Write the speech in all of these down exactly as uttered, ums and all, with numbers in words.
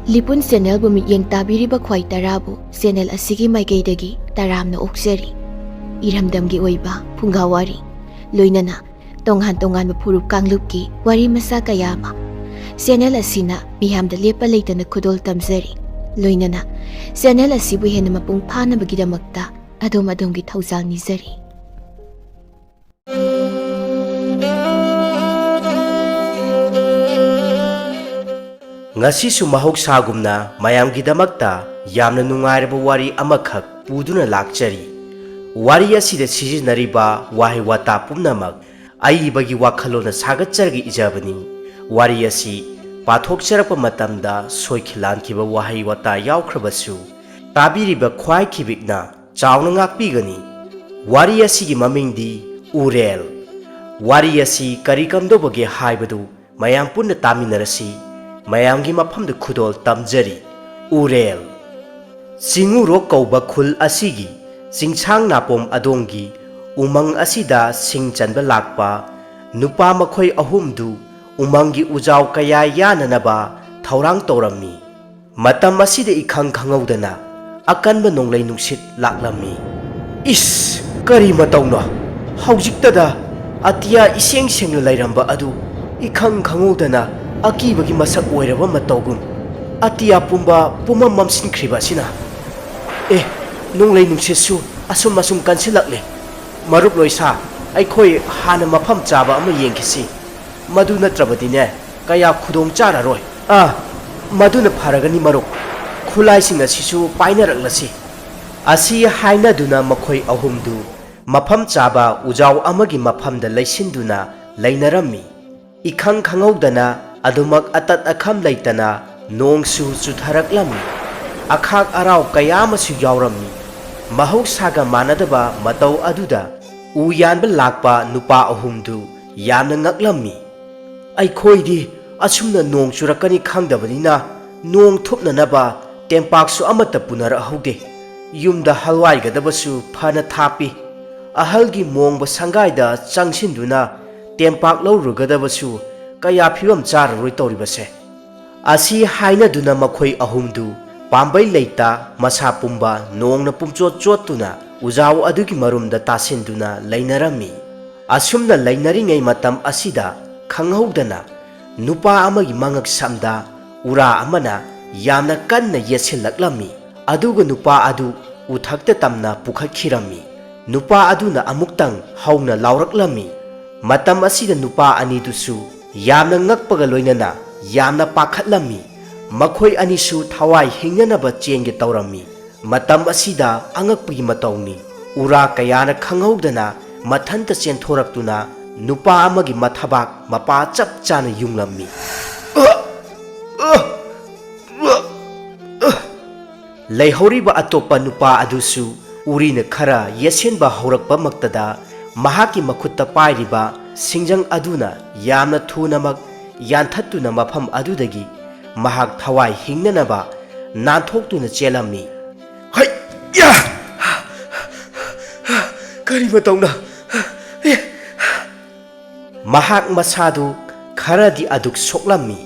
ꯂꯤꯄꯨꯟ ꯆꯦꯅꯦꯜꯕꯨ ꯃꯤꯠꯌꯦꯡ ꯇꯥꯕꯤꯔꯤꯕ ꯈ꯭ꯋꯥꯏ ꯇꯔꯥꯕꯨ ꯆꯦꯅꯦꯜ ꯑꯁꯤꯒꯤ ꯃꯥꯏꯀꯩꯗꯒꯤ ꯇꯔꯥꯝꯅ ꯑꯣꯛꯆꯔꯤ꯫ ꯏꯔꯝꯗꯝꯒꯤ ꯑꯣꯏꯕ ꯐꯨꯡꯒꯥ ꯋꯥꯔꯤ, ꯂꯣꯏꯅꯅ ꯇꯣꯉꯥꯟ ꯇꯣꯉꯥꯟꯕ ꯐꯨꯔꯨꯞ ꯀꯥꯡꯂꯨꯞꯀꯤ ꯋꯥꯔꯤ ꯃꯆꯥ ꯀꯌꯥ ꯑꯃ ꯆꯦꯅꯦꯜ ꯑꯁꯤꯅ ꯃꯤꯌꯥꯝꯗ ꯂꯦꯞꯄ ꯂꯩꯇꯅ ꯈꯨꯗꯣꯜ ꯇꯝꯖꯔꯤ꯫ ꯂꯣꯏꯅꯅ ꯆꯦꯅꯦꯜ ꯑꯁꯤꯕꯨ ꯍꯦꯟꯅ ꯃꯄꯨꯡ ꯐꯥꯅꯕꯒꯤꯗꯃꯛꯇ ꯑꯗꯣꯝ ꯑꯗꯣꯝꯒꯤ ꯊꯧꯖꯥꯜ ꯅꯤꯖꯔꯤ꯫ ꯉꯁꯤꯁꯨ ꯃꯍꯧꯁꯥꯒꯨꯝꯅ ꯃꯌꯥꯝꯒꯤꯗꯃꯛꯇ ꯌꯥꯝꯅ ꯅꯨꯡꯉꯥꯏꯔꯕ ꯋꯥꯔꯤ ꯑꯃꯈꯛ ꯄꯨꯗꯨꯅ ꯂꯥꯛꯆꯔꯤ꯫ ꯋꯥꯔꯤ ꯑꯁꯤꯗ ꯁꯤꯖꯤꯟꯅꯔꯤꯕ ꯋꯥꯍꯩ ꯋꯥꯇꯥ ꯄꯨꯝꯅꯃꯛ ꯑꯏꯕꯒꯤ ꯋꯥꯈꯜꯂꯣꯟꯅ ꯁꯥꯒꯠꯆꯔꯒ ꯏꯖꯕꯅꯤ꯫ ꯋꯥꯔꯤ ꯑꯁꯤ ꯄꯥꯊꯣꯛꯆꯔꯛꯄ ꯃꯇꯝꯗ ꯁꯣꯏꯈꯤ ꯂꯥꯟꯈꯤꯕ ꯋꯥꯍꯩ ꯋꯥꯇꯥ ꯌꯥꯎꯈ꯭ꯔꯕꯁꯨ, ꯇꯥꯕꯤꯔꯤꯕ ꯈ꯭ꯋꯥꯏ ꯈꯤꯕꯤꯛꯅ ꯆꯥꯎꯅ ꯉꯥꯛꯄꯤꯒꯅꯤ꯫ ꯋꯥꯔꯤ ꯑꯁꯤꯒꯤ ꯃꯃꯤꯡꯗꯤ ꯎꯔꯦꯜ꯫ ꯋꯥꯔꯤ ꯑꯁꯤ ꯀꯔꯤ ꯀꯝꯗꯧꯕꯒꯦ ꯍꯥꯏꯕꯗꯨ ꯃꯌꯥꯝ ꯄꯨꯟꯅ ꯇꯥꯃꯤꯟꯅꯔꯁꯤ꯫ ꯃꯌꯥꯝꯒꯤ ꯃꯐꯝꯗ ꯈꯨꯗꯣꯜ ꯇꯝꯖꯔꯤ꯫ ꯎꯔꯦꯜ꯫ ꯆꯤꯡꯉꯨꯔꯣꯛ ꯀꯧꯕ ꯈꯨꯜ ꯑꯁꯤꯒꯤ ꯆꯤꯡꯁꯥꯡ ꯅꯥꯄꯣꯝ ꯑꯗꯣꯝꯒꯤ ꯎꯃꯪ ꯑꯁꯤꯗ ꯁꯤꯡ ꯆꯟꯕ ꯂꯥꯛꯄ ꯅꯨꯄꯥ ꯃꯈꯣꯏ ꯑꯍꯨꯝꯗꯨ ꯎꯃꯪꯒꯤ ꯎꯖꯥꯎ ꯀꯌꯥ ꯌꯥꯅꯅꯕ ꯊꯧꯔꯥꯡ ꯇꯧꯔꯝꯃꯤ꯫ ꯃꯇꯝ ꯑꯁꯤꯗ ꯏꯈꯪ ꯈꯪꯍꯧꯗꯅ ꯑꯀꯟꯕ ꯅꯣꯡꯂꯩ ꯅꯨꯡꯁꯤꯠ ꯂꯥꯛꯂꯝꯃꯤ꯫ ꯏꯁ, ꯀꯔꯤ ꯃꯇꯧꯅꯣ? ꯍꯧꯖꯤꯛꯇꯗ ꯑꯇꯤꯌꯥ ꯏꯁꯦꯡ ꯁꯦꯡꯅ ꯂꯩꯔꯝꯕ ꯑꯗꯨ ꯏꯈꯪ ꯈꯪꯍꯧꯗꯅ ꯑꯀꯤꯕꯒꯤ ꯃꯁꯛ ꯑꯣꯏꯔꯕ ꯃꯇꯧꯒꯨꯝ ꯑꯇꯤꯌꯥ ꯄꯨꯝꯕ ꯄꯨꯝꯃꯝ ꯃꯝꯁꯤꯟꯈ꯭ꯔꯤꯕ ꯑꯁꯤꯅ꯫ ꯑꯦ, ꯅꯣꯡꯂꯩ ꯅꯨꯡꯁꯤꯠꯁꯨ ꯑꯁꯨꯝ ꯑꯁꯨꯝ ꯀꯟꯁꯤꯜꯂꯛꯂꯦ꯫ ꯃꯔꯨꯞ ꯂꯣꯏꯁꯥ, ꯑꯩꯈꯣꯏ ꯍꯥꯟꯅ ꯃꯐꯝ ꯆꯥꯕ ꯑꯃ ꯌꯦꯡꯈꯤꯁꯤ꯫ ꯃꯗꯨ ꯅꯠꯇ꯭ꯔꯕꯗꯤꯅꯦ, ꯀꯌꯥ ꯈꯨꯗꯣꯡ ꯆꯥꯔꯔꯣꯏ꯫ ꯑꯥ, ꯃꯗꯨꯅ ꯐꯔꯒꯅꯤ ꯃꯔꯨꯞ꯫ ꯈꯨꯠꯂꯥꯏꯁꯤꯡ ꯑꯁꯤꯁꯨ ꯄꯥꯏꯅꯔꯛꯂꯁꯤ꯫ ꯑꯁꯤ ꯍꯥꯏꯅꯗꯨꯅ ꯃꯈꯣꯏ ꯑꯍꯨꯝꯗꯨ ꯃꯐꯝ ꯆꯥꯕ ꯎꯖꯥꯎ ꯑꯃꯒꯤ ꯃꯐꯝꯗ ꯂꯩꯁꯤꯟꯗꯨꯅ ꯂꯩꯅꯔꯝꯃꯤ꯫ ꯏꯈꯪ ꯈꯪꯍꯧꯗꯅ ꯑꯗꯨꯃꯛ ꯑꯇꯠ ꯑꯈꯝ ꯂꯩꯇꯅ ꯅꯣꯡꯁꯨ ꯆꯨꯊꯔꯛꯂꯝꯃꯤ꯫ ꯑꯈꯥꯛ ꯑꯔꯥꯎ ꯀꯌꯥ ꯑꯃꯁꯨ ꯌꯥꯎꯔꯝꯃꯤ꯫ ꯃꯍꯧꯁꯥꯒ ꯃꯥꯟꯅꯗꯕ ꯃꯇꯧ ꯑꯗꯨꯗ ꯎ ꯌꯥꯟꯕ ꯂꯥꯛꯄ ꯅꯨꯄꯥ ꯑꯍꯨꯝꯗꯨ ꯌꯥꯝꯅ ꯉꯛꯂꯝꯃꯤ꯫ ꯑꯩꯈꯣꯏꯗꯤ ꯑꯁꯨꯝꯅ ꯅꯣꯡ ꯆꯨꯔꯛꯀꯅꯤ ꯈꯪꯗꯕꯅꯤꯅ ꯅꯣꯡ ꯊꯨꯞꯅꯅꯕ ꯇꯦꯝꯄꯥꯛꯁꯨ ꯑꯃꯠꯇ ꯄꯨꯅꯔꯛꯍꯧꯗꯦ꯫ ꯌꯨꯝꯗ ꯍꯜꯋꯥꯏꯒꯗꯕꯁꯨ ꯐꯅ ꯊꯥꯞꯄꯤ꯫ ꯑꯍꯜꯒꯤ ꯃꯣꯡꯕ ꯁꯪꯒꯥꯏꯗ ꯆꯪꯁꯤꯟꯗꯨꯅ ꯇꯦꯝꯄꯥꯛ ꯂꯧꯔꯨꯒꯗꯕꯁꯨ ꯀꯌꯥ ꯐꯤꯕꯝ ꯆꯥꯔꯔꯣꯏ ꯇꯧꯔꯤꯕꯁꯦ꯫ ꯑꯁꯤ ꯍꯥꯏꯅꯗꯨꯅ ꯃꯈꯣꯏ ꯑꯍꯨꯝꯗꯨ ꯄꯥꯝꯕꯩ ꯂꯩꯇ ꯃꯁꯥ ꯄꯨꯝꯕ ꯅꯣꯡꯅ ꯄꯨꯝꯆꯣꯠ ꯆꯣꯠꯇꯨꯅ ꯎꯖꯥꯎ ꯑꯗꯨꯒꯤ ꯃꯔꯨꯝꯗ ꯇꯥꯁꯤꯟꯗꯨꯅ ꯂꯩꯅꯔꯝꯃꯤ꯫ ꯑꯁꯨꯝꯅ ꯂꯩꯅꯔꯤꯉꯩ ꯃꯇꯝ ꯑꯁꯤꯗ ꯈꯪꯍꯧꯗꯅ ꯅꯨꯄꯥ ꯑꯃꯒꯤ ꯃꯉꯛ ꯁꯝꯗ ꯎꯔꯥ ꯑꯃꯅ ꯌꯥꯝꯅ ꯀꯟꯅ ꯌꯦꯠꯁꯤꯜꯂꯛꯂꯝꯃꯤ꯫ ꯑꯗꯨꯒ ꯅꯨꯄꯥ ꯑꯗꯨ ꯎꯊꯛꯇ ꯇꯝꯅ ꯄꯨꯈꯠꯈꯤꯔꯝꯃꯤ꯫ ꯅꯨꯄꯥ ꯑꯗꯨꯅ ꯑꯃꯨꯛꯇꯪ ꯍꯧꯅ ꯂꯥꯎꯔꯛꯂꯝꯃꯤ꯫ ꯃꯇꯝ ꯑꯁꯤꯗ ꯅꯨꯄꯥ ꯑꯅꯤꯗꯨꯁꯨ ꯌꯥꯝꯅ ꯉꯛꯄꯒ ꯂꯣꯏꯅꯅ ꯌꯥꯝꯅ ꯄꯥꯈꯠꯂꯝꯃꯤ꯫ ꯃꯈꯣꯏ ꯑꯅꯤꯁꯨ ꯊꯋꯥꯏ ꯍꯤꯡꯅꯅꯕ ꯆꯦꯟꯒꯦ ꯇꯧꯔꯝꯃꯤ꯫ ꯃꯇꯝ ꯑꯁꯤꯗ ꯑꯉꯛꯄꯒꯤ ꯃꯇꯧꯅꯤ꯫ ꯎꯔꯥ ꯀꯌꯥꯅ ꯈꯪꯍꯧꯗꯅ ꯃꯊꯟꯇ ꯆꯦꯟꯊꯣꯔꯛꯇꯨꯅ ꯅꯨꯄꯥ ꯑꯃꯒꯤ ꯃꯊꯕꯥꯛ ꯃꯄꯥ ꯆꯞ ꯆꯥꯅ ꯌꯨꯡꯂꯝꯃꯤ꯫ ꯂꯩꯍꯧꯔꯤꯕ ꯑꯇꯣꯞꯄ ꯅꯨꯄꯥ ꯑꯗꯨꯁꯨ ꯎꯔꯤꯅ ꯈꯔ ꯌꯦꯠꯁꯤꯟꯕ ꯍꯧꯔꯛꯄꯃꯛꯇꯗ ꯃꯍꯥꯛꯀꯤ ꯃꯈꯨꯠꯇ ꯄꯥꯏꯔꯤꯕ ꯁꯤꯡꯖꯪ ꯑꯗꯨꯅ ꯌꯥꯝꯅ ꯊꯨꯅꯃꯛ ꯌꯥꯟꯊꯠꯇꯨꯅ ꯃꯐꯝ ꯑꯗꯨꯗꯒꯤ ꯃꯍꯥꯛ ꯊꯋꯥꯏ ꯍꯤꯡꯅꯅꯕ ꯅꯥꯟꯊꯣꯛꯇꯨꯅ ꯆꯦꯜꯂꯝꯃꯤ꯫ ꯍꯩ! ꯌꯥ! ꯀꯔꯤ ꯃꯇꯧꯅ? ꯃꯍꯥꯛ ꯃꯁꯥꯗꯨ ꯈꯔꯗꯤ ꯑꯗꯨꯛ ꯁꯣꯛꯂꯝꯃꯤ꯫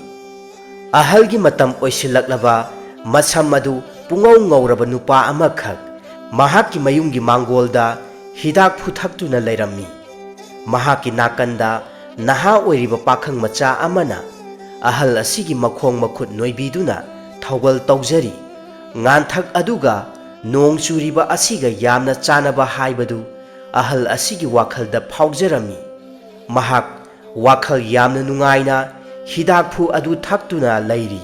ꯑꯍꯜꯒꯤ ꯃꯇꯝ ꯑꯣꯏꯁꯤꯜꯂꯛꯂꯕ ꯃꯁꯝ ꯑꯗꯨ ꯄꯨꯡꯉꯧ ꯉꯧꯔꯕ ꯅꯨꯄꯥ ꯑꯃꯈꯛ ꯃꯍꯥꯛꯀꯤ ꯃꯌꯨꯝꯒꯤ ꯃꯥꯡꯒꯣꯜꯗ ꯍꯤꯗꯥꯛ ꯐꯨꯊꯛꯇꯨꯅ ꯂꯩꯔꯝꯃꯤ꯫ ꯃꯍꯥꯛꯀꯤ ꯅꯥꯀꯟꯗ ꯅꯍꯥ ꯑꯣꯏꯔꯤꯕ ꯄꯥꯈꯪ ꯃꯆꯥ ꯑꯃꯅ ꯑꯍꯜ ꯑꯁꯤꯒꯤ ꯃꯈꯣꯡ ꯃꯈꯨꯠ ꯅꯣꯏꯕꯤꯗꯨꯅ ꯊꯧꯒꯜ ꯇꯧꯖꯔꯤ꯫ ꯉꯥꯟꯊꯛ ꯑꯗꯨꯒ ꯅꯣꯡ ꯆꯨꯔꯤꯕ ꯑꯁꯤꯒ ꯌꯥꯝꯅ ꯆꯥꯟꯅꯕ ꯍꯥꯏꯕꯗꯨ ꯑꯍꯜ ꯑꯁꯤꯒꯤ ꯋꯥꯈꯜꯗ ꯐꯥꯎꯖꯔꯝꯃꯤ꯫ ꯃꯍꯥꯛ ꯋꯥꯈꯜ ꯌꯥꯝꯅ ꯅꯨꯡꯉꯥꯏꯅ ꯍꯤꯗꯥꯛꯐꯨ ꯑꯗꯨ ꯊꯛꯇꯨꯅ ꯂꯩꯔꯤ꯫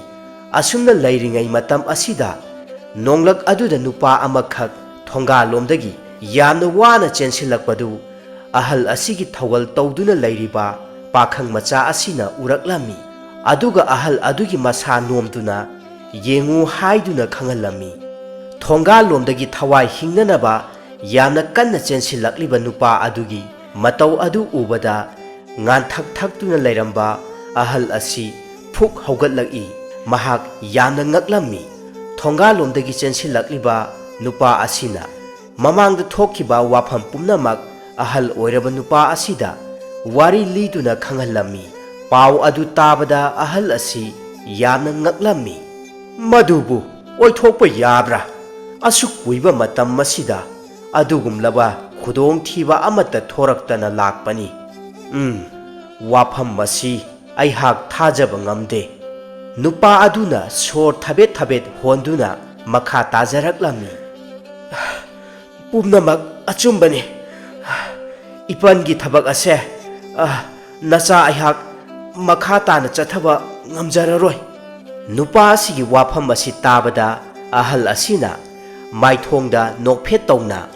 ꯑꯁꯨꯝꯅ ꯂꯩꯔꯤꯉꯩ ꯃꯇꯝ ꯑꯁꯤꯗ ꯅꯣꯡꯂꯛ ꯑꯗꯨꯗ ꯅꯨꯄꯥ ꯑꯃꯈꯛ ꯊꯣꯡꯒꯥꯜꯂꯣꯝꯗꯒꯤ ꯌꯥꯝꯅ ꯋꯥꯅ ꯆꯦꯟꯁꯤꯜꯂꯛꯄꯗꯨ ꯑꯍꯜ ꯑꯁꯤꯒꯤ ꯊꯧꯒꯜ ꯇꯧꯗꯨꯅ ꯂꯩꯔꯤꯕ ꯄꯥꯈꯪ ꯃꯆꯥ ꯑꯁꯤꯅ ꯎꯔꯛꯂꯝꯃꯤ꯫ ꯑꯗꯨꯒ ꯑꯍꯜ ꯑꯗꯨꯒꯤ ꯃꯁꯥ ꯅꯣꯝꯗꯨꯅ ꯌꯦꯡꯉꯨ ꯍꯥꯏꯗꯨꯅ ꯈꯪꯍꯜꯂꯝꯃꯤ꯫ ꯊꯣꯡꯒꯥꯜꯂꯣꯝꯗꯒꯤ ꯊꯋꯥꯏ ꯍꯤꯡꯅꯅꯕ ꯌꯥꯝꯅ ꯀꯟꯅ ꯆꯦꯟꯁꯤꯜꯂꯛꯂꯤꯕ ꯅꯨꯄꯥ ꯑꯗꯨꯒꯤ ꯃꯇꯧ ꯑꯗꯨ ꯎꯕꯗ ꯉꯥꯟꯊꯛ ꯊꯛꯇꯨꯅ ꯂꯩꯔꯝꯕ ꯑꯍꯜ ꯑꯁꯤ ꯐꯨꯛ ꯍꯧꯒꯠꯂꯛꯏ꯫ ꯃꯍꯥꯛ ꯌꯥꯝꯅ ꯉꯛꯂꯝꯃꯤ꯫ ꯊꯣꯡꯒꯥꯜꯂꯣꯝꯗꯒꯤ ꯆꯦꯟꯁꯤꯜꯂꯛꯂꯤꯕ ꯅꯨꯄꯥ ꯑꯁꯤꯅ ꯃꯃꯥꯡꯗ ꯊꯣꯛꯈꯤꯕ ꯋꯥꯐꯝ ꯄꯨꯝꯅꯃꯛ ꯑꯍꯜ ꯑꯣꯏꯔꯕ ꯅꯨꯄꯥ ꯑꯁꯤꯗ ꯋꯥꯔꯤ ꯂꯤꯗꯨꯅ ꯈꯪꯍꯜꯂꯝꯃꯤ꯫ ꯄꯥꯎ ꯑꯗꯨ ꯇꯥꯕꯗ ꯑꯍꯜ ꯑꯁꯤ ꯌꯥꯝꯅ ꯉꯛꯂꯝꯃꯤ꯫ "ꯃꯗꯨꯕꯨ ꯑꯣꯏꯊꯣꯛꯄ ꯌꯥꯕ꯭ꯔꯥ? ꯑꯁꯨꯛ ꯀꯨꯏꯕ ꯃꯇꯝ ꯑꯁꯤꯗ ꯑꯗꯨꯒꯨꯝꯂꯕ ꯈꯨꯗꯣꯡꯊꯤꯕ ꯑꯃꯠꯇ ꯊꯣꯔꯛꯇꯅ ꯂꯥꯛꯄꯅꯤ꯫ ꯎꯝ, ꯋꯥꯐꯝ ꯑꯁꯤ ꯑꯩꯍꯥꯛ ꯊꯥꯖꯕ ꯉꯝꯗꯦ꯫" ꯅꯨꯄꯥ ꯑꯗꯨꯅ ꯁꯣꯔ ꯊꯕꯦꯠ ꯊꯕꯦꯠ ꯍꯣꯟꯗꯨꯅ ꯃꯈꯥ ꯇꯥꯖꯔꯛꯂꯝꯃꯤ꯫ "ꯄꯨꯝꯅꯃꯛ ꯑꯆꯨꯝꯕꯅꯤ꯫ ꯏꯄꯟꯒꯤ ꯊꯕꯛ ꯑꯁꯦ, ꯑ, ꯅꯆꯥ ꯑꯩꯍꯥꯛ ꯃꯈꯥ ꯇꯥꯅ ꯆꯠꯊꯕ ꯉꯝꯖꯔꯔꯣꯏ꯫" ꯅꯨꯄꯥ ꯑꯁꯤꯒꯤ ꯋꯥꯐꯝ ꯑꯁꯤ ꯇꯥꯕꯗ ꯑꯍꯜ ꯑꯁꯤꯅ ꯃꯥꯏꯊꯣꯡꯗ ꯅꯣꯛꯐꯦꯠ ꯇꯧꯅ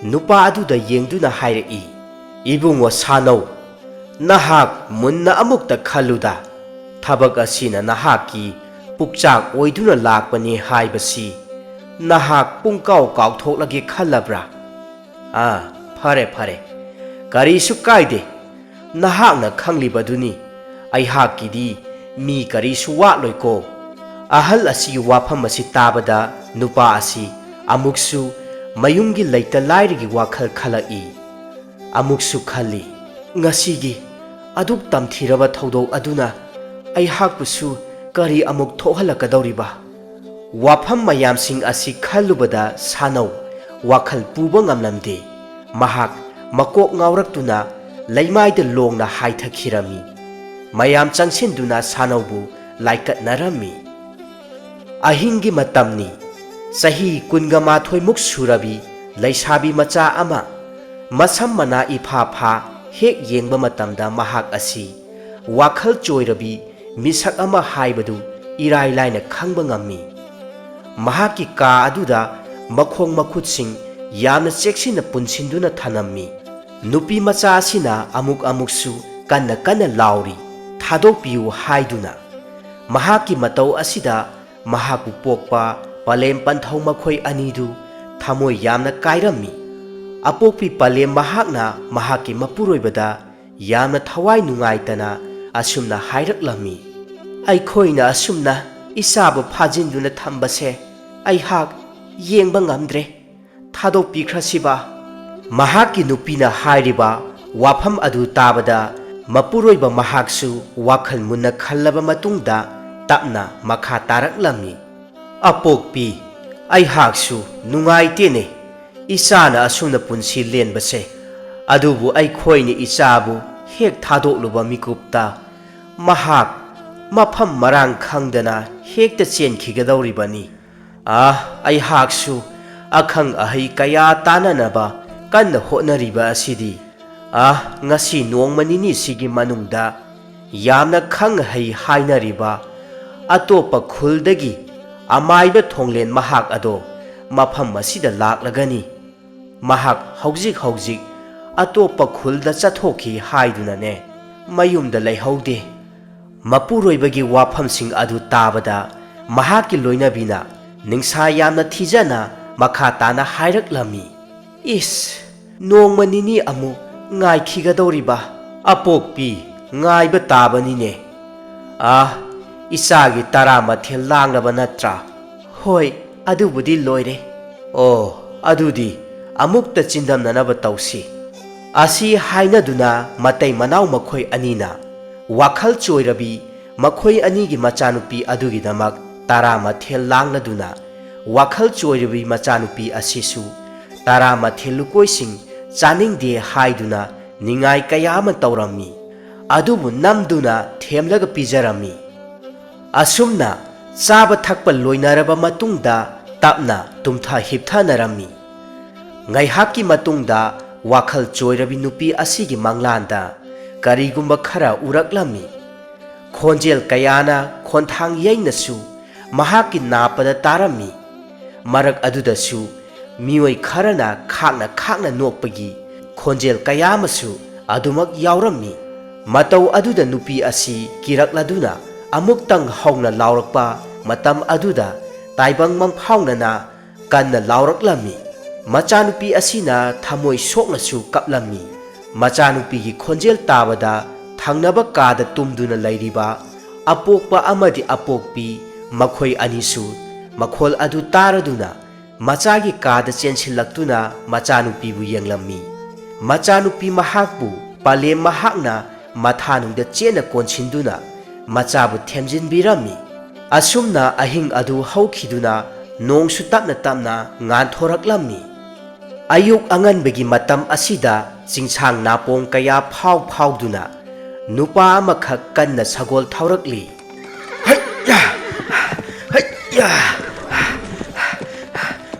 ꯅꯨꯄꯥ ꯑꯗꯨꯗ ꯌꯦꯡꯗꯨꯅ ꯍꯥꯏꯔꯛꯏ, "ꯏꯕꯨꯡꯉꯣ ꯁꯥꯅꯧ, ꯅꯍꯥꯛ ꯃꯨꯟꯅ ꯑꯃꯨꯛꯇ ꯈꯜꯂꯨꯗ꯫ ꯊꯕꯛ ꯑꯁꯤꯅ ꯅꯍꯥꯛꯀꯤ ꯄꯨꯛꯆꯥꯛ ꯑꯣꯏꯗꯨꯅ ꯂꯥꯛꯄꯅꯤ ꯍꯥꯏꯕꯁꯤ ꯅꯍꯥꯛ ꯄꯨꯡꯀꯥꯎ ꯀꯥꯎꯊꯣꯛꯂꯒꯦ ꯈꯜꯂꯕ꯭ꯔꯥ? ꯑꯥ, ꯐꯔꯦ, ꯐꯔꯦ꯫ ꯀꯔꯤꯁꯨ ꯀꯥꯏꯗꯦ꯫ ꯅꯍꯥꯛꯅ ꯈꯪꯂꯤꯕꯗꯨꯅꯤ꯫ ꯑꯩꯍꯥꯛꯀꯤꯗꯤ ꯃꯤ ꯀꯔꯤꯁꯨ ꯋꯥꯠꯂꯣꯏꯀꯣ꯫" ꯑꯍꯜ ꯑꯁꯤꯒꯤ ꯋꯥꯐꯝ ꯑꯁꯤ ꯇꯥꯕꯗ ꯅꯨꯄꯥ ꯑꯁꯤ ꯑꯃꯨꯛꯁꯨ ꯃꯌꯨꯝꯒꯤ ꯂꯩꯇ ꯂꯥꯏꯔꯒꯤ ꯋꯥꯈꯜ ꯈꯜꯂꯛꯏ꯫ ꯑꯃꯨꯛꯁꯨ ꯈꯜꯂꯤ, "ꯉꯁꯤꯒꯤ ꯑꯗꯨꯛ ꯇꯝꯊꯤꯔꯕ ꯊꯧꯗꯣꯛ ꯑꯗꯨꯅ ꯑꯩꯍꯥꯛꯄꯨꯁꯨ ꯀꯔꯤ ꯑꯃꯨꯛ ꯊꯣꯛꯍꯜꯂꯛꯀꯗꯧꯔꯤꯕ?" ꯋꯥꯐꯝ ꯃꯌꯥꯝꯁꯤꯡ ꯑꯁꯤ ꯈꯜꯂꯨꯕꯗ ꯁꯥꯅꯧ ꯋꯥꯈꯜ ꯄꯨꯕ ꯉꯝꯂꯝꯗꯦ꯫ ꯃꯍꯥꯛ ꯃꯀꯣꯛ ꯉꯥꯎꯔꯛꯇꯨꯅ ꯂꯩꯃꯥꯏꯗ ꯂꯣꯡꯅ ꯍꯥꯏꯊꯈꯤꯔꯝꯃꯤ꯫ ꯃꯌꯥꯝ ꯆꯪꯁꯤꯟꯗꯨꯅ ꯁꯥꯅꯧꯕꯨ ꯂꯥꯏꯀꯠꯅꯔꯝꯃꯤ꯫ ꯑꯍꯤꯡꯒꯤ ꯃꯇꯝꯅꯤ꯫ ꯆꯍꯤ ꯀꯨꯟꯒ ꯃꯥꯊꯣꯏꯃꯨꯛ ꯁꯨꯔꯕꯤ ꯂꯩꯁꯥꯕꯤ ꯃꯆꯥ ꯑꯃ, ꯃꯁꯝ ꯃꯅꯥ ꯏꯐꯥ ꯐꯥ, ꯍꯦꯛ ꯌꯦꯡꯕ ꯃꯇꯝꯗ ꯃꯍꯥꯛ ꯑꯁꯤ ꯋꯥꯈꯜ ꯆꯣꯏꯔꯕꯤ ꯃꯤꯁꯛ ꯑꯃ ꯍꯥꯏꯕꯗꯨ ꯏꯔꯥꯏ ꯂꯥꯏꯅ ꯈꯪꯕ ꯉꯝꯃꯤ꯫ ꯃꯍꯥꯛꯀꯤ ꯀꯥ ꯑꯗꯨꯗ ꯃꯈꯣꯡ ꯃꯈꯨꯠꯁꯤꯡ ꯌꯥꯝꯅ ꯆꯦꯛꯁꯤꯟꯅ ꯄꯨꯟꯁꯤꯟꯗꯨꯅ ꯊꯅꯝꯃꯤ꯫ ꯅꯨꯄꯤ ꯃꯆꯥ ꯑꯁꯤꯅ ꯑꯃꯨꯛ ꯑꯃꯨꯛꯁꯨ ꯀꯟꯅ ꯀꯟꯅ ꯂꯥꯎꯔꯤ, "ꯊꯥꯗꯣꯛꯄꯤꯌꯨ" ꯍꯥꯏꯗꯨꯅ꯫ ꯃꯍꯥꯛꯀꯤ ꯃꯇꯧ ꯑꯁꯤꯗ ꯃꯍꯥꯛꯄꯨ ꯄꯣꯛꯄ ꯄꯂꯦꯝ ꯄꯟꯊꯧ ꯃꯈꯣꯏ ꯑꯅꯤꯗꯨ ꯊꯃꯣꯏ ꯌꯥꯝꯅ ꯀꯥꯏꯔꯝꯃꯤ꯫ ꯑꯄꯣꯛꯄꯤ ꯄꯂꯦꯝ ꯃꯍꯥꯛꯅ ꯃꯍꯥꯛꯀꯤ ꯃꯄꯨꯔꯣꯏꯕꯗ ꯌꯥꯝꯅ ꯊꯋꯥꯏ ꯅꯨꯡꯉꯥꯏꯇꯅ ꯑꯁꯨꯝꯅ ꯍꯥꯏꯔꯛꯂꯝꯃꯤ, "ꯑꯩꯈꯣꯏꯅ ꯑꯁꯨꯝꯅ ꯏꯆꯥꯕꯨ ꯐꯥꯖꯤꯟꯗꯨꯅ ꯊꯝꯕꯁꯦ ꯑꯩꯍꯥꯛ ꯌꯦꯡꯕ ꯉꯝꯗ꯭ꯔꯦ꯫ ꯊꯥꯗꯣꯛꯄꯤꯈ꯭ꯔꯁꯤꯕ꯫" ꯃꯍꯥꯛꯀꯤ ꯅꯨꯄꯤꯅ ꯍꯥꯏꯔꯤꯕ ꯋꯥꯐꯝ ꯑꯗꯨ ꯇꯥꯕꯗ ꯃꯄꯨꯔꯣꯏꯕ ꯃꯍꯥꯛꯁꯨ ꯋꯥꯈꯜ ꯃꯨꯟꯅ ꯈꯜꯂꯕ ꯃꯇꯨꯡꯗ ꯇꯞꯅ ꯃꯈꯥ ꯇꯥꯔꯛꯂꯝꯃꯤ, "ꯑꯄꯣꯛꯄꯤ, ꯑꯩꯍꯥꯛꯁꯨ ꯅꯨꯡꯉꯥꯏꯇꯦꯅꯦ, ꯏꯆꯥꯅ ꯑꯁꯨꯝꯅ ꯄꯨꯟꯁꯤ ꯂꯦꯟꯕꯁꯦ꯫ ꯑꯗꯨꯕꯨ ꯑꯩꯈꯣꯏꯅ ꯏꯆꯥꯕꯨ ꯍꯦꯛ ꯊꯥꯗꯣꯛꯂꯨꯕ ꯃꯤꯀꯨꯞꯇ ꯃꯍꯥꯛ ꯃꯐꯝ ꯃꯔꯥꯡ ꯈꯪꯗꯅ ꯍꯦꯛꯇ ꯆꯦꯟꯈꯤꯒꯗꯧꯔꯤꯕꯅꯤ꯫ ꯑꯥ, ꯑꯩꯍꯥꯛꯁꯨ ꯑꯈꯪ ꯑꯍꯩ ꯀꯌꯥ ꯇꯥꯟꯅꯅꯕ ꯀꯟꯅ ꯍꯣꯠꯅꯔꯤꯕ ꯑꯁꯤꯗꯤ, ꯑꯥ, ꯉꯁꯤ ꯅꯣꯡꯃ ꯅꯤꯅꯤꯁꯤꯒꯤ ꯃꯅꯨꯡꯗ ꯌꯥꯝꯅ ꯈꯪ ꯍꯩ ꯍꯥꯏꯅꯔꯤꯕ ꯑꯇꯣꯞꯄ ꯈꯨꯜꯗꯒꯤ ꯑꯃꯥꯏꯕ ꯊꯣꯡꯂꯦꯟ ꯃꯍꯥꯛ ꯑꯗꯣ ꯃꯐꯝ ꯑꯁꯤꯗ ꯂꯥꯛꯂꯒꯅꯤ꯫ ꯃꯍꯥꯛ ꯍꯧꯖꯤꯛ ꯍꯧꯖꯤꯛ ꯑꯇꯣꯞꯄ ꯈꯨꯜꯗ ꯆꯠꯊꯣꯛꯈꯤ ꯍꯥꯏꯗꯨꯅꯅꯦ, ꯃꯌꯨꯝꯗ ꯂꯩꯍꯧꯗꯦ꯫" ꯃꯄꯨꯔꯣꯏꯕꯒꯤ ꯋꯥꯐꯝꯁꯤꯡ ꯑꯗꯨ ꯇꯥꯕꯗ ꯃꯍꯥꯛꯀꯤ ꯂꯣꯏꯅꯕꯤꯅ ꯅꯤꯡꯁꯥ ꯌꯥꯝꯅ ꯊꯤꯖꯅ ꯃꯈꯥ ꯇꯥꯅ ꯍꯥꯏꯔꯛꯂꯝꯃꯤ, "ꯏꯁ, ꯅꯣꯡꯃ ꯅꯤꯅꯤ ꯑꯃꯨꯛ ꯉꯥꯏꯈꯤꯒꯗꯧꯔꯤꯕ? ꯑꯄꯣꯛꯄꯤ, ꯉꯥꯏꯕ ꯇꯥꯕꯅꯤꯅꯦ꯫ ꯑꯥ, ꯏꯆꯥꯒꯤ ꯇꯔꯥ ꯃꯊꯦꯜ ꯂꯥꯡꯂꯕ ꯅꯠꯇ꯭ꯔꯥ?" "ꯍꯣꯏ, ꯑꯗꯨꯕꯨꯗꯤ ꯂꯣꯏꯔꯦ꯫" "ꯑꯣ, ꯑꯗꯨꯗꯤ ꯑꯃꯨꯛꯇ ꯆꯤꯟꯗꯝꯅꯅꯕ ꯇꯧꯁꯤ꯫" ꯑꯁꯤ ꯍꯥꯏꯅꯗꯨꯅ ꯃꯇꯩ ꯃꯅꯥꯎ ꯃꯈꯣꯏ ꯑꯅꯤꯅ ꯋꯥꯈꯜ ꯆꯣꯏꯔꯕꯤ ꯃꯈꯣꯏ ꯑꯅꯤꯒꯤ ꯃꯆꯥꯅꯨꯄꯤ ꯑꯗꯨꯒꯤꯗꯃꯛ ꯇꯔꯥ ꯃꯊꯦꯜ ꯂꯥꯡꯂꯗꯨꯅ, ꯋꯥꯈꯜ ꯆꯣꯏꯔꯕꯤ ꯃꯆꯥꯅꯨꯄꯤ ꯑꯁꯤꯁꯨ ꯇꯔꯥ ꯃꯊꯦꯜ ꯂꯨꯀꯣꯏꯁꯤꯡ ꯆꯥꯅꯤꯡꯗꯦ ꯍꯥꯏꯗꯨꯅ ꯅꯤꯡꯉꯥꯏ ꯀꯌꯥ ꯑꯃ ꯇꯧꯔꯝꯃꯤ꯫ ꯑꯗꯨꯕꯨ ꯅꯝꯗꯨꯅ ꯊꯦꯝꯂꯒ ꯄꯤꯖꯔꯝꯃꯤ꯫ ꯑꯁꯨꯝꯅ ꯆꯥꯕ ꯊꯛꯄ ꯂꯣꯏꯅꯔꯕ ꯃꯇꯨꯡꯗ ꯇꯞꯅ ꯇꯨꯝꯊ ꯍꯤꯞꯊꯅꯔꯝꯃꯤ꯫ ꯉꯥꯏꯍꯥꯛꯀꯤ ꯃꯇꯨꯡꯗ ꯋꯥꯈꯜ ꯆꯣꯏꯔꯕꯤ ꯅꯨꯄꯤ ꯑꯁꯤꯒꯤ ꯃꯪꯂꯥꯟꯗ ꯀꯔꯤꯒꯨꯝꯕ ꯈꯔ ꯎꯔꯛꯂꯝꯃꯤ꯫ ꯈꯣꯟꯖꯦꯜ ꯀꯌꯥꯅ ꯈꯣꯟꯊꯥꯡ ꯌꯩꯅꯁꯨ ꯃꯍꯥꯛꯀꯤ ꯅꯥꯄꯗ ꯇꯥꯔꯝꯃꯤ꯫ ꯃꯔꯛ ꯑꯗꯨꯗꯁꯨ ꯃꯤꯑꯣꯏ ꯈꯔꯅ ꯈꯥꯛꯅ ꯈꯥꯛꯅ ꯅꯣꯛꯄꯒꯤ ꯈꯣꯟꯖꯦꯜ ꯀꯌꯥ ꯑꯃꯁꯨ ꯑꯗꯨꯃꯛ ꯌꯥꯎꯔꯝꯃꯤ꯫ ꯃꯇꯧ ꯑꯗꯨꯗ ꯅꯨꯄꯤ ꯑꯁꯤ ꯀꯤꯔꯛꯂꯗꯨꯅ ꯑꯃꯨꯛꯇꯪ ꯍꯧꯅ ꯂꯥꯎꯔꯛꯄ ꯃꯇꯝ ꯑꯗꯨꯗ ꯇꯥꯏꯕꯪ ꯃꯪꯐꯥꯎꯅꯅ ꯀꯟꯅ ꯂꯥꯎꯔꯛꯂꯝꯃꯤ꯫ ꯃꯆꯥꯅꯨꯄꯤ ꯑꯁꯤꯅ ꯊꯃꯣꯏ ꯁꯣꯛꯅꯁꯨ ꯀꯞꯂꯝꯃꯤ꯫ ꯃꯆꯥꯅꯨꯄꯤꯒꯤ ꯈꯣꯟꯖꯦꯜ ꯇꯥꯕꯗ ꯊꯪꯅꯕ ꯀꯥꯗ ꯇꯨꯝꯗꯨꯅ ꯂꯩꯔꯤꯕ ꯑꯄꯣꯛꯄ ꯑꯃꯗꯤ ꯑꯄꯣꯛꯄꯤ ꯃꯈꯣꯏ ꯑꯅꯤꯁꯨ ꯃꯈꯣꯜ ꯑꯗꯨ ꯇꯥꯔꯗꯨꯅ ꯃꯆꯥꯒꯤ ꯀꯥꯗ ꯆꯦꯟꯁꯤꯜꯂꯛꯇꯨꯅ ꯃꯆꯥꯅꯨꯄꯤꯕꯨ ꯌꯦꯡꯂꯝꯃꯤ꯫ ꯃꯆꯥꯅꯨꯄꯤ ꯃꯍꯥꯛꯄꯨ ꯄꯂꯦꯝ ꯃꯍꯥꯛꯅ ꯃꯊꯥꯅꯨꯡꯗ ꯆꯦꯠꯅ ꯀꯣꯟꯁꯤꯟꯗꯨꯅ ꯃꯆꯥꯕꯨ ꯊꯦꯝꯖꯤꯟꯕꯤꯔꯝꯃꯤ꯫ ꯑꯁꯨꯝꯅ ꯑꯍꯤꯡ ꯑꯗꯨ ꯍꯧꯈꯤꯗꯨꯅ ꯅꯣꯡꯁꯨ ꯇꯞꯅ ꯇꯞꯅ ꯉꯥꯟꯊꯣꯔꯛꯂꯝꯃꯤ꯫ ꯑꯌꯨꯛ ꯑꯉꯟꯕꯒꯤ ꯃꯇꯝ ꯑꯁꯤꯗ ꯆꯤꯡꯁꯥꯡ ꯅꯥꯄꯣꯡ ꯀꯌꯥ ꯐꯥꯎ ꯐꯥꯎꯗꯨꯅ ꯅꯨꯄꯥ ꯑꯃꯈꯛ ꯀꯟꯅ ꯁꯒꯣꯜ ꯊꯧꯔꯛꯂꯤ꯫ ꯍꯩꯌꯥ! ꯍꯩꯌꯥ!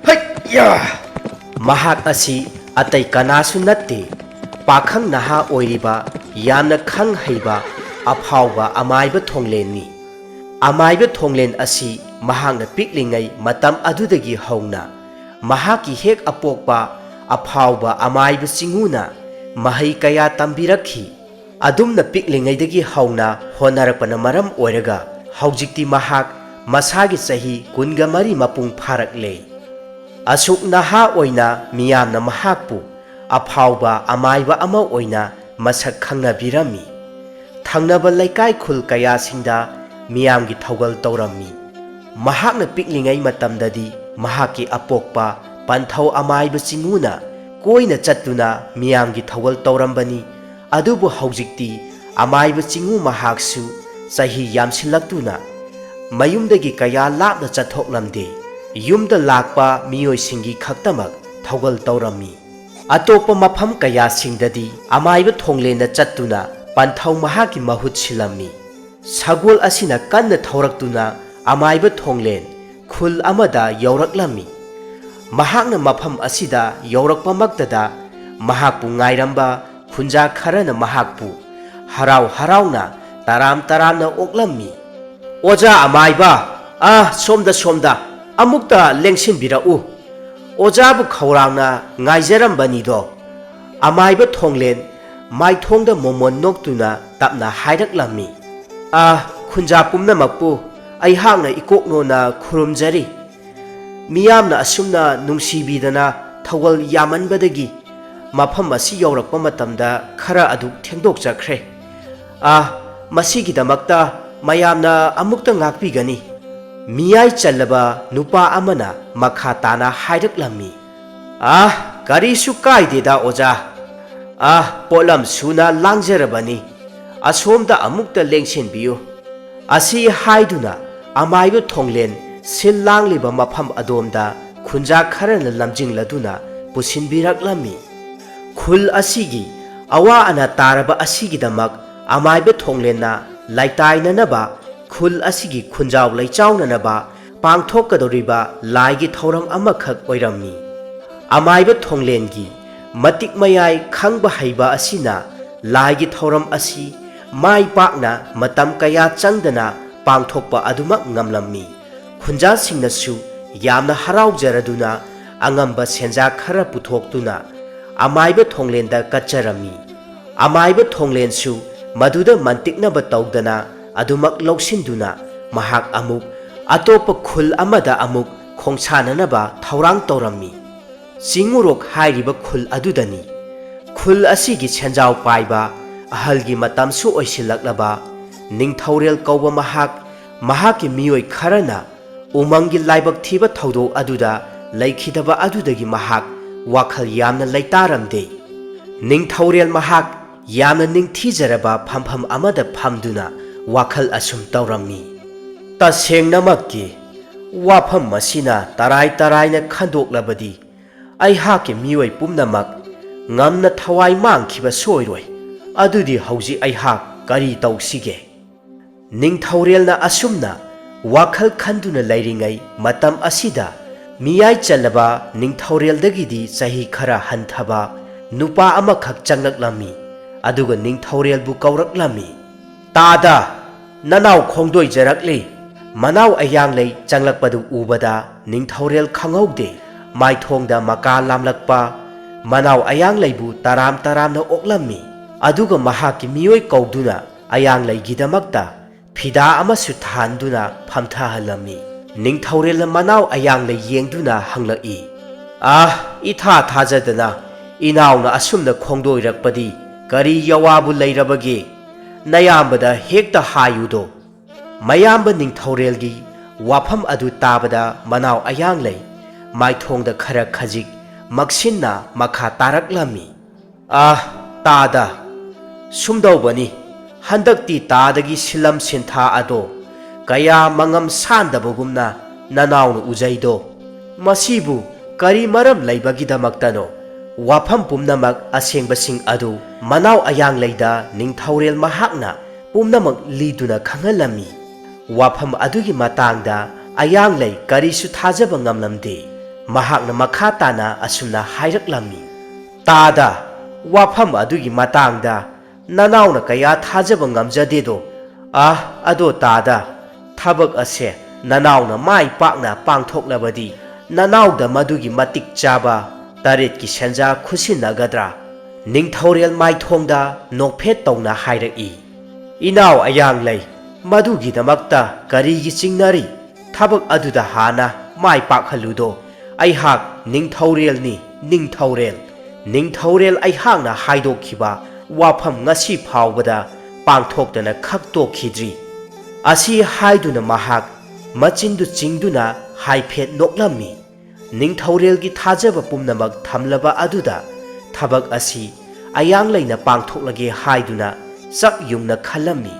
ꯍꯩꯌꯥ! ꯃꯍꯥꯛ ꯑꯁꯤ ꯑꯇꯩ ꯀꯅꯥꯁꯨ ꯅꯠꯇꯦ, ꯄꯥꯈꯪ ꯅꯍꯥ ꯑꯣꯏꯔꯤꯕ, ꯌꯥꯝꯅ ꯈꯪ ꯍꯩꯕ, ꯑꯐꯥꯎꯕ ꯑꯃꯥꯏꯕ ꯊꯣꯡꯂꯦꯟꯅꯤ꯫ ꯑꯃꯥꯏꯕ ꯊꯣꯡꯂꯦꯟ ꯑꯁꯤ ꯃꯍꯥꯛꯅ ꯄꯤꯛꯂꯤꯉꯩ ꯃꯇꯝ ꯑꯗꯨꯗꯒꯤ ꯍꯧꯅ ꯃꯍꯥꯛꯀꯤ ꯍꯦꯛ ꯑꯄꯣꯛꯄ ꯑꯐꯥꯎꯕ ꯑꯃꯥꯏꯕ ꯆꯤꯉꯨꯅ ꯃꯍꯩ ꯀꯌꯥ ꯇꯝꯕꯤꯔꯛꯈꯤ꯫ ꯑꯗꯨꯝꯅ ꯄꯤꯛꯂꯤꯉꯩꯗꯒꯤ ꯍꯧꯅ ꯍꯣꯠꯅꯔꯛꯄꯅ ꯃꯔꯝ ꯑꯣꯏꯔꯒ ꯍꯧꯖꯤꯛꯇꯤ ꯃꯍꯥꯛ ꯃꯁꯥꯒꯤ ꯆꯍꯤ ꯀꯨꯟꯒ ꯃꯔꯤ ꯃꯄꯨꯡ ꯐꯥꯔꯛꯂꯦ꯫ ꯑꯁꯨꯛ ꯅꯍꯥ ꯑꯣꯏꯅ ꯃꯤꯌꯥꯝꯅ ꯃꯍꯥꯛꯄꯨ ꯑꯐꯥꯎꯕ ꯑꯃꯥꯏꯕ ꯑꯃ ꯑꯣꯏꯅ ꯃꯁꯛ ꯈꯪꯅꯕꯤꯔꯝꯃꯤ꯫ ꯊꯪꯅꯕ ꯂꯩꯀꯥꯏ ꯈꯨꯜ ꯀꯌꯥꯁꯤꯡꯗ ꯃꯤꯌꯥꯝꯒꯤ ꯊꯧꯒꯜ ꯇꯧꯔꯝꯃꯤ꯫ ꯃꯍꯥꯛꯅ ꯄꯤꯛꯂꯤꯉꯩ ꯃꯇꯝꯗꯗꯤ ꯃꯍꯥꯛꯀꯤ ꯑꯄꯣꯛꯄ ꯄꯟꯊꯧ ꯑꯃꯥꯏꯕ ꯆꯤꯉꯨꯅ ꯀꯣꯏꯅ ꯆꯠꯇꯨꯅ ꯃꯤꯌꯥꯝꯒꯤ ꯊꯧꯒꯜ ꯇꯧꯔꯝꯕꯅꯤ꯫ ꯑꯗꯨꯕꯨ ꯍꯧꯖꯤꯛꯇꯤ ꯑꯃꯥꯏꯕ ꯆꯤꯉꯨ ꯃꯍꯥꯛꯁꯨ ꯆꯍꯤ ꯌꯥꯝꯁꯤꯜꯂꯛꯇꯨꯅ ꯃꯌꯨꯝꯗꯒꯤ ꯀꯌꯥ ꯂꯥꯞꯅ ꯆꯠꯊꯣꯛꯂꯝꯗꯦ꯫ ꯌꯨꯝꯗ ꯂꯥꯛꯄ ꯃꯤꯑꯣꯏꯁꯤꯡꯒꯤ ꯈꯛꯇꯃꯛ ꯊꯧꯒꯜ ꯇꯧꯔꯝꯃꯤ꯫ ꯑꯇꯣꯞꯄ ꯃꯐꯝ ꯀꯌꯥꯁꯤꯡꯗꯗꯤ ꯑꯃꯥꯏꯕ ꯊꯣꯡꯂꯦꯟꯅ ꯆꯠꯇꯨꯅ ꯄꯟꯊꯧ ꯃꯍꯥꯛꯀꯤ ꯃꯍꯨꯠ ꯁꯤꯜꯂꯝꯃꯤ꯫ ꯁꯒꯣꯜ ꯑꯁꯤꯅ ꯀꯟꯅ ꯊꯧꯔꯛꯇꯨꯅ ꯑꯃꯥꯏꯕ ꯊꯣꯡꯂꯦꯟ ꯈꯨꯜ ꯑꯃꯗ ꯌꯧꯔꯛꯂꯝꯃꯤ꯫ ꯃꯍꯥꯛꯅ ꯃꯐꯝ ꯑꯁꯤꯗ ꯌꯧꯔꯛꯄꯃꯛꯇꯗ ꯃꯍꯥꯛꯄꯨ ꯉꯥꯏꯔꯝꯕ ꯈꯨꯟꯖꯥ ꯈꯔꯅ ꯃꯍꯥꯛꯄꯨ ꯍꯔꯥꯎ ꯍꯔꯥꯎꯅ ꯇꯔꯥꯝ ꯇꯔꯥꯝꯅ ꯑꯣꯛꯂꯝꯃꯤ꯫ "ꯑꯣꯖꯥ ꯑꯃꯥꯏꯕ, ꯑ, ꯁꯣꯝꯗ, ꯁꯣꯝꯗ, ꯑꯃꯨꯛꯇ ꯂꯦꯡꯁꯤꯟꯕꯤꯔꯛꯎ꯫ ꯑꯣꯖꯥꯕꯨ ꯈꯧꯔꯥꯡꯅ ꯉꯥꯏꯖꯔꯝꯕꯅꯤꯗꯣ꯫" ꯑꯃꯥꯏꯕ ꯊꯣꯡꯂꯦꯟ ꯃꯥꯏꯊꯣꯡꯗ ꯃꯣꯃꯣꯟ ꯅꯣꯛꯇꯨꯅ ꯇꯞꯅ ꯍꯥꯏꯔꯛꯂꯝꯃꯤ꯫ "ꯑ, ꯈꯨꯟꯖꯥ ꯄꯨꯝꯅꯃꯛꯄꯨ ꯑꯩꯍꯥꯛꯅ ꯏꯀꯣꯛꯅꯣꯅ ꯈꯨꯔꯨꯝꯖꯔꯤ꯫ ꯃꯤꯌꯥꯝꯅ ꯑꯁꯨꯝꯅ ꯅꯨꯡꯁꯤꯕꯤꯗꯅ ꯊꯧꯒꯜ ꯌꯥꯝꯃꯟꯕꯗꯒꯤ ꯃꯐꯝ ꯑꯁꯤ ꯌꯧꯔꯛꯄ ꯃꯇꯝꯗ ꯈꯔ ꯑꯗꯨ ꯊꯦꯡꯗꯣꯛꯆꯈ꯭ꯔꯦ꯫ ꯑ, ꯃꯁꯤꯒꯤꯗꯃꯛꯇ ꯃꯌꯥꯝꯅ ꯑꯃꯨꯛꯇ ꯉꯥꯛꯄꯤꯒꯅꯤ꯫" ꯃꯤꯌꯥꯏ ꯆꯜꯂꯕ ꯅꯨꯄꯥ ꯑꯃꯅ ꯃꯈꯥ ꯇꯥꯅ ꯍꯥꯏꯔꯛꯂꯝꯃꯤ꯫ "ꯑ, ꯀꯔꯤꯁꯨ ꯀꯥꯏꯗꯦꯗ ꯑꯣꯖꯥ꯫ ꯑ, ꯄꯣꯠꯂꯝ ꯁꯨꯅ ꯂꯥꯡꯖꯔꯕꯅꯤ꯫ ꯑꯁꯣꯝꯗ ꯑꯃꯨꯛꯇ ꯂꯦꯡꯁꯤꯟꯕꯤꯌꯨ꯫ ꯑꯁꯤ ꯍꯥꯏꯗꯨꯅ ꯑꯃꯥꯏꯕ ꯊꯣꯡꯂꯦꯟ ꯁꯤꯜ ꯂꯥꯡꯂꯤꯕ ꯃꯐꯝ ꯑꯗꯣꯝꯗ ꯈꯨꯟꯖꯥ ꯈꯔꯅ ꯂꯝꯖꯤꯡꯂꯗꯨꯅ ꯄꯨꯁꯤꯟꯕꯤꯔꯛꯂꯝꯃꯤ꯫ ꯈꯨꯜ ꯑꯁꯤꯒꯤ ꯑꯋꯥ ꯑꯅꯥ ꯇꯥꯔꯕ ꯑꯁꯤꯒꯤꯗꯃꯛ ꯑꯃꯥꯏꯕ ꯊꯣꯡꯂꯦꯟꯅ ꯂꯩꯇꯥꯏꯅꯅꯕ, ꯈꯨꯜ ꯑꯁꯤꯒꯤ ꯈꯨꯟꯖꯥꯎ ꯂꯩꯆꯥꯎꯅꯅꯕ ꯄꯥꯡꯊꯣꯛꯀꯗꯧꯔꯤꯕ ꯂꯥꯏꯒꯤ ꯊꯧꯔꯝ ꯑꯃꯈꯛ ꯑꯣꯏꯔꯝꯃꯤ꯫ ꯑꯃꯥꯏꯕ ꯊꯣꯡꯂꯦꯟꯒꯤ ꯃꯇꯤꯛ ꯃꯌꯥꯏ ꯈꯪꯕ ꯍꯩꯕ ꯑꯁꯤꯅ ꯂꯥꯏꯒꯤ ꯊꯧꯔꯝ ꯑꯁꯤ ꯃꯥꯏ ꯄꯥꯛꯅ ꯃꯇꯝ ꯀꯌꯥ ꯆꯪꯗꯅ ꯄꯥꯡꯊꯣꯛꯄ ꯑꯗꯨꯃꯛ ꯉꯝꯂꯝꯃꯤ꯫ ꯈꯨꯟꯖꯥꯁꯤꯡꯅꯁꯨ ꯌꯥꯝꯅ ꯍꯔꯥꯎꯖꯔꯗꯨꯅ ꯑꯉꯝꯕ ꯁꯦꯟꯖꯥ ꯈꯔ ꯄꯨꯊꯣꯛꯇꯨꯅ ꯑꯃꯥꯏꯕ ꯊꯣꯡꯂꯦꯟꯗ ꯀꯠꯆꯔꯝꯃꯤ꯫ ꯑꯃꯥꯏꯕ ꯊꯣꯡꯂꯦꯟꯁꯨ ꯃꯗꯨꯗ ꯃꯟꯇꯤꯛꯅꯕ ꯇꯧꯗꯅ ꯑꯗꯨꯃꯛ ꯂꯧꯁꯤꯟꯗꯨꯅ ꯃꯍꯥꯛ ꯑꯃꯨꯛ ꯑꯇꯣꯞꯄ ꯈꯨꯜ ꯑꯃꯗ ꯑꯃꯨꯛ ꯈꯣꯡꯁꯥꯅꯅꯕ ꯊꯧꯔꯥꯡ ꯇꯧꯔꯝꯃꯤ꯫ ꯆꯤꯡꯉꯨꯔꯣꯛ ꯍꯥꯏꯔꯤꯕ ꯈꯨꯜ ꯑꯗꯨꯗꯅꯤ꯫ ꯈꯨꯜ ꯑꯁꯤꯒꯤ ꯁꯦꯟꯖꯥꯎ ꯄꯥꯏꯕ, ꯑꯍꯜꯒꯤ ꯃꯇꯝꯁꯨ ꯑꯣꯏꯁꯤꯜꯂꯛꯂꯕ ꯅꯤꯡꯊꯧꯔꯦꯜ ꯀꯧꯕ ꯃꯍꯥꯛ, ꯃꯍꯥꯛꯀꯤ ꯃꯤꯑꯣꯏ ꯈꯔꯅ ꯎꯃꯪꯒꯤ ꯂꯥꯏꯕꯛ ꯊꯤꯕ ꯊꯧꯗꯣꯛ ꯑꯗꯨꯗ ꯂꯩꯈꯤꯗꯕ ꯑꯗꯨꯗꯒꯤ ꯃꯍꯥꯛ ꯋꯥꯈꯜ ꯌꯥꯝꯅ ꯂꯩꯇꯥꯔꯝꯗꯦ꯫ ꯅꯤꯡꯊꯧꯔꯦꯜ ꯃꯍꯥꯛ ꯌꯥꯝꯅ ꯅꯤꯡꯊꯤꯖꯔꯕ ꯐꯝꯐꯝ ꯑꯃꯗ ꯐꯝꯗꯨꯅ ꯋꯥꯈꯜ ꯑꯁꯨꯝ ꯇꯧꯔꯝꯃꯤ꯫ ꯇꯁꯦꯡꯅꯃꯛꯀꯤ ꯋꯥꯐꯝ ꯑꯁꯤꯅ ꯇꯔꯥꯏ ꯇꯔꯥꯏꯅ ꯈꯟꯗꯣꯛꯂꯕꯗꯤ ꯑꯩꯍꯥꯛꯀꯤ ꯃꯤꯑꯣꯏ ꯄꯨꯝꯅꯃꯛ ꯉꯝꯅ ꯊꯋꯥꯏ ꯃꯥꯡꯈꯤꯕ ꯁꯣꯏꯔꯣꯏ꯫ ꯑꯗꯨꯗꯤ ꯍꯧꯖꯤꯛ ꯑꯩꯍꯥꯛ ꯀꯔꯤ ꯇꯧꯁꯤꯒꯦ? ꯅꯤꯡꯊꯧꯔꯦꯜꯅ ꯑꯁꯨꯝꯅ ꯋꯥꯈꯜ ꯈꯟꯗꯨꯅ ꯂꯩꯔꯤꯉꯩ ꯃꯇꯝ ꯑꯁꯤꯗ ꯃꯤꯌꯥꯏ ꯆꯜꯂꯕ ꯅꯤꯡꯊꯧꯔꯦꯜꯗꯒꯤꯗꯤ ꯆꯍꯤ ꯈꯔ ꯍꯟꯊꯕ ꯅꯨꯄꯥ ꯑꯃꯈꯛ ꯆꯪꯂꯛꯂꯝꯃꯤ꯫ ꯑꯗꯨꯒ ꯅꯤꯡꯊꯧꯔꯦꯜꯕꯨ ꯀꯧꯔꯛꯂꯝꯃꯤ꯫ "ꯇꯥꯗ, ꯅꯅꯥꯎ ꯈꯣꯡꯗꯣꯏꯖꯔꯛꯂꯤ!" ꯃꯅꯥꯎ ꯑꯌꯥꯡꯂꯩ ꯆꯪꯂꯛꯄꯗꯨ ꯎꯕꯗ ꯅꯤꯡꯊꯧꯔꯦꯜ ꯈꯪꯍꯧꯗꯦ꯫ ꯃꯥꯏꯊꯣꯡꯗ ꯃꯀꯥ ꯂꯥꯝꯂꯛꯄ ꯃꯅꯥꯎ ꯑꯌꯥꯡꯂꯩꯕꯨ ꯇꯔꯥꯝ ꯇꯔꯥꯝꯅ ꯑꯣꯛꯂꯝꯃꯤ꯫ ꯑꯗꯨꯒ ꯃꯍꯥꯛꯀꯤ ꯃꯤꯑꯣꯏ ꯀꯧꯗꯨꯅ ꯑꯌꯥꯡꯂꯩꯒꯤꯗꯃꯛꯇ ꯐꯤꯗꯥ ꯑꯃꯁꯨ ꯊꯥꯍꯟꯗꯨꯅ ꯐꯝꯊꯍꯜꯂꯝꯃꯤ꯫ ꯅꯤꯡꯊꯧꯔꯦꯜꯅ ꯃꯅꯥꯎ ꯑꯌꯥꯡꯂꯩ ꯌꯦꯡꯗꯨꯅ ꯍꯪꯂꯛꯏ, "ꯑꯥ, ꯏꯊꯥ ꯊꯥꯖꯗꯅ ꯏꯅꯥꯎꯅ ꯑꯁꯨꯝꯅ ꯈꯣꯡꯗꯣꯏꯔꯛꯄꯗꯤ ꯀꯔꯤ ꯌꯋꯥꯕꯨ ꯂꯩꯔꯕꯒꯦ? ꯅꯌꯥꯝꯕꯗ ꯍꯦꯛꯇ ꯍꯥꯏꯌꯨꯗꯣ!" ꯃꯌꯥꯝꯕ ꯅꯤꯡꯊꯧꯔꯦꯜꯒꯤ ꯋꯥꯐꯝ ꯑꯗꯨ ꯇꯥꯕꯗ ꯃꯅꯥꯎ ꯑꯌꯥꯡꯂꯩ ꯃꯥꯏꯊꯣꯡꯗ ꯈꯔ ꯈꯖꯤꯛ ꯃꯛꯁꯤꯟꯅ ꯃꯈꯥ ꯇꯥꯔꯛꯂꯝꯃꯤ꯫ "ꯑꯥ, ꯇꯥꯗ, ꯁꯨꯝꯗꯧꯕꯅꯤ, ꯍꯟꯗꯛꯇꯤ ꯇꯥꯗꯒꯤ ꯁꯤꯜꯂꯝ ꯁꯤꯟꯊꯥ ꯑꯗꯣ ꯀꯌꯥ ꯃꯉꯝ ꯁꯥꯟꯗꯕꯒꯨꯝꯅ ꯅꯅꯥꯎꯅ ꯎꯖꯩꯗꯣ꯫ ꯃꯁꯤꯕꯨ ꯀꯔꯤ ꯃꯔꯝ ꯂꯩꯕꯒꯤꯗꯃꯛꯇꯅꯣ? ꯋꯥꯐꯝ ꯄꯨꯝꯅꯃꯛ ꯑꯁꯦꯡꯕꯁꯤꯡ ꯑꯗꯨ ꯃꯅꯥꯎ ꯑꯌꯥꯡꯂꯩꯗ ꯅꯤꯡꯊꯧꯔꯦꯜ ꯃꯍꯥꯛꯅ ꯄꯨꯝꯅꯃꯛ ꯂꯤꯗꯨꯅ ꯈꯪꯍꯜꯂꯝꯃꯤ꯫ ꯋꯥꯐꯝ ꯑꯗꯨꯒꯤ ꯃꯇꯥꯡꯗ ꯑꯌꯥꯡꯂꯩ ꯀꯔꯤꯁꯨ ꯊꯥꯖꯕ ꯉꯝꯂꯝꯗꯦ꯫ ꯃꯍꯥꯛꯅ ꯃꯈꯥ ꯇꯥꯅ ꯑꯁꯨꯝꯅ ꯍꯥꯏꯔꯛꯂꯝꯃꯤ, "ꯇꯥꯗ, ꯋꯥꯐꯝ ꯑꯗꯨꯒꯤ ꯃꯇꯥꯡꯗ ꯅꯅꯥꯎꯅ ꯀꯌꯥ ꯊꯥꯖꯕ ꯉꯝꯖꯗꯦꯗꯣ꯫ ꯑꯥ, ꯑꯗꯣ ꯇꯥꯗ, ꯊꯕꯛ ꯑꯁꯦ ꯅꯅꯥꯎꯅ ꯃꯥꯏ ꯄꯥꯛꯅ ꯄꯥꯡꯊꯣꯛꯂꯕꯗꯤ ꯅꯅꯥꯎꯗ ꯃꯗꯨꯒꯤ ꯃꯇꯤꯛ ꯆꯥꯕ ꯇꯔꯦꯠꯀꯤ ꯁꯦꯟꯖꯥ ꯈꯨꯠꯁꯤꯟꯅꯒꯗ꯭ꯔꯥ?" ꯅꯤꯡꯊꯧꯔꯦꯜ ꯃꯥꯏꯊꯣꯡꯗ ꯅꯣꯛꯐꯦꯠ ꯇꯧꯅ ꯍꯥꯏꯔꯛꯏ, "ꯏꯅꯥꯎ ꯑꯌꯥꯡꯂꯩ, ꯃꯗꯨꯒꯤꯗꯃꯛꯇ ꯀꯔꯤꯒꯤ ꯆꯤꯡꯅꯔꯤ? ꯊꯕꯛ ꯑꯗꯨꯗ ꯍꯥꯟꯅ ꯃꯥꯏ ꯄꯥꯛꯍꯜꯂꯨꯗꯣ꯫ ꯑꯩꯍꯥꯛ ꯅꯤꯡꯊꯧꯔꯦꯜꯅꯤ, ꯅꯤꯡꯊꯧꯔꯦꯜ꯫ ꯅꯤꯡꯊꯧꯔꯦꯜ ꯑꯩꯍꯥꯛꯅ ꯍꯥꯏꯗꯣꯛꯈꯤꯕ ꯋꯥꯐꯝ ꯉꯁꯤ ꯐꯥꯎꯕꯗ ꯄꯥꯡꯊꯣꯛꯇꯅ ꯈꯛ ꯇꯣꯛꯈꯤꯗ꯭ꯔꯤ꯫" ꯑꯁꯤ ꯍꯥꯏꯗꯨꯅ ꯃꯍꯥꯛ ꯃꯆꯤꯟꯗꯨ ꯆꯤꯡꯗꯨꯅ ꯍꯥꯏꯐꯦꯠ ꯅꯣꯛꯂꯝꯃꯤ꯫ ꯅꯤꯡꯊꯧꯔꯦꯜꯒꯤ ꯊꯥꯖꯕ ꯄꯨꯝꯅꯃꯛ ꯊꯝꯂꯕ ꯑꯗꯨꯗ ꯊꯕꯛ ꯑꯁꯤ ꯑꯌꯥꯡꯂꯩꯅ ꯄꯥꯡꯊꯣꯛꯂꯒꯦ ꯍꯥꯏꯗꯨꯅ ꯆꯞ ꯌꯨꯡꯅ ꯈꯜꯂꯝꯃꯤ꯫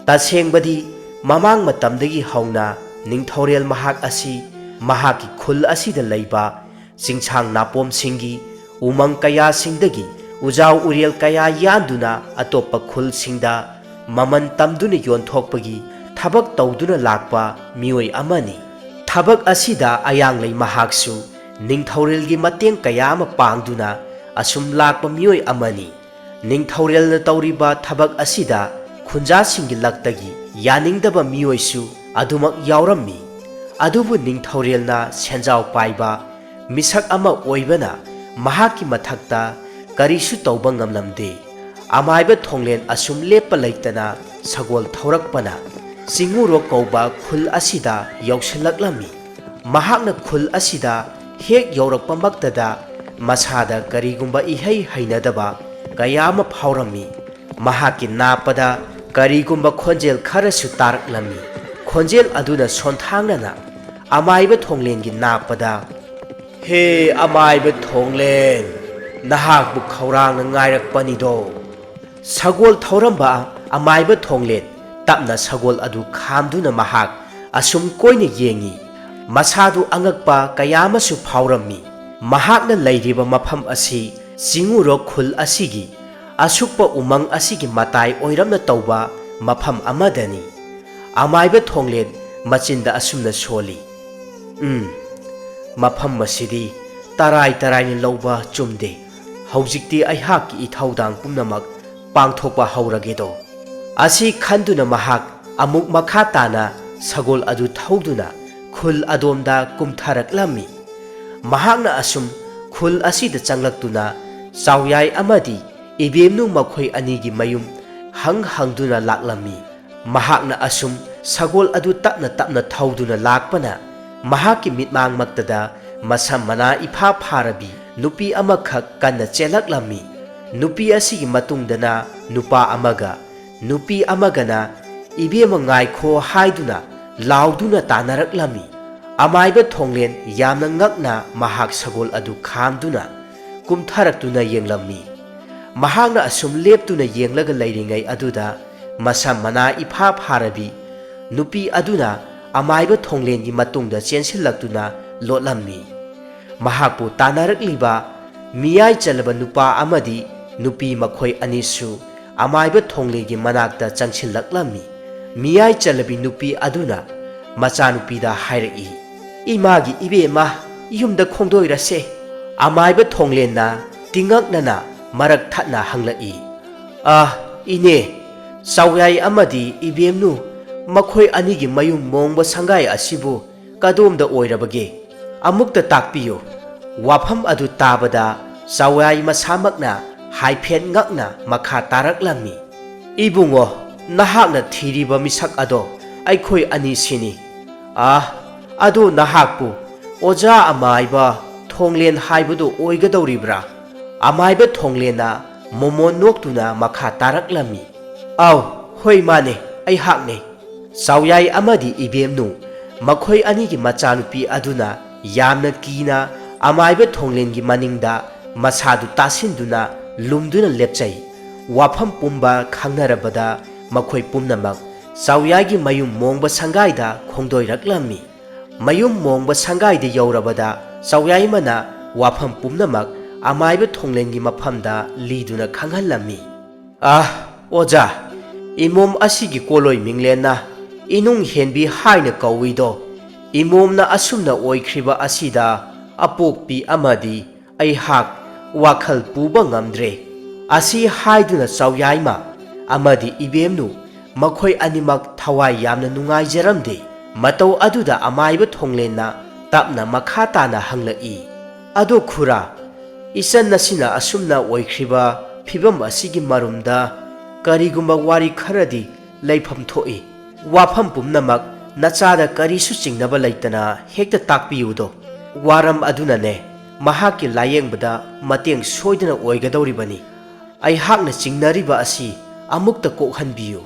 ꯇꯁꯦꯡꯕꯗꯤ ꯃꯃꯥꯡ ꯃꯇꯝꯗꯒꯤ ꯍꯧꯅ ꯅꯤꯡꯊꯧꯔꯦꯜ ꯃꯍꯥꯛ ꯑꯁꯤ ꯃꯍꯥꯛꯀꯤ ꯈꯨꯜ ꯑꯁꯤꯗ ꯂꯩꯕ ꯆꯤꯡꯁꯥꯡ ꯅꯥꯄꯣꯝꯁꯤꯡꯒꯤ ꯎꯃꯪ ꯀꯌꯥꯁꯤꯡꯗꯒꯤ ꯎꯖꯥꯎ ꯎꯔꯦꯜ ꯀꯌꯥ ꯌꯥꯟꯗꯨꯅ ꯑꯇꯣꯞꯄ ꯈꯨꯜꯁꯤꯡꯗ ꯃꯃꯜ ꯇꯝꯗꯨꯅ ꯌꯣꯟꯊꯣꯛꯄꯒꯤ ꯊꯕꯛ ꯇꯧꯗꯨꯅ ꯂꯥꯛꯄ ꯃꯤꯑꯣꯏ ꯑꯃꯅꯤ꯫ ꯊꯕꯛ ꯑꯁꯤꯗ ꯑꯌꯥꯡꯂꯩ ꯃꯍꯥꯛꯁꯨ ꯅꯤꯡꯊꯧꯔꯦꯜꯒꯤ ꯃꯇꯦꯡ ꯀꯌꯥ ꯑꯃ ꯄꯥꯡꯗꯨꯅ ꯑꯁꯨꯝ ꯂꯥꯛꯄ ꯃꯤꯑꯣꯏ ꯑꯃꯅꯤ꯫ ꯅꯤꯡꯊꯧꯔꯦꯜꯅ ꯇꯧꯔꯤꯕ ꯊꯕꯛ ꯑꯁꯤꯗ ꯈꯨꯟꯖꯥꯁꯤꯡꯒꯤ ꯂꯛꯇꯒꯤ ꯌꯥꯅꯤꯡꯗꯕ ꯃꯤꯑꯣꯏꯁꯨ ꯑꯗꯨꯃꯛ ꯌꯥꯎꯔꯝꯃꯤ꯫ ꯑꯗꯨꯕꯨ ꯅꯤꯡꯊꯧꯔꯦꯜꯅ ꯁꯦꯟꯖꯥꯎ ꯄꯥꯏꯕ ꯃꯤꯁꯛ ꯑꯃ ꯑꯣꯏꯕꯅ ꯃꯍꯥꯛꯀꯤ ꯃꯊꯛꯇ ꯀꯔꯤꯁꯨ ꯇꯧꯕ ꯉꯝꯂꯝꯗꯦ꯫ ꯑꯃꯥꯏꯕ ꯊꯣꯡꯂꯦꯟ ꯑꯁꯨꯝ ꯂꯦꯞꯄ ꯂꯩꯇꯅ ꯁꯒꯣꯜ ꯊꯧꯔꯛꯄꯅ ꯆꯤꯡꯉꯨꯔꯣꯛ ꯀꯧꯕ ꯈꯨꯜ ꯑꯁꯤꯗ ꯌꯧꯁꯤꯜꯂꯛꯂꯝꯃꯤ꯫ ꯃꯍꯥꯛꯅ ꯈꯨꯜ ꯑꯁꯤꯗ ꯍꯦꯛ ꯌꯧꯔꯛꯄꯃꯛꯇꯗ ꯃꯁꯥꯗ ꯀꯔꯤꯒꯨꯝꯕ ꯏꯍꯩ ꯍꯩꯅꯗꯕ ꯀꯌꯥ ꯑꯃ ꯐꯥꯎꯔꯝꯃꯤ꯫ ꯃꯍꯥꯛꯀꯤ ꯅꯥꯞꯄꯗ ꯀꯔꯤꯒꯨꯝꯕ ꯈꯣꯟꯖꯦꯜ ꯈꯔꯁꯨ ꯇꯥꯔꯛꯂꯝꯃꯤ꯫ ꯈꯣꯟꯖꯦꯜ ꯑꯗꯨꯅ ꯁꯣꯟꯊꯥꯡꯅꯅ ꯑꯃꯥꯏꯕ ꯊꯣꯡꯂꯦꯟꯒꯤ ꯅꯥꯞꯄꯗ, "ꯍꯦ ꯑꯃꯥꯏꯕ ꯊꯣꯡꯂꯦꯟ, ꯅꯍꯥꯛꯄꯨ ꯈꯧꯔꯥꯡꯅ ꯉꯥꯏꯔꯛꯄꯅꯤꯗꯣ꯫" ꯁꯒꯣꯜ ꯊꯧꯔꯝꯕ ꯑꯃꯥꯏꯕ ꯊꯣꯡꯂꯦꯟ ꯇꯞꯅ ꯁꯒꯣꯜ ꯑꯗꯨ ꯈꯥꯝꯗꯨꯅ ꯃꯍꯥꯛ ꯑꯁꯨꯝ ꯀꯣꯏꯅ ꯌꯦꯡꯉꯤ꯫ ꯃꯁꯥꯗꯨ ꯑꯉꯛꯄ ꯀꯌꯥ ꯑꯃꯁꯨ ꯐꯥꯎꯔꯝꯃꯤ꯫ ꯃꯍꯥꯛꯅ ꯂꯩꯔꯤꯕ ꯃꯐꯝ ꯑꯁꯤ ꯆꯤꯡꯉꯨꯔꯣꯛ ꯈꯨꯜ ꯑꯁꯤꯒꯤ ꯑꯁꯨꯛꯄ ꯎꯃꯪ ꯑꯁꯤꯒꯤ ꯃꯇꯥꯏ ꯑꯣꯏꯔꯞꯅ ꯇꯧꯕ ꯃꯐꯝ ꯑꯃꯗꯅꯤ꯫ ꯑꯃꯥꯏꯕ ꯊꯣꯡꯂꯦꯟ ꯃꯆꯤꯟꯗ ꯑꯁꯨꯝꯅ ꯁꯣꯜꯂꯤ, "ꯎꯝ, ꯃꯐꯝ ꯑꯁꯤꯗꯤ ꯇꯔꯥꯏ ꯇꯔꯥꯏꯅ ꯂꯧꯕ ꯆꯨꯝꯗꯦ꯫ ꯍꯧꯖꯤꯛꯇꯤ ꯑꯩꯍꯥꯛꯀꯤ ꯏꯊꯧꯗꯥꯡ ꯄꯨꯝꯅꯃꯛ ꯄꯥꯡꯊꯣꯛꯄ ꯍꯧꯔꯒꯦꯗꯣ"꯫ ꯑꯁꯤ ꯈꯟꯗꯨꯅ ꯃꯍꯥꯛ ꯑꯃꯨꯛ ꯃꯈꯥ ꯇꯥꯅ ꯁꯒꯣꯜ ꯑꯗꯨ ꯊꯧꯗꯨꯅ ꯈꯨꯜ ꯑꯗꯣꯝꯗ ꯀꯨꯝꯊꯔꯛꯂꯝꯃꯤ꯫ ꯃꯍꯥꯛꯅ ꯑꯁꯨꯝ ꯈꯨꯜ ꯑꯁꯤꯗ ꯆꯪꯂꯛꯇꯨꯅ ꯆꯥꯎꯌꯥꯏ ꯑꯃꯗꯤ ꯏꯕꯦꯝꯅꯨ ꯃꯈꯣꯏ ꯑꯅꯤꯒꯤ ꯃꯌꯨꯝ ꯍꯪ ꯍꯪꯗꯨꯅ ꯂꯥꯛꯂꯝꯃꯤ꯫ ꯃꯍꯥꯛꯅ ꯑꯁꯨꯝ ꯁꯒꯣꯜ ꯑꯗꯨ ꯇꯞꯅ ꯇꯞꯅ ꯊꯧꯗꯨꯅ ꯂꯥꯛꯄꯅ ꯃꯍꯥꯛꯀꯤ ꯃꯤꯠꯃꯥꯡꯃꯛꯇꯗ ꯃꯁꯝ ꯃꯅꯥ ꯏꯐꯥ ꯐꯥꯔꯕꯤ ꯅꯨꯄꯤ ꯑꯃꯈꯛ ꯀꯟꯅ ꯆꯦꯜꯂꯛꯂꯝꯃꯤ꯫ ꯅꯨꯄꯤ ꯑꯁꯤꯒꯤ ꯃꯇꯨꯡꯗꯅ ꯅꯨꯄꯥ ꯑꯃꯒ, ꯅꯨꯄꯤ ꯑꯃꯒꯅ "ꯏꯕꯦꯝꯃ ꯉꯥꯏꯈꯣ" ꯍꯥꯏꯗꯨꯅ ꯂꯥꯎꯗꯨꯅ ꯇꯥꯟꯅꯔꯛꯂꯝꯃꯤ꯫ ꯑꯃꯥꯏꯕ ꯊꯣꯡꯂꯦꯟ ꯌꯥꯝꯅ ꯉꯛꯅ ꯃꯍꯥꯛ ꯁꯒꯣꯜ ꯑꯗꯨ ꯈꯥꯝꯗꯨꯅ ꯀꯨꯝꯊꯔꯛꯇꯨꯅ ꯌꯦꯡꯂꯝꯃꯤ꯫ ꯃꯍꯥꯛꯅ ꯑꯁꯨꯝ ꯂꯦꯞꯇꯨꯅ ꯌꯦꯡꯂꯒ ꯂꯩꯔꯤꯉꯩ ꯑꯗꯨꯗ ꯃꯁꯝ ꯃꯅꯥ ꯏꯐꯥ ꯐꯥꯔꯕꯤ ꯅꯨꯄꯤ ꯑꯗꯨꯅ ꯑꯃꯥꯏꯕ ꯊꯣꯡꯂꯦꯟꯒꯤ ꯃꯇꯨꯡꯗ ꯆꯦꯟꯁꯤꯜꯂꯛꯇꯨꯅ ꯂꯣꯠꯂꯝꯃꯤ꯫ ꯃꯍꯥꯛꯄꯨ ꯇꯥꯟꯅꯔꯛꯂꯤꯕ ꯃꯤꯌꯥꯏ ꯆꯜꯂꯕ ꯅꯨꯄꯥ ꯑꯃꯗꯤ ꯅꯨꯄꯤ ꯃꯈꯣꯏ ꯑꯅꯤꯁꯨ ꯑꯃꯥꯏꯕ ꯊꯣꯡꯂꯦꯟꯒꯤ ꯃꯅꯥꯛꯇ ꯆꯪꯁꯤꯜꯂꯛꯂꯝꯃꯤ꯫ ꯃꯤꯌꯥꯏ ꯆꯜꯂꯕꯤ ꯅꯨꯄꯤ ꯑꯗꯨꯅ ꯃꯆꯥꯅꯨꯄꯤꯗ ꯍꯥꯏꯔꯛꯏ, "ꯏꯃꯥꯒꯤ ꯏꯕꯦꯝꯃ, ꯌꯨꯝꯗ ꯈꯣꯡꯗꯣꯏꯔꯁꯦ?" ꯑꯃꯥꯏꯕ ꯊꯣꯡꯂꯦꯟꯅ ꯇꯤꯉꯛꯅꯅ ꯃꯔꯛ ꯊꯠꯅ ꯍꯪꯂꯛꯏ, "ꯑꯥ, ꯏꯅꯦ, ꯆꯥꯎꯌꯥꯏ ꯑꯃꯗꯤ ꯏꯕꯦꯝꯅꯨ ꯃꯈꯣꯏ ꯑꯅꯤꯒꯤ ꯃꯌꯨꯝ ꯃꯣꯡꯕ ꯁꯪꯒꯥꯏ ꯑꯁꯤꯕꯨ ꯀꯗꯣꯝꯗ ꯑꯣꯏꯔꯕꯒꯦ? ꯑꯃꯨꯛꯇ ꯇꯥꯛꯄꯤꯌꯨ"꯫ ꯋꯥꯐꯝ ꯑꯗꯨ ꯇꯥꯕꯗ ꯆꯥꯎꯌꯥꯏ ꯃꯁꯥꯃꯛꯅ ꯍꯥꯏꯐꯦꯠ ꯉꯛꯅ ꯃꯈꯥ ꯇꯥꯔꯛꯂꯝꯃꯤ, "ꯏꯕꯨꯡꯉꯣ, ꯅꯍꯥꯛꯅ ꯊꯤꯔꯤꯕ ꯃꯤꯁꯛ ꯑꯗꯣ ꯑꯩꯈꯣꯏ ꯑꯅꯤꯁꯤꯅꯤ꯫ ꯑꯥ, ꯑꯗꯨ ꯅꯍꯥꯛꯄꯨ ꯑꯣꯖꯥ ꯑꯃꯥꯏꯕ ꯊꯣꯡꯂꯦꯟ ꯍꯥꯏꯕꯗꯨ ꯑꯣꯏꯒꯗꯧꯔꯤꯕ꯭ꯔꯥ?" ꯑꯃꯥꯏꯕ ꯊꯣꯡꯂꯦꯟꯅ ꯃꯣꯃꯣꯟ ꯅꯣꯛꯇꯨꯅ ꯃꯈꯥ ꯇꯥꯔꯛꯂꯝꯃꯤ, "ꯑꯥꯎ, ꯍꯣꯏ, ꯃꯥꯅꯦ, ꯑꯩꯍꯥꯛꯅꯦ"꯫ ꯆꯥꯎꯌꯥꯏ ꯑꯃꯗꯤ ꯏꯕꯦꯝꯅꯨ ꯃꯈꯣꯏ ꯑꯅꯤꯒꯤ ꯃꯆꯥꯅꯨꯄꯤ ꯑꯗꯨꯅ ꯌꯥꯝꯅ ꯀꯤꯅ ꯑꯃꯥꯏꯕ ꯊꯣꯡꯂꯦꯟꯒꯤ ꯃꯅꯤꯡꯗ ꯃꯁꯥꯗꯨ ꯇꯥꯁꯤꯟꯗꯨꯅ ꯂꯨꯝꯗꯨꯅ ꯂꯦꯞꯆꯩ꯫ ꯋꯥꯐꯝ ꯄꯨꯝꯕ ꯈꯪꯅꯔꯕꯗ ꯃꯈꯣꯏ ꯄꯨꯝꯅꯃꯛ ꯆꯥꯎꯌꯥꯏꯒꯤ ꯃꯌꯨꯝ ꯃꯣꯡꯕ ꯁꯪꯒꯥꯏꯗ ꯈꯣꯡꯗꯣꯏꯔꯛꯂꯝꯃꯤ꯫ ꯃꯌꯨꯝ ꯃꯣꯡꯕ ꯁꯪꯒꯥꯏꯗ ꯌꯧꯔꯕꯗ ꯆꯥꯎꯌꯥꯏꯃꯅ ꯋꯥꯐꯝ ꯄꯨꯝꯅꯃꯛ ꯑꯃꯥꯏꯕ ꯊꯣꯡꯂꯦꯟꯒꯤ ꯃꯐꯝꯗ ꯂꯤꯗꯨꯅ ꯈꯪꯍꯜꯂꯝꯃꯤ꯫ "ꯑꯥ, ꯑꯣꯖꯥ, ꯏꯃꯣꯝ ꯑꯁꯤꯒꯤ ꯀꯣꯂꯣꯏ ꯃꯤꯡꯂꯦꯟꯅ ꯏꯅꯨꯡ ꯍꯦꯟꯕꯤ ꯍꯥꯏꯅ ꯀꯧꯏꯗꯣ, ꯏꯃꯣꯝꯅ ꯑꯁꯨꯝꯅ ꯑꯣꯏꯈ꯭ꯔꯤꯕ ꯑꯁꯤꯗ ꯑꯄꯣꯛꯄꯤ ꯑꯃꯗꯤ ꯑꯩꯍꯥꯛ ꯋꯥꯈꯜ ꯄꯨꯕ ꯉꯝꯗ꯭ꯔꯦ"꯫ ꯑꯁꯤ ꯍꯥꯏꯗꯨꯅ ꯆꯥꯎꯌꯥꯏꯃ ꯑꯃꯗꯤ ꯏꯕꯦꯝꯅꯨ ꯃꯈꯣꯏ ꯑꯅꯤꯃꯛ ꯊꯋꯥꯏ ꯌꯥꯝꯅ ꯅꯨꯡꯉꯥꯏꯖꯔꯝꯗꯦ꯫ ꯃꯇꯧ ꯑꯗꯨꯗ ꯑꯃꯥꯏꯕ ꯊꯣꯡꯂꯦꯟꯅ ꯇꯞꯅ ꯃꯈꯥ ꯇꯥꯅ ꯍꯪꯂꯛꯏ, "ꯑꯗꯣ ꯈꯨꯔꯥ, ꯏꯆꯟ ꯑꯁꯤꯅ ꯑꯁꯨꯝꯅ ꯑꯣꯏꯈ꯭ꯔꯤꯕ ꯐꯤꯕꯝ ꯑꯁꯤꯒꯤ ꯃꯔꯨꯝꯗ ꯀꯔꯤꯒꯨꯝꯕ ꯋꯥꯔꯤ ꯈꯔꯗꯤ ꯂꯩꯐꯝ ꯊꯣꯛꯏ꯫ ꯋꯥꯐꯝ ꯄꯨꯝꯅꯃꯛ ꯅꯆꯥꯗ ꯀꯔꯤꯁꯨ ꯆꯤꯡꯅꯕ ꯂꯩꯇꯅ ꯍꯦꯛꯇ ꯇꯥꯛꯄꯤꯌꯨꯗꯣ꯫ ꯋꯥꯔꯝ ꯑꯗꯨꯅꯅꯦ ꯃꯍꯥꯛꯀꯤ ꯂꯥꯌꯦꯡꯕꯗ ꯃꯇꯦꯡ ꯁꯣꯏꯗꯅ ꯑꯣꯏꯒꯗꯧꯔꯤꯕꯅꯤ꯫ ꯑꯩꯍꯥꯛꯅ ꯆꯤꯡꯅꯔꯤꯕ ꯑꯁꯤ ꯑꯃꯨꯛꯇ ꯀꯣꯛꯍꯟꯕꯤꯌꯨ"꯫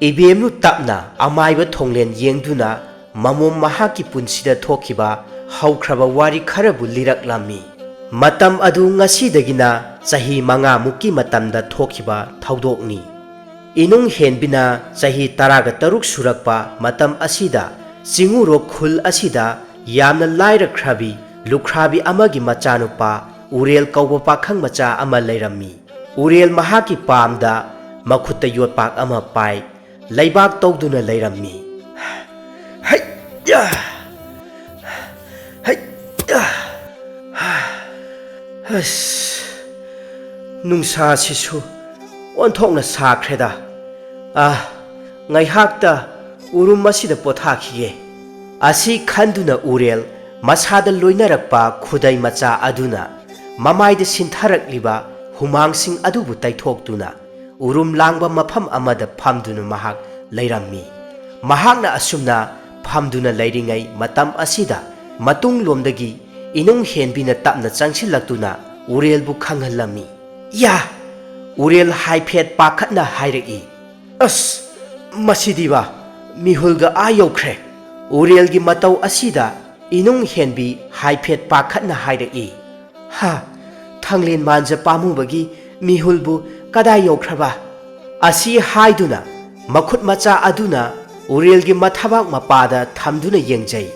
ꯏꯕꯦꯝꯅꯨ ꯇꯞꯅ ꯑꯃꯥꯏꯕ ꯊꯣꯡꯂꯦꯟ ꯌꯦꯡꯗꯨꯅ ꯃꯃꯣꯝ ꯃꯍꯥꯛꯀꯤ ꯄꯨꯟꯁꯤꯗ ꯊꯣꯛꯈꯤꯕ ꯍꯧꯈ꯭ꯔꯕ ꯋꯥꯔꯤ ꯈꯔꯕꯨ ꯂꯤꯔꯛꯂꯝꯃꯤ꯫ ꯃꯇꯝ ꯑꯗꯨ ꯉꯁꯤꯗꯒꯤꯅ ꯆꯍꯤ ꯃꯉꯥꯃꯨꯛꯀꯤ ꯃꯇꯝꯗ ꯊꯣꯛꯈꯤꯕ ꯊꯧꯗꯣꯛꯅꯤ꯫ ꯏꯅꯨꯡ ꯍꯦꯟꯕꯤꯅ ꯆꯍꯤ ꯇꯔꯥꯒ ꯇꯔꯨꯛ ꯁꯨꯔꯛꯄ ꯃꯇꯝ ꯑꯁꯤꯗ ꯆꯤꯡꯉꯨꯔꯣꯛ ꯈꯨꯜ ꯑꯁꯤꯗ ꯌꯥꯝꯅ ꯂꯥꯏꯔꯈ꯭ꯔꯕꯤ ꯂꯨꯈ꯭ꯔꯥꯕꯤ ꯑꯃꯒꯤ ꯃꯆꯥꯅꯨꯄꯥ ꯎꯔꯦꯜ ꯀꯧꯕ ꯄꯥꯈꯪ ꯃꯆꯥ ꯑꯃ ꯂꯩꯔꯝꯃꯤ꯫ ꯎꯔꯦꯜ ꯃꯍꯥꯛꯀꯤ ꯄꯥꯝꯗ ꯃꯈꯨꯠꯇ ꯌꯣꯠꯄꯥꯛ ꯑꯃ ꯄꯥꯏ ꯂꯩꯕꯥꯛ ꯇꯧꯗꯨꯅ ꯂꯩꯔꯝꯃꯤ꯫ ꯍꯩꯌꯥ! ꯍꯩꯌꯥ! ꯑꯁ! ꯅꯨꯡꯁꯥꯁꯤꯁꯨ ꯑꯣꯟꯊꯣꯛꯅ ꯁꯥꯈ꯭ꯔꯦꯗ꯫ ꯑꯥ, ꯉꯥꯏꯍꯥꯛꯇ ꯎꯔꯨꯝ ꯑꯁꯤꯗ ꯄꯣꯊꯥꯈꯤꯒꯦ꯫ ꯑꯁꯤ ꯈꯟꯗꯨꯅ ꯎꯔꯦꯜ ꯃꯁꯥꯗ ꯂꯣꯏꯅꯔꯛꯄ ꯈꯨꯗꯩ ꯃꯆꯥ ꯑꯗꯨꯅ ꯃꯃꯥꯏꯗ ꯁꯤꯟꯊꯔꯛꯂꯤꯕ ꯍꯨꯃꯥꯡꯁꯤꯡ ꯑꯗꯨꯕꯨ ꯇꯩꯊꯣꯛꯇꯨꯅ ꯎꯔꯨꯝ ꯂꯥꯡꯕ ꯃꯐꯝ ꯑꯃꯗ ꯐꯝꯗꯨꯅ ꯃꯍꯥꯛ ꯂꯩꯔꯝꯃꯤ꯫ ꯃꯍꯥꯛꯅ ꯑꯁꯨꯝꯅ ꯐꯝꯗꯨꯅ ꯂꯩꯔꯤꯉꯩ ꯃꯇꯝ ꯑꯁꯤꯗ ꯃꯇꯨꯡꯂꯣꯝꯗꯒꯤ ꯏꯅꯨꯡ ꯍꯦꯟꯕꯤꯅ ꯇꯞꯅ ꯆꯪꯁꯤꯜꯂꯛꯇꯨꯅ ꯎꯔꯦꯜꯕꯨ ꯈꯪꯍꯜꯂꯝꯃꯤ꯫ "ꯌꯥ!" ꯎꯔꯦꯜ ꯍꯥꯏꯐꯦꯠ ꯄꯥꯈꯠꯅ ꯍꯥꯏꯔꯛꯏ꯫ "ꯑꯁ, ꯃꯁꯤꯗꯤꯕ ꯃꯤꯍꯨꯜꯒ ꯑꯥ ꯌꯧꯈ꯭ꯔꯦ"꯫ ꯎꯔꯦꯜꯒꯤ ꯃꯇꯧ ꯑꯁꯤꯗ ꯏꯅꯨꯡ ꯍꯦꯟꯕꯤ ꯍꯥꯏꯐꯦꯠ ꯄꯥꯈꯠꯅ ꯍꯥꯏꯔꯛꯏ꯫ "ꯍꯥ, ꯊꯥꯡꯂꯦꯟ ꯃꯥꯟꯖ ꯄꯥꯝꯃꯨꯕꯒꯤ ꯃꯤꯍꯨꯜꯕꯨ "ꯀꯗꯥꯏ ꯌꯧꯈ꯭ꯔꯕ?" ꯑꯁꯤ ꯍꯥꯏꯗꯨꯅ ꯃꯈꯨꯠ ꯃꯆꯥ ꯑꯗꯨꯅ ꯎꯔꯦꯜꯒꯤ ꯃꯊꯕꯥꯛ ꯃꯄꯥꯗ ꯊꯝꯗꯨꯅ ꯌꯦꯡꯖꯩ꯫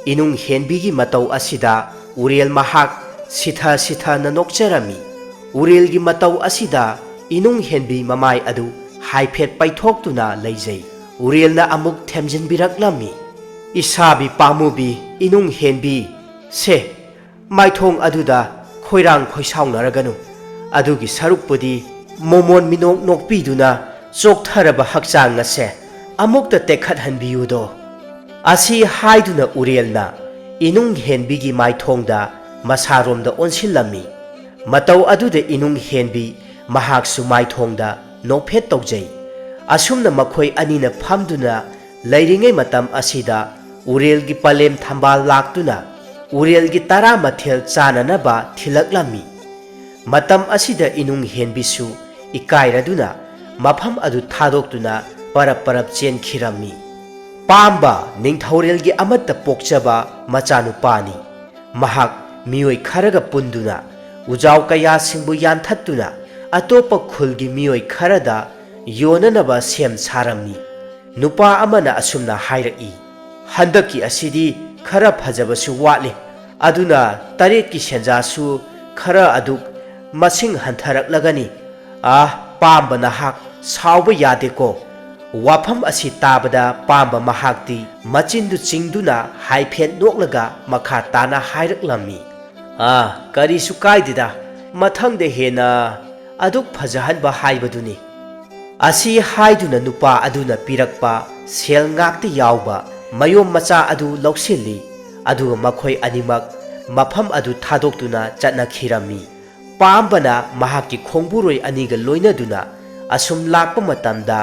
ꯏꯅꯨꯡ ꯍꯦꯟꯕꯤꯒꯤ ꯃꯇꯧ ꯑꯁꯤꯗ ꯎꯔꯦꯜ ꯃꯍꯥꯛ ꯁꯤꯊ ꯁꯤꯊꯅ ꯅꯣꯛꯆꯔꯝꯃꯤ꯫ ꯎꯔꯦꯜꯒꯤ ꯃꯇꯧ ꯑꯁꯤꯗ ꯏꯅꯨꯡ ꯍꯦꯟꯕꯤ ꯃꯃꯥꯏ ꯑꯗꯨ ꯍꯥꯏꯐꯦꯠ ꯄꯩꯊꯣꯛꯇꯨꯅ ꯂꯩꯖꯩ꯫ ꯎꯔꯦꯜꯅ ꯑꯃꯨꯛ ꯊꯦꯝꯖꯤꯟꯕꯤꯔꯛꯂꯝꯃꯤ, "ꯏꯁꯥꯕꯤ ꯄꯥꯝꯃꯨꯕꯤ ꯏꯅꯨꯡ ꯍꯦꯟꯕꯤ, ꯁꯦ, ꯃꯥꯏꯊꯣꯡ ꯑꯗꯨꯗ ꯈꯣꯏꯔꯥꯡ ꯈꯣꯏꯁꯥꯎꯅꯔꯒꯅꯨ꯫ ꯑꯗꯨꯒꯤ ꯁꯔꯨꯛꯄꯨꯗꯤ ꯃꯣꯃꯣꯟ ꯃꯤꯅꯣꯛ ꯅꯣꯛꯄꯤꯗꯨꯅ ꯆꯣꯛꯊꯔꯕ ꯍꯛꯆꯥꯡ ꯑꯁꯦ ꯑꯃꯨꯛꯇ ꯇꯦꯛꯈꯠꯍꯟꯕꯤꯌꯨꯗꯣ꯫" ꯑꯁꯤ ꯍꯥꯏꯗꯨꯅ ꯎꯔꯦꯜꯅ ꯏꯅꯨꯡ ꯍꯦꯟꯕꯤꯒꯤ ꯃꯥꯏꯊꯣꯡꯗ ꯃꯁꯥꯔꯣꯝꯗ ꯑꯣꯟꯁꯤꯜꯂꯝꯃꯤ꯫ ꯃꯇꯧ ꯑꯗꯨꯗ ꯏꯅꯨꯡ ꯍꯦꯟꯕꯤ ꯃꯍꯥꯛꯁꯨ ꯃꯥꯏꯊꯣꯡꯗ ꯅꯣꯛꯐꯦꯠ ꯇꯧꯖꯩ꯫ ꯑꯁꯨꯝꯅ ꯃꯈꯣꯏ ꯑꯅꯤꯅ ꯐꯝꯗꯨꯅ ꯂꯩꯔꯤꯉꯩ ꯃꯇꯝ ꯑꯁꯤꯗ ꯎꯔꯦꯜꯒꯤ ꯄꯂꯦꯝ ꯊꯝꯕꯥꯜ ꯂꯥꯛꯇꯨꯅ ꯎꯔꯦꯜꯒꯤ ꯇꯔꯥ ꯃꯊꯦꯜ ꯆꯥꯅꯅꯕ ꯊꯤꯜꯂꯛꯂꯝꯃꯤ꯫ ꯃꯇꯝ ꯑꯁꯤꯗ ꯏꯅꯨꯡ ꯍꯦꯟꯕꯤꯁꯨ ꯏꯀꯥꯏꯔꯗꯨꯅ ꯃꯐꯝ ꯑꯗꯨ ꯊꯥꯗꯣꯛꯇꯨꯅ ꯄꯔꯞ ꯄꯔꯞ ꯆꯦꯟꯈꯤꯔꯝꯃꯤ꯫ ꯄꯥꯝꯕ ꯅꯤꯡꯊꯧꯔꯦꯜꯒꯤ ꯑꯃꯠꯇ ꯄꯣꯛꯆꯕ ꯃꯆꯥꯅꯨꯄꯥꯅꯤ꯫ ꯃꯍꯥꯛ ꯃꯤꯑꯣꯏ ꯈꯔꯒ ꯄꯨꯟꯗꯨꯅ ꯎꯖꯥꯎ ꯀꯌꯥꯁꯤꯡꯕꯨ ꯌꯥꯟꯊꯠꯇꯨꯅ ꯑꯇꯣꯞꯄ ꯈꯨꯜꯒꯤ ꯃꯤꯑꯣꯏ ꯈꯔꯗ ꯌꯣꯟꯅꯅꯕ ꯁꯦꯝ ꯁꯥꯔꯝꯃꯤ꯫ ꯅꯨꯄꯥ ꯑꯃꯅ ꯑꯁꯨꯝꯅ ꯍꯥꯏꯔꯛꯏ, "ꯍꯟꯗꯛꯀꯤ ꯑꯁꯤꯗꯤ ꯈꯔ ꯐꯖꯕꯁꯨ ꯋꯥꯠꯂꯤ, ꯑꯗꯨꯅ ꯇꯔꯦꯠꯀꯤ ꯁꯦꯟꯖꯥꯁꯨ ꯈꯔ ꯑꯗꯨꯛ ꯃꯁꯤꯡ ꯍꯟꯊꯔꯛꯂꯒꯅꯤ꯫ ꯑꯥ, ꯄꯥꯝꯕ ꯅꯍꯥꯛ ꯁꯥꯎꯕ ꯌꯥꯗꯦꯀꯣ꯫" ꯋꯥꯐꯝ ꯑꯁꯤ ꯇꯥꯕꯗ ꯄꯥꯝꯕ ꯃꯍꯥꯛꯇꯤ ꯃꯆꯤꯟꯗꯨ ꯆꯤꯡꯗꯨꯅ ꯍꯥꯏꯐꯦꯠ ꯅꯣꯛꯂꯒ ꯃꯈꯥ ꯇꯥꯅ ꯍꯥꯏꯔꯛꯂꯝꯃꯤ, "ꯑꯥ, ꯀꯔꯤꯁꯨ ꯀꯥꯏꯗꯦꯗ, ꯃꯊꯪꯗ ꯍꯦꯟꯅ ꯑꯗꯨꯛ ꯐꯖꯍꯟꯕ ꯍꯥꯏꯕꯗꯨꯅꯤ꯫" ꯑꯁꯤ ꯍꯥꯏꯗꯨꯅ ꯅꯨꯄꯥ ꯑꯗꯨꯅ ꯄꯤꯔꯛꯄ ꯁꯦꯜ ꯉꯥꯛꯇ ꯌꯥꯎꯕ ꯃꯌꯣꯝ ꯃꯆꯥ ꯑꯗꯨ ꯂꯧꯁꯤꯜꯂꯤ꯫ ꯑꯗꯨꯒ ꯃꯈꯣꯏ ꯑꯅꯤꯃꯛ ꯃꯐꯝ ꯑꯗꯨ ꯊꯥꯗꯣꯛꯇꯨꯅ ꯆꯠꯅꯈꯤꯔꯝꯃꯤ꯫ ꯄꯥꯝꯕꯅ ꯃꯍꯥꯛꯀꯤ ꯈꯣꯡꯕꯨꯔꯣꯏ ꯑꯅꯤꯒ ꯂꯣꯏꯅꯗꯨꯅ ꯑꯁꯨꯝ ꯂꯥꯛꯄ ꯃꯇꯝꯗ,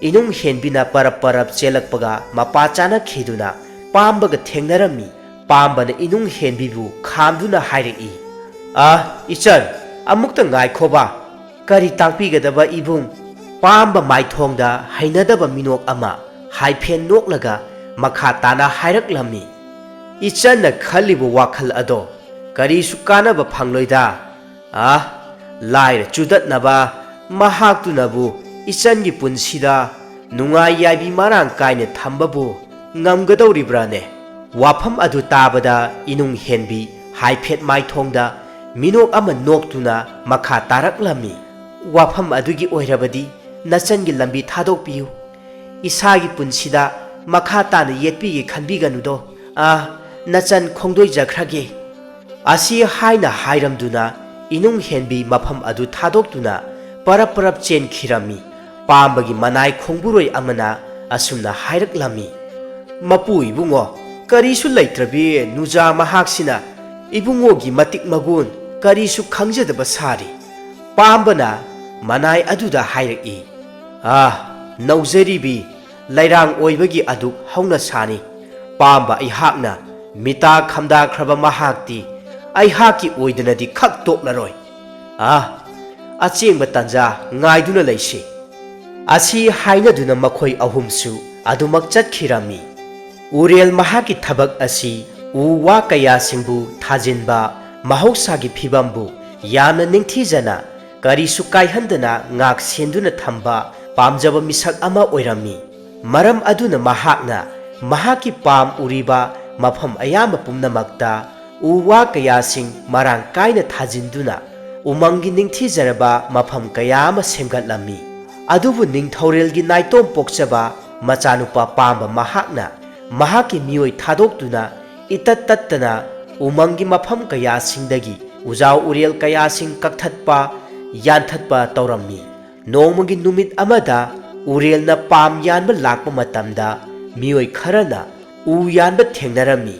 ꯏꯅꯨꯡ ꯍꯦꯟꯕꯤꯅ ꯄꯔꯞ ꯄꯔꯞ ꯆꯦꯜꯂꯛꯄꯒ ꯃꯄꯥ ꯆꯥꯅꯈꯤꯗꯨꯅ ꯄꯥꯝꯕꯒ ꯊꯦꯡꯅꯔꯝꯃꯤ꯫ ꯄꯥꯝꯕꯅ ꯏꯅꯨꯡ ꯍꯦꯟꯕꯤꯕꯨ ꯈꯥꯝꯗꯨꯅ ꯍꯥꯏꯔꯛꯏ, "ꯑ, ꯏꯆꯟ, ꯑꯃꯨꯛꯇ ꯉꯥꯏꯈꯣꯕ꯫" "ꯀꯔꯤ ꯇꯥꯛꯄꯤꯒꯗꯕ, ꯏꯕꯨꯡ?" ꯄꯥꯝꯕ ꯃꯥꯏꯊꯣꯡꯗ ꯍꯩꯅꯗꯕ ꯃꯤꯅꯣꯛ ꯑꯃ ꯍꯥꯏꯐꯦꯠ ꯅꯣꯛꯂꯒ ꯃꯈꯥ ꯇꯥꯅ ꯍꯥꯏꯔꯛꯂꯝꯃꯤ, "ꯏꯆꯟꯅ ꯈꯜꯂꯤꯕ ꯋꯥꯈꯜ ꯑꯗꯣ ꯀꯔꯤꯁꯨ ꯀꯥꯟꯅꯕ ꯐꯪꯂꯣꯏꯗ꯫ ꯑ, ꯂꯥꯏꯔ ꯆꯨꯗꯠꯅꯕ ꯃꯍꯥꯛꯇꯨꯅꯕꯨ ꯏꯆꯟꯒꯤ ꯄꯨꯟꯁꯤꯗ ꯅꯨꯡꯉꯥꯏ ꯌꯥꯏꯕꯤ ꯃꯔꯥꯡ ꯀꯥꯏꯅ ꯊꯝꯕꯕꯨ ꯉꯝꯒꯗꯧꯔꯤꯕ꯭ꯔꯥꯅꯦ? ꯋꯥꯐꯝ ꯑꯗꯨ ꯇꯥꯕꯗ ꯏꯅꯨꯡ ꯍꯦꯟꯕꯤ ꯍꯥꯏꯐꯦꯠ ꯃꯥꯏꯊꯣꯡꯗ ꯃꯤꯅꯣꯛ ꯑꯃ ꯅꯣꯛꯇꯨꯅ ꯃꯈꯥ ꯇꯥꯔꯛꯂꯝꯃꯤ꯫ ꯋꯥꯐꯝ ꯑꯗꯨꯒꯤ ꯑꯣꯏꯔꯕꯗꯤ ꯅꯆꯟꯒꯤ ꯂꯝꯕꯤ ꯊꯥꯗꯣꯛꯄꯤꯌꯨ꯫ ꯏꯁꯥꯒꯤ ꯄꯨꯟꯁꯤꯗ ꯃꯈꯥ ꯇꯥꯅ ꯌꯦꯠꯄꯤꯒꯦ ꯈꯟꯕꯤꯒꯅꯨꯗꯣ꯫ ꯑꯥ, ꯅꯆꯟ ꯈꯣꯡꯗꯣꯏꯖꯈ꯭ꯔꯒꯦ꯫ ꯑꯁꯤ ꯍꯥꯏꯅ ꯍꯥꯏꯔꯝꯗꯨꯅ ꯏꯅꯨꯡ ꯍꯦꯟꯕꯤ ꯃꯐꯝ ꯑꯗꯨ ꯊꯥꯗꯣꯛꯇꯨꯅ ꯄꯔꯞ ꯄꯔꯞ ꯆꯦꯟꯈꯤꯔꯝꯃꯤ꯫ ꯄꯥꯝꯕꯒꯤ ꯃꯅꯥꯏ ꯈꯣꯡꯕꯨꯔꯣꯏ ꯑꯃꯅ ꯑꯁꯨꯝꯅ ꯍꯥꯏꯔꯛꯂꯝꯃꯤ, "ꯃꯄꯨ ꯏꯕꯨꯡꯉꯣ, ꯀꯔꯤꯁꯨ ꯂꯩꯇ꯭ꯔꯕꯤ ꯅꯨꯖꯥ ꯃꯍꯥꯛꯁꯤꯅ ꯏꯕꯨꯡꯉꯣꯒꯤ ꯃꯇꯤꯛ ꯃꯒꯨꯟ ꯀꯔꯤꯁꯨ ꯈꯪꯖꯗꯕ ꯁꯥꯔꯤ꯫" ꯄꯥꯝꯕꯅ ꯃꯅꯥꯏ ꯑꯗꯨꯗ ꯍꯥꯏꯔꯛꯏ, "ꯑꯥ, ꯅꯧꯖꯔꯤꯕꯤ ꯂꯩꯔꯥꯡ ꯑꯣꯏꯕꯒꯤ ꯑꯗꯨꯛ ꯍꯧꯅ ꯁꯥꯅꯤ꯫ ꯄꯥꯝꯕ ꯑꯩꯍꯥꯛꯅ ꯃꯤꯇꯥ ꯈꯝꯗꯥꯈ꯭ꯔꯕ ꯃꯍꯥꯛꯇꯤ ꯑꯩꯍꯥꯛꯀꯤ ꯑꯣꯏꯗꯅꯗꯤ ꯈꯛ ꯇꯣꯛꯂꯔꯣꯏ꯫ ꯑꯥ, ꯑꯆꯦꯡꯕ ꯇꯥꯟꯖꯥ ꯉꯥꯏꯗꯨꯅ ꯂꯩꯁꯤ꯫" ꯑꯁꯤ ꯍꯥꯏꯅꯗꯨꯅ ꯃꯈꯣꯏ ꯑꯍꯨꯝꯁꯨ ꯑꯗꯨꯃꯛ ꯆꯠꯈꯤꯔꯝꯃꯤ꯫ ꯎꯔꯦꯜ ꯃꯍꯥꯛꯀꯤ ꯊꯕꯛ ꯑꯁꯤ ꯎ ꯋꯥ ꯀꯌꯥꯁꯤꯡꯕꯨ ꯊꯥꯖꯤꯟꯕ, ꯃꯍꯧꯁꯥꯒꯤ ꯐꯤꯕꯝꯕꯨ ꯌꯥꯝꯅ ꯅꯤꯡꯊꯤꯖꯅ, ꯀꯔꯤꯁꯨ ꯀꯥꯏꯍꯟꯗꯅ ꯉꯥꯛ ꯁꯦꯟꯗꯨꯅ ꯊꯝꯕ ꯄꯥꯝꯖꯕ ꯃꯤꯁꯛ ꯑꯃ ꯑꯣꯏꯔꯝꯃꯤ꯫ ꯃꯔꯝ ꯑꯗꯨꯅ ꯃꯍꯥꯛꯅ ꯃꯍꯥꯛꯀꯤ ꯄꯥꯝ ꯎꯔꯤꯕ ꯃꯐꯝ ꯑꯌꯥꯝꯕ ꯄꯨꯝꯅꯃꯛꯇ ꯎ ꯋꯥ ꯀꯌꯥꯁꯤꯡ ꯃꯔꯥꯡ ꯀꯥꯏꯅ ꯊꯥꯖꯤꯟꯗꯨꯅ ꯎꯃꯪꯒꯤ ꯅꯤꯡꯊꯤꯖꯔꯕ ꯃꯐꯝ ꯀꯌꯥ ꯑꯃ ꯁꯦꯝꯒꯠꯂꯝꯃꯤ꯫ ꯑꯗꯨꯕꯨ ꯅꯤꯡꯊꯧꯔꯦꯜꯒꯤ ꯅꯥꯏꯇꯣꯝ ꯄꯣꯛꯆꯕ ꯃꯆꯥꯅꯨꯄꯥ ꯄꯥꯝꯕ ꯃꯍꯥꯛꯅ ꯃꯍꯥꯛꯀꯤ ꯃꯤꯑꯣꯏ ꯊꯥꯗꯣꯛꯇꯨꯅ ꯏꯇꯠ ꯇꯠꯇꯅ ꯎꯃꯪꯒꯤ ꯃꯐꯝ ꯀꯌꯥꯁꯤꯡꯗꯒꯤ ꯎꯖꯥꯎ ꯎꯔꯦꯜ ꯀꯌꯥꯁꯤꯡ ꯀꯛꯊꯠꯄ, ꯌꯥꯟꯊꯠꯄ ꯇꯧꯔꯝꯃꯤ꯫ ꯅꯣꯡꯃꯒꯤ ꯅꯨꯃꯤꯠ ꯑꯃꯗ ꯎꯔꯦꯜꯅ ꯄꯥꯝ ꯌꯥꯟꯕ ꯂꯥꯛꯄ ꯃꯇꯝꯗ ꯃꯤꯑꯣꯏ ꯈꯔꯅ ꯎ ꯌꯥꯟꯕ ꯊꯦꯡꯅꯔꯝꯃꯤ꯫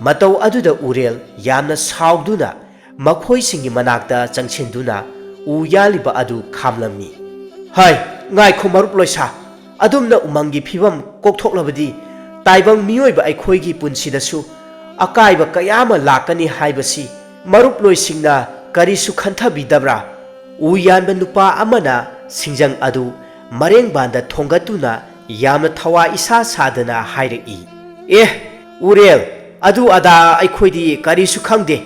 ꯃꯇꯧ ꯑꯗꯨꯗ ꯎꯔꯦꯜ ꯌꯥꯝꯅ ꯁꯥꯎꯗꯨꯅ ꯃꯈꯣꯏꯁꯤꯡꯒꯤ ꯃꯅꯥꯛꯇ ꯆꯪꯁꯤꯟꯗꯨꯅ ꯎ ꯌꯥꯜꯂꯤꯕ ꯑꯗꯨ ꯈꯥꯝꯂꯝꯃꯤ꯫ "ꯍꯩ, ꯉꯥꯏꯈꯣ ꯃꯔꯨꯞ ꯂꯣꯏꯁꯥ, ꯑꯗꯨꯝꯅ ꯎꯃꯪꯒꯤ ꯐꯤꯕꯝ ꯀꯣꯛꯊꯣꯛꯂꯕꯗꯤ ꯇꯥꯏꯕꯪ ꯃꯤꯑꯣꯏꯕ ꯑꯩꯈꯣꯏꯒꯤ ꯄꯨꯟꯁꯤꯗꯁꯨ ꯑꯀꯥꯏꯕ ꯀꯌꯥ ꯑꯃ ꯂꯥꯛꯀꯅꯤ ꯍꯥꯏꯕꯁꯤ ꯃꯔꯨꯞ ꯂꯣꯏꯁꯤꯡꯅ ꯀꯔꯤꯁꯨ ꯈꯟꯊꯕꯤꯗꯕ꯭ꯔꯥ?" ꯎ ꯌꯥꯟꯕ ꯅꯨꯄꯥ ꯑꯃꯅ ꯁꯤꯡꯖꯪ ꯑꯗꯨ ꯃꯔꯦꯡꯕꯥꯟꯗ ꯊꯣꯡꯒꯠꯇꯨꯅ ꯌꯥꯝꯅ ꯊꯋꯥ ꯏꯁꯥ ꯁꯥꯗꯅ ꯍꯥꯏꯔꯛꯏ꯫ "ꯑꯦ, ꯎꯔꯦꯜ, ꯑꯗꯨ ꯑꯗꯥ ꯑꯩꯈꯣꯏꯗꯤ ꯀꯔꯤꯁꯨ ꯈꯪꯗꯦ꯫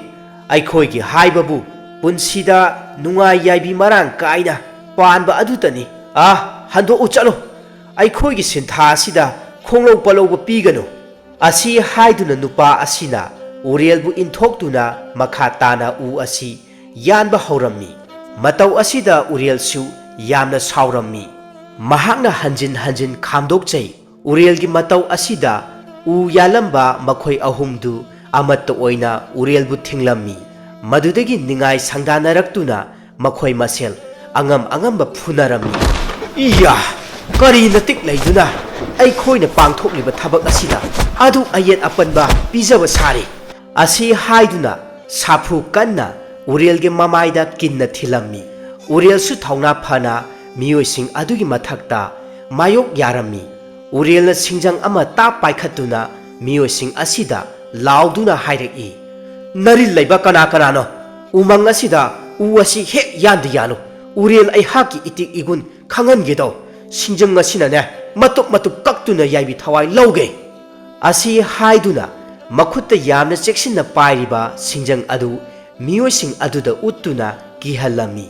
ꯑꯩꯈꯣꯏꯒꯤ ꯍꯥꯏꯕꯕꯨ ꯄꯨꯟꯁꯤꯗ ꯅꯨꯡꯉꯥꯏ ꯌꯥꯏꯕꯤ ꯃꯔꯥꯡ ꯀꯥꯏꯅ, ꯄꯥꯟꯕ ꯑꯗꯨꯇꯅꯤ꯫ ꯑꯥ, ꯍꯟꯗꯣꯛꯎ ꯆꯠꯂꯣ꯫ ꯑꯩꯈꯣꯏꯒꯤ ꯁꯤꯟꯊꯥ ꯑꯁꯤꯗ ꯈꯣꯡꯂꯧ ꯄꯂꯧꯕ ꯄꯤꯒꯅꯨ꯫ ꯑꯁꯤ ꯍꯥꯏꯗꯨꯅ ꯅꯨꯄꯥ ꯑꯁꯤꯅ ꯎꯔꯦꯜꯕꯨ ꯏꯟꯊꯣꯛꯇꯨꯅ ꯃꯈꯥ ꯇꯥꯅ ꯎ ꯑꯁꯤ ꯌꯥꯟꯕ ꯍꯧꯔꯝꯃꯤ꯫ ꯃꯇꯧ ꯑꯁꯤꯗ ꯎꯔꯦꯜꯁꯨ ꯌꯥꯝꯅ ꯁꯥꯎꯔꯝꯃꯤ꯫ ꯃꯍꯥꯛꯅ ꯍꯟꯖꯤꯟ ꯍꯟꯖꯤꯟ ꯈꯥꯝꯗꯣꯛꯆꯩ꯫ ꯎꯔꯦꯜꯒꯤ ꯃꯇꯧ ꯑꯁꯤꯗ ꯎ ꯌꯥꯜꯂꯝꯕ ꯃꯈꯣꯏ ꯑꯍꯨꯝꯗꯨ ꯑꯃꯠꯇ ꯑꯣꯏꯅ ꯎꯔꯦꯜꯕꯨ ꯊꯤꯡꯂꯝꯃꯤ꯫ ꯃꯗꯨꯗꯒꯤ ꯅꯤꯡꯉꯥꯏ ꯁꯪꯗꯥꯅꯔꯛꯇꯨꯅ ꯃꯈꯣꯏ ꯃꯁꯦꯜ ꯑꯉꯝ ꯑꯉꯝꯕ ꯐꯨꯅꯔꯝꯃꯤ꯫ ꯏꯌꯥ! ꯀꯔꯤ ꯅꯇꯤꯛ ꯂꯩꯗꯨꯅ ꯑꯩꯈꯣꯏꯅ ꯄꯥꯡꯊꯣꯛꯂꯤꯕ ꯊꯕꯛ ꯑꯁꯤꯗ ꯑꯗꯨ ꯑꯌꯦꯠ ꯑꯄꯟꯕ ꯄꯤꯖꯕ ꯁꯥꯔꯤ? ꯑꯁꯤ ꯍꯥꯏꯗꯨꯅ ꯁꯥꯐꯨ ꯀꯟꯅ ꯎꯔꯦꯜꯒꯤ ꯃꯃꯥꯏꯗ ꯀꯤꯟꯅ ꯊꯤꯜꯂꯝꯃꯤ꯫ ꯎꯔꯦꯜꯁꯨ ꯊꯧꯅꯥ ꯐꯅ ꯃꯤꯑꯣꯏꯁꯤꯡ ꯑꯗꯨꯒꯤ ꯃꯊꯛꯇ ꯃꯥꯌꯣꯛ ꯌꯥꯔꯝꯃꯤ꯫ ꯎꯔꯦꯜꯅ ꯁꯤꯡꯖꯪ ꯑꯃ ꯇꯥꯞ ꯄꯥꯏꯈꯠꯇꯨꯅ ꯃꯤꯑꯣꯏꯁꯤꯡ ꯑꯁꯤꯗ ꯂꯥꯎꯗꯨꯅ ꯍꯥꯏꯔꯛꯏ, "ꯅꯔꯤꯜ ꯂꯩꯕ ꯀꯅꯥ ꯀꯅꯥꯅꯣ? ꯎꯃꯪ ꯑꯁꯤꯗ ꯎ ꯑꯁꯤ ꯍꯦꯛ ꯌꯥꯟꯗ ꯌꯥꯜꯂꯨ꯫ ꯎꯔꯦꯜ ꯑꯩꯍꯥꯛꯀꯤ ꯏꯇꯤꯛ ꯏꯒꯨꯟ ꯈꯪꯍꯟꯒꯦꯗꯧ꯫ ꯁꯤꯡꯖꯪ ꯑꯁꯤꯅꯅꯦ ꯃꯇꯨꯞ ꯃꯇꯨꯞ ꯀꯛꯇꯨꯅ ꯌꯥꯏꯕꯤ ꯊꯋꯥꯏ ꯂꯧꯒꯦ"꯫ ꯑꯁꯤ ꯍꯥꯏꯗꯨꯅ ꯃꯈꯨꯠꯇ ꯌꯥꯝꯅ ꯆꯦꯛꯁꯤꯟꯅ ꯄꯥꯏꯔꯤꯕ ꯁꯤꯡꯖꯪ ꯑꯗꯨ ꯃꯤꯑꯣꯏꯁꯤꯡ ꯑꯗꯨꯗ ꯎꯠꯇꯨꯅ ꯀꯤꯍꯜꯂꯝꯃꯤ꯫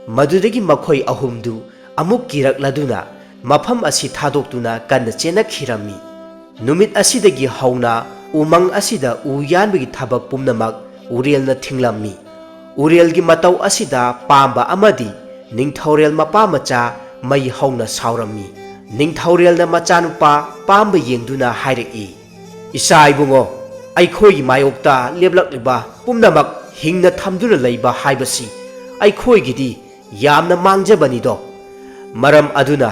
ꯃꯗꯨꯗꯒꯤ ꯃꯈꯣꯏ ꯑꯍꯨꯝꯗꯨ ꯑꯃꯨꯛ ꯀꯤꯔꯛꯂꯗꯨꯅ ꯃꯐꯝ ꯑꯁꯤ ꯊꯥꯗꯣꯛꯇꯨꯅ ꯀꯟꯅ ꯆꯦꯟꯅꯈꯤꯔꯝꯃꯤ꯫ ꯅꯨꯃꯤꯠ ꯑꯁꯤꯗꯒꯤ ꯍꯧꯅ ꯎꯃꯪ ꯑꯁꯤꯗ ꯎ ꯌꯥꯟꯕꯒꯤ ꯊꯕꯛ ꯄꯨꯝꯅꯃꯛ ꯎꯔꯦꯜꯅ ꯊꯤꯡꯂꯝꯃꯤ꯫ ꯎꯔꯦꯜꯒꯤ ꯃꯇꯧ ꯑꯁꯤꯗ ꯄꯥꯝꯕ ꯑꯃꯗꯤ ꯅꯤꯡꯊꯧꯔꯦꯜ ꯃꯄꯥ ꯃꯆꯥ ꯃꯩ ꯍꯧꯅ ꯁꯥꯎꯔꯝꯃꯤ꯫ ꯅꯤꯡꯊꯧꯔꯦꯜꯅ ꯃꯆꯥꯅꯨꯄꯥ ꯄꯥꯝꯕ ꯌꯦꯡꯗꯨꯅ ꯍꯥꯏꯔꯛꯏ, "ꯏꯆꯥ ꯏꯕꯨꯡꯉꯣ, ꯑꯩꯈꯣꯏꯒꯤ ꯃꯥꯌꯣꯛꯇ ꯂꯦꯞꯂꯛꯂꯤꯕ ꯄꯨꯝꯅꯃꯛ ꯍꯤꯡꯅ ꯊꯝꯗꯨꯅ ꯂꯩꯕ ꯍꯥꯏꯕꯁꯤ ꯑꯩꯈꯣꯏꯒꯤꯗꯤ ꯌꯥꯝꯅ ꯃꯥꯡꯖꯕꯅꯤꯗꯣ꯫ ꯃꯔꯝ ꯑꯗꯨꯅ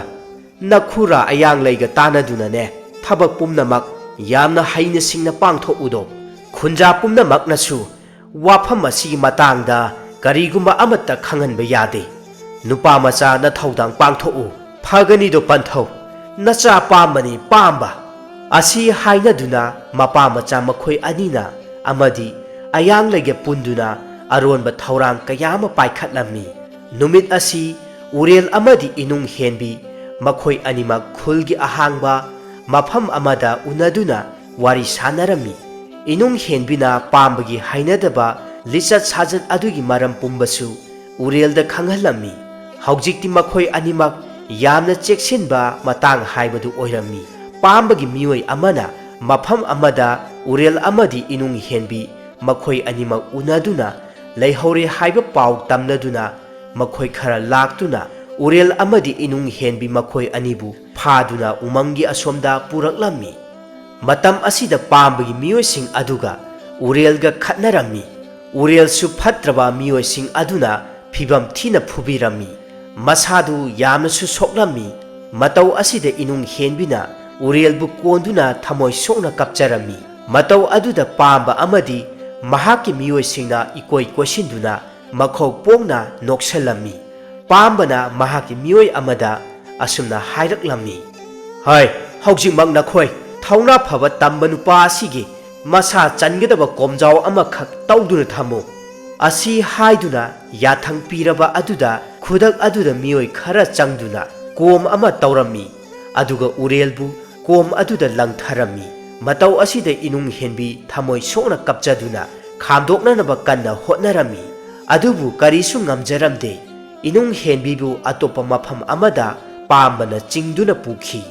ꯅꯈꯨꯔꯥ ꯑꯌꯥꯡꯂꯩꯒ ꯇꯥꯟꯅꯗꯨꯅꯅꯦ ꯊꯕꯛ ꯄꯨꯝꯅꯃꯛ ꯌꯥꯝꯅ ꯍꯩꯅ ꯁꯤꯡꯅ ꯄꯥꯡꯊꯣꯛꯎꯗꯣ꯫ ꯈꯨꯟꯖꯥ ꯄꯨꯝꯅꯃꯛꯅꯁꯨ ꯋꯥꯐꯝ ꯑꯁꯤꯒꯤ ꯃꯇꯥꯡꯗ ꯀꯔꯤꯒꯨꯝꯕ ꯑꯃꯠꯇ ꯈꯪꯍꯟꯕ ꯌꯥꯗꯦ꯫ ꯅꯨꯄꯥ ꯃꯆꯥ ꯅꯊꯧꯗꯥꯡ ꯄꯥꯡꯊꯣꯛꯎ꯫ ꯐꯒꯅꯤꯗꯣ ꯄꯟꯊꯧ, ꯅꯆꯥ ꯄꯥꯝꯕꯅꯤ ꯄꯥꯝꯕ"꯫ ꯑꯁꯤ ꯍꯥꯏꯅꯗꯨꯅ ꯃꯄꯥ ꯃꯆꯥ ꯃꯈꯣꯏ ꯑꯅꯤꯅ ꯑꯃꯗꯤ ꯑꯌꯥꯡꯂꯩꯒ ꯄꯨꯟꯗꯨꯅ ꯑꯔꯣꯟꯕ ꯊꯧꯔꯥꯡ ꯀꯌꯥ ꯑꯃ ꯄꯥꯏꯈꯠꯂꯝꯃꯤ꯫ ꯅꯨꯃꯤꯠ ꯑꯁꯤ ꯎꯔꯦꯜ ꯑꯃꯗꯤ ꯏꯅꯨꯡ ꯍꯦꯟꯕꯤ ꯃꯈꯣꯏ ꯑꯅꯤꯃꯛ ꯈꯨꯜꯒꯤ ꯑꯍꯥꯡꯕ ꯃꯐꯝ ꯑꯃꯗ ꯎꯅꯗꯨꯅ ꯋꯥꯔꯤ ꯁꯥꯟꯅꯔꯝꯃꯤ꯫ ꯏꯅꯨꯡ ꯍꯦꯟꯕꯤꯅ ꯄꯥꯝꯕꯒꯤ ꯍꯩꯅꯗꯕ ꯂꯤꯆꯠ ꯁꯥꯖꯠ ꯑꯗꯨꯒꯤ ꯃꯔꯝ ꯄꯨꯝꯕꯁꯨ ꯎꯔꯦꯜꯗ ꯈꯪꯍꯜꯂꯝꯃꯤ꯫ ꯍꯧꯖꯤꯛꯇꯤ ꯃꯈꯣꯏ ꯑꯅꯤꯃꯛ ꯌꯥꯝꯅ ꯆꯦꯛꯁꯤꯟꯕ ꯃꯇꯥꯡ ꯍꯥꯏꯕꯗꯨ ꯑꯣꯏꯔꯝꯃꯤ꯫ ꯄꯥꯝꯕꯒꯤ ꯃꯤꯑꯣꯏ ꯑꯃꯅ ꯃꯐꯝ ꯑꯃꯗ ꯎꯔꯦꯜ ꯑꯃꯗꯤ ꯏꯅꯨꯡ ꯍꯦꯟꯕꯤ ꯃꯈꯣꯏ ꯑꯅꯤꯃꯛ ꯎꯅꯗꯨꯅ ꯂꯩꯍꯧꯔꯦ ꯍꯥꯏꯕ ꯄꯥꯎ ꯇꯝꯅꯗꯨꯅ ꯃꯈꯣꯏ ꯈꯔ ꯂꯥꯛꯇꯨꯅ ꯎꯔꯦꯜ ꯑꯃꯗꯤ ꯏꯅꯨꯡ ꯍꯦꯟꯕꯤ ꯃꯈꯣꯏ ꯑꯅꯤꯕꯨ ꯐꯥꯗꯨꯅ ꯎꯃꯪꯒꯤ ꯑꯁꯣꯝꯗ ꯄꯨꯔꯛꯂꯝꯃꯤ꯫ ꯃꯇꯝ ꯑꯁꯤꯗ ꯄꯥꯝꯕꯒꯤ ꯃꯤꯑꯣꯏꯁꯤꯡ ꯑꯗꯨꯒ ꯎꯔꯦꯜꯒ ꯈꯠꯅꯔꯝꯃꯤ꯫ ꯎꯔꯦꯜꯁꯨ ꯐꯠꯇ꯭ꯔꯕ ꯃꯤꯑꯣꯏꯁꯤꯡ ꯑꯗꯨꯅ ꯐꯤꯚꯝ ꯊꯤꯅ ꯐꯨꯕꯤꯔꯝꯃꯤ꯫ ꯃꯁꯥꯗꯨ ꯌꯥꯝꯅꯁꯨ ꯁꯣꯛꯂꯝꯃꯤ꯫ ꯃꯇꯧ ꯑꯁꯤꯗ ꯏꯅꯨꯡ ꯍꯦꯟꯕꯤꯅ ꯎꯔꯦꯜꯕꯨ ꯀꯣꯟꯗꯨꯅ ꯊꯃꯣꯏ ꯁꯣꯛꯅ ꯀꯞꯆꯔꯝꯃꯤ꯫ ꯃꯇꯧ ꯑꯗꯨꯗ ꯄꯥꯝꯕ ꯑꯃꯗꯤ ꯃꯍꯥꯛꯀꯤ ꯃꯤꯑꯣꯏꯁꯤꯡꯅ ꯏꯀꯣꯏ ꯀꯣꯏꯁꯤꯟꯗꯨꯅ ꯃꯈꯧ ꯄꯣꯡꯅ ꯅꯣꯛꯁꯜꯂꯝꯃꯤ꯫ ꯄꯥꯝꯕꯅ ꯃꯍꯥꯛꯀꯤ ꯃꯤꯑꯣꯏ ꯑꯃꯗ ꯑꯁꯨꯝꯅ ꯍꯥꯏꯔꯛꯂꯝꯃꯤ, "ꯍꯩ, ꯍꯧꯖꯤꯛꯃꯛ ꯅꯈꯣꯏ ꯊꯧꯅꯥ ꯐꯕ ꯇꯝꯕ ꯅꯨꯄꯥ ꯑꯁꯤꯒꯤ ꯃꯁꯥ ꯆꯟꯒꯗꯕ ꯀꯣꯝꯖꯥꯎ ꯑꯃꯈꯛ ꯇꯧꯗꯨꯅ ꯊꯝꯃꯨ"꯫ ꯑꯁꯤ ꯍꯥꯏꯗꯨꯅ ꯌꯥꯊꯪ ꯄꯤꯔꯕ ꯑꯗꯨꯗ ꯈꯨꯗꯛ ꯑꯗꯨꯗ ꯃꯤꯑꯣꯏ ꯈꯔ ꯆꯪꯗꯨꯅ ꯀꯣꯝ ꯑꯃ ꯇꯧꯔꯝꯃꯤ꯫ ꯑꯗꯨꯒ ꯎꯔꯦꯜꯕꯨ ꯀꯣꯝ ꯑꯗꯨꯗ ꯂꯪꯊꯔꯝꯃꯤ꯫ ꯃꯇꯧ ꯑꯁꯤꯗ ꯏꯅꯨꯡ ꯍꯦꯟꯕꯤ ꯊꯃꯣꯏ ꯁꯣꯛꯅ ꯀꯞꯆꯗꯨꯅ ꯈꯥꯝꯗꯣꯛꯅꯅꯕ ꯀꯟꯅ ꯍꯣꯠꯅꯔꯝꯃꯤ꯫ ꯑꯗꯨꯕꯨ ꯀꯔꯤꯁꯨ ꯉꯝꯖꯔꯝꯗꯦ꯫ ꯏꯅꯨꯡ ꯍꯦꯟꯕꯤꯕꯨ ꯑꯇꯣꯞꯄ ꯃꯐꯝ ꯑꯃꯗ ꯄꯥꯝꯕꯅ ꯆꯤꯡꯗꯨꯅ ꯄꯨꯈꯤ꯫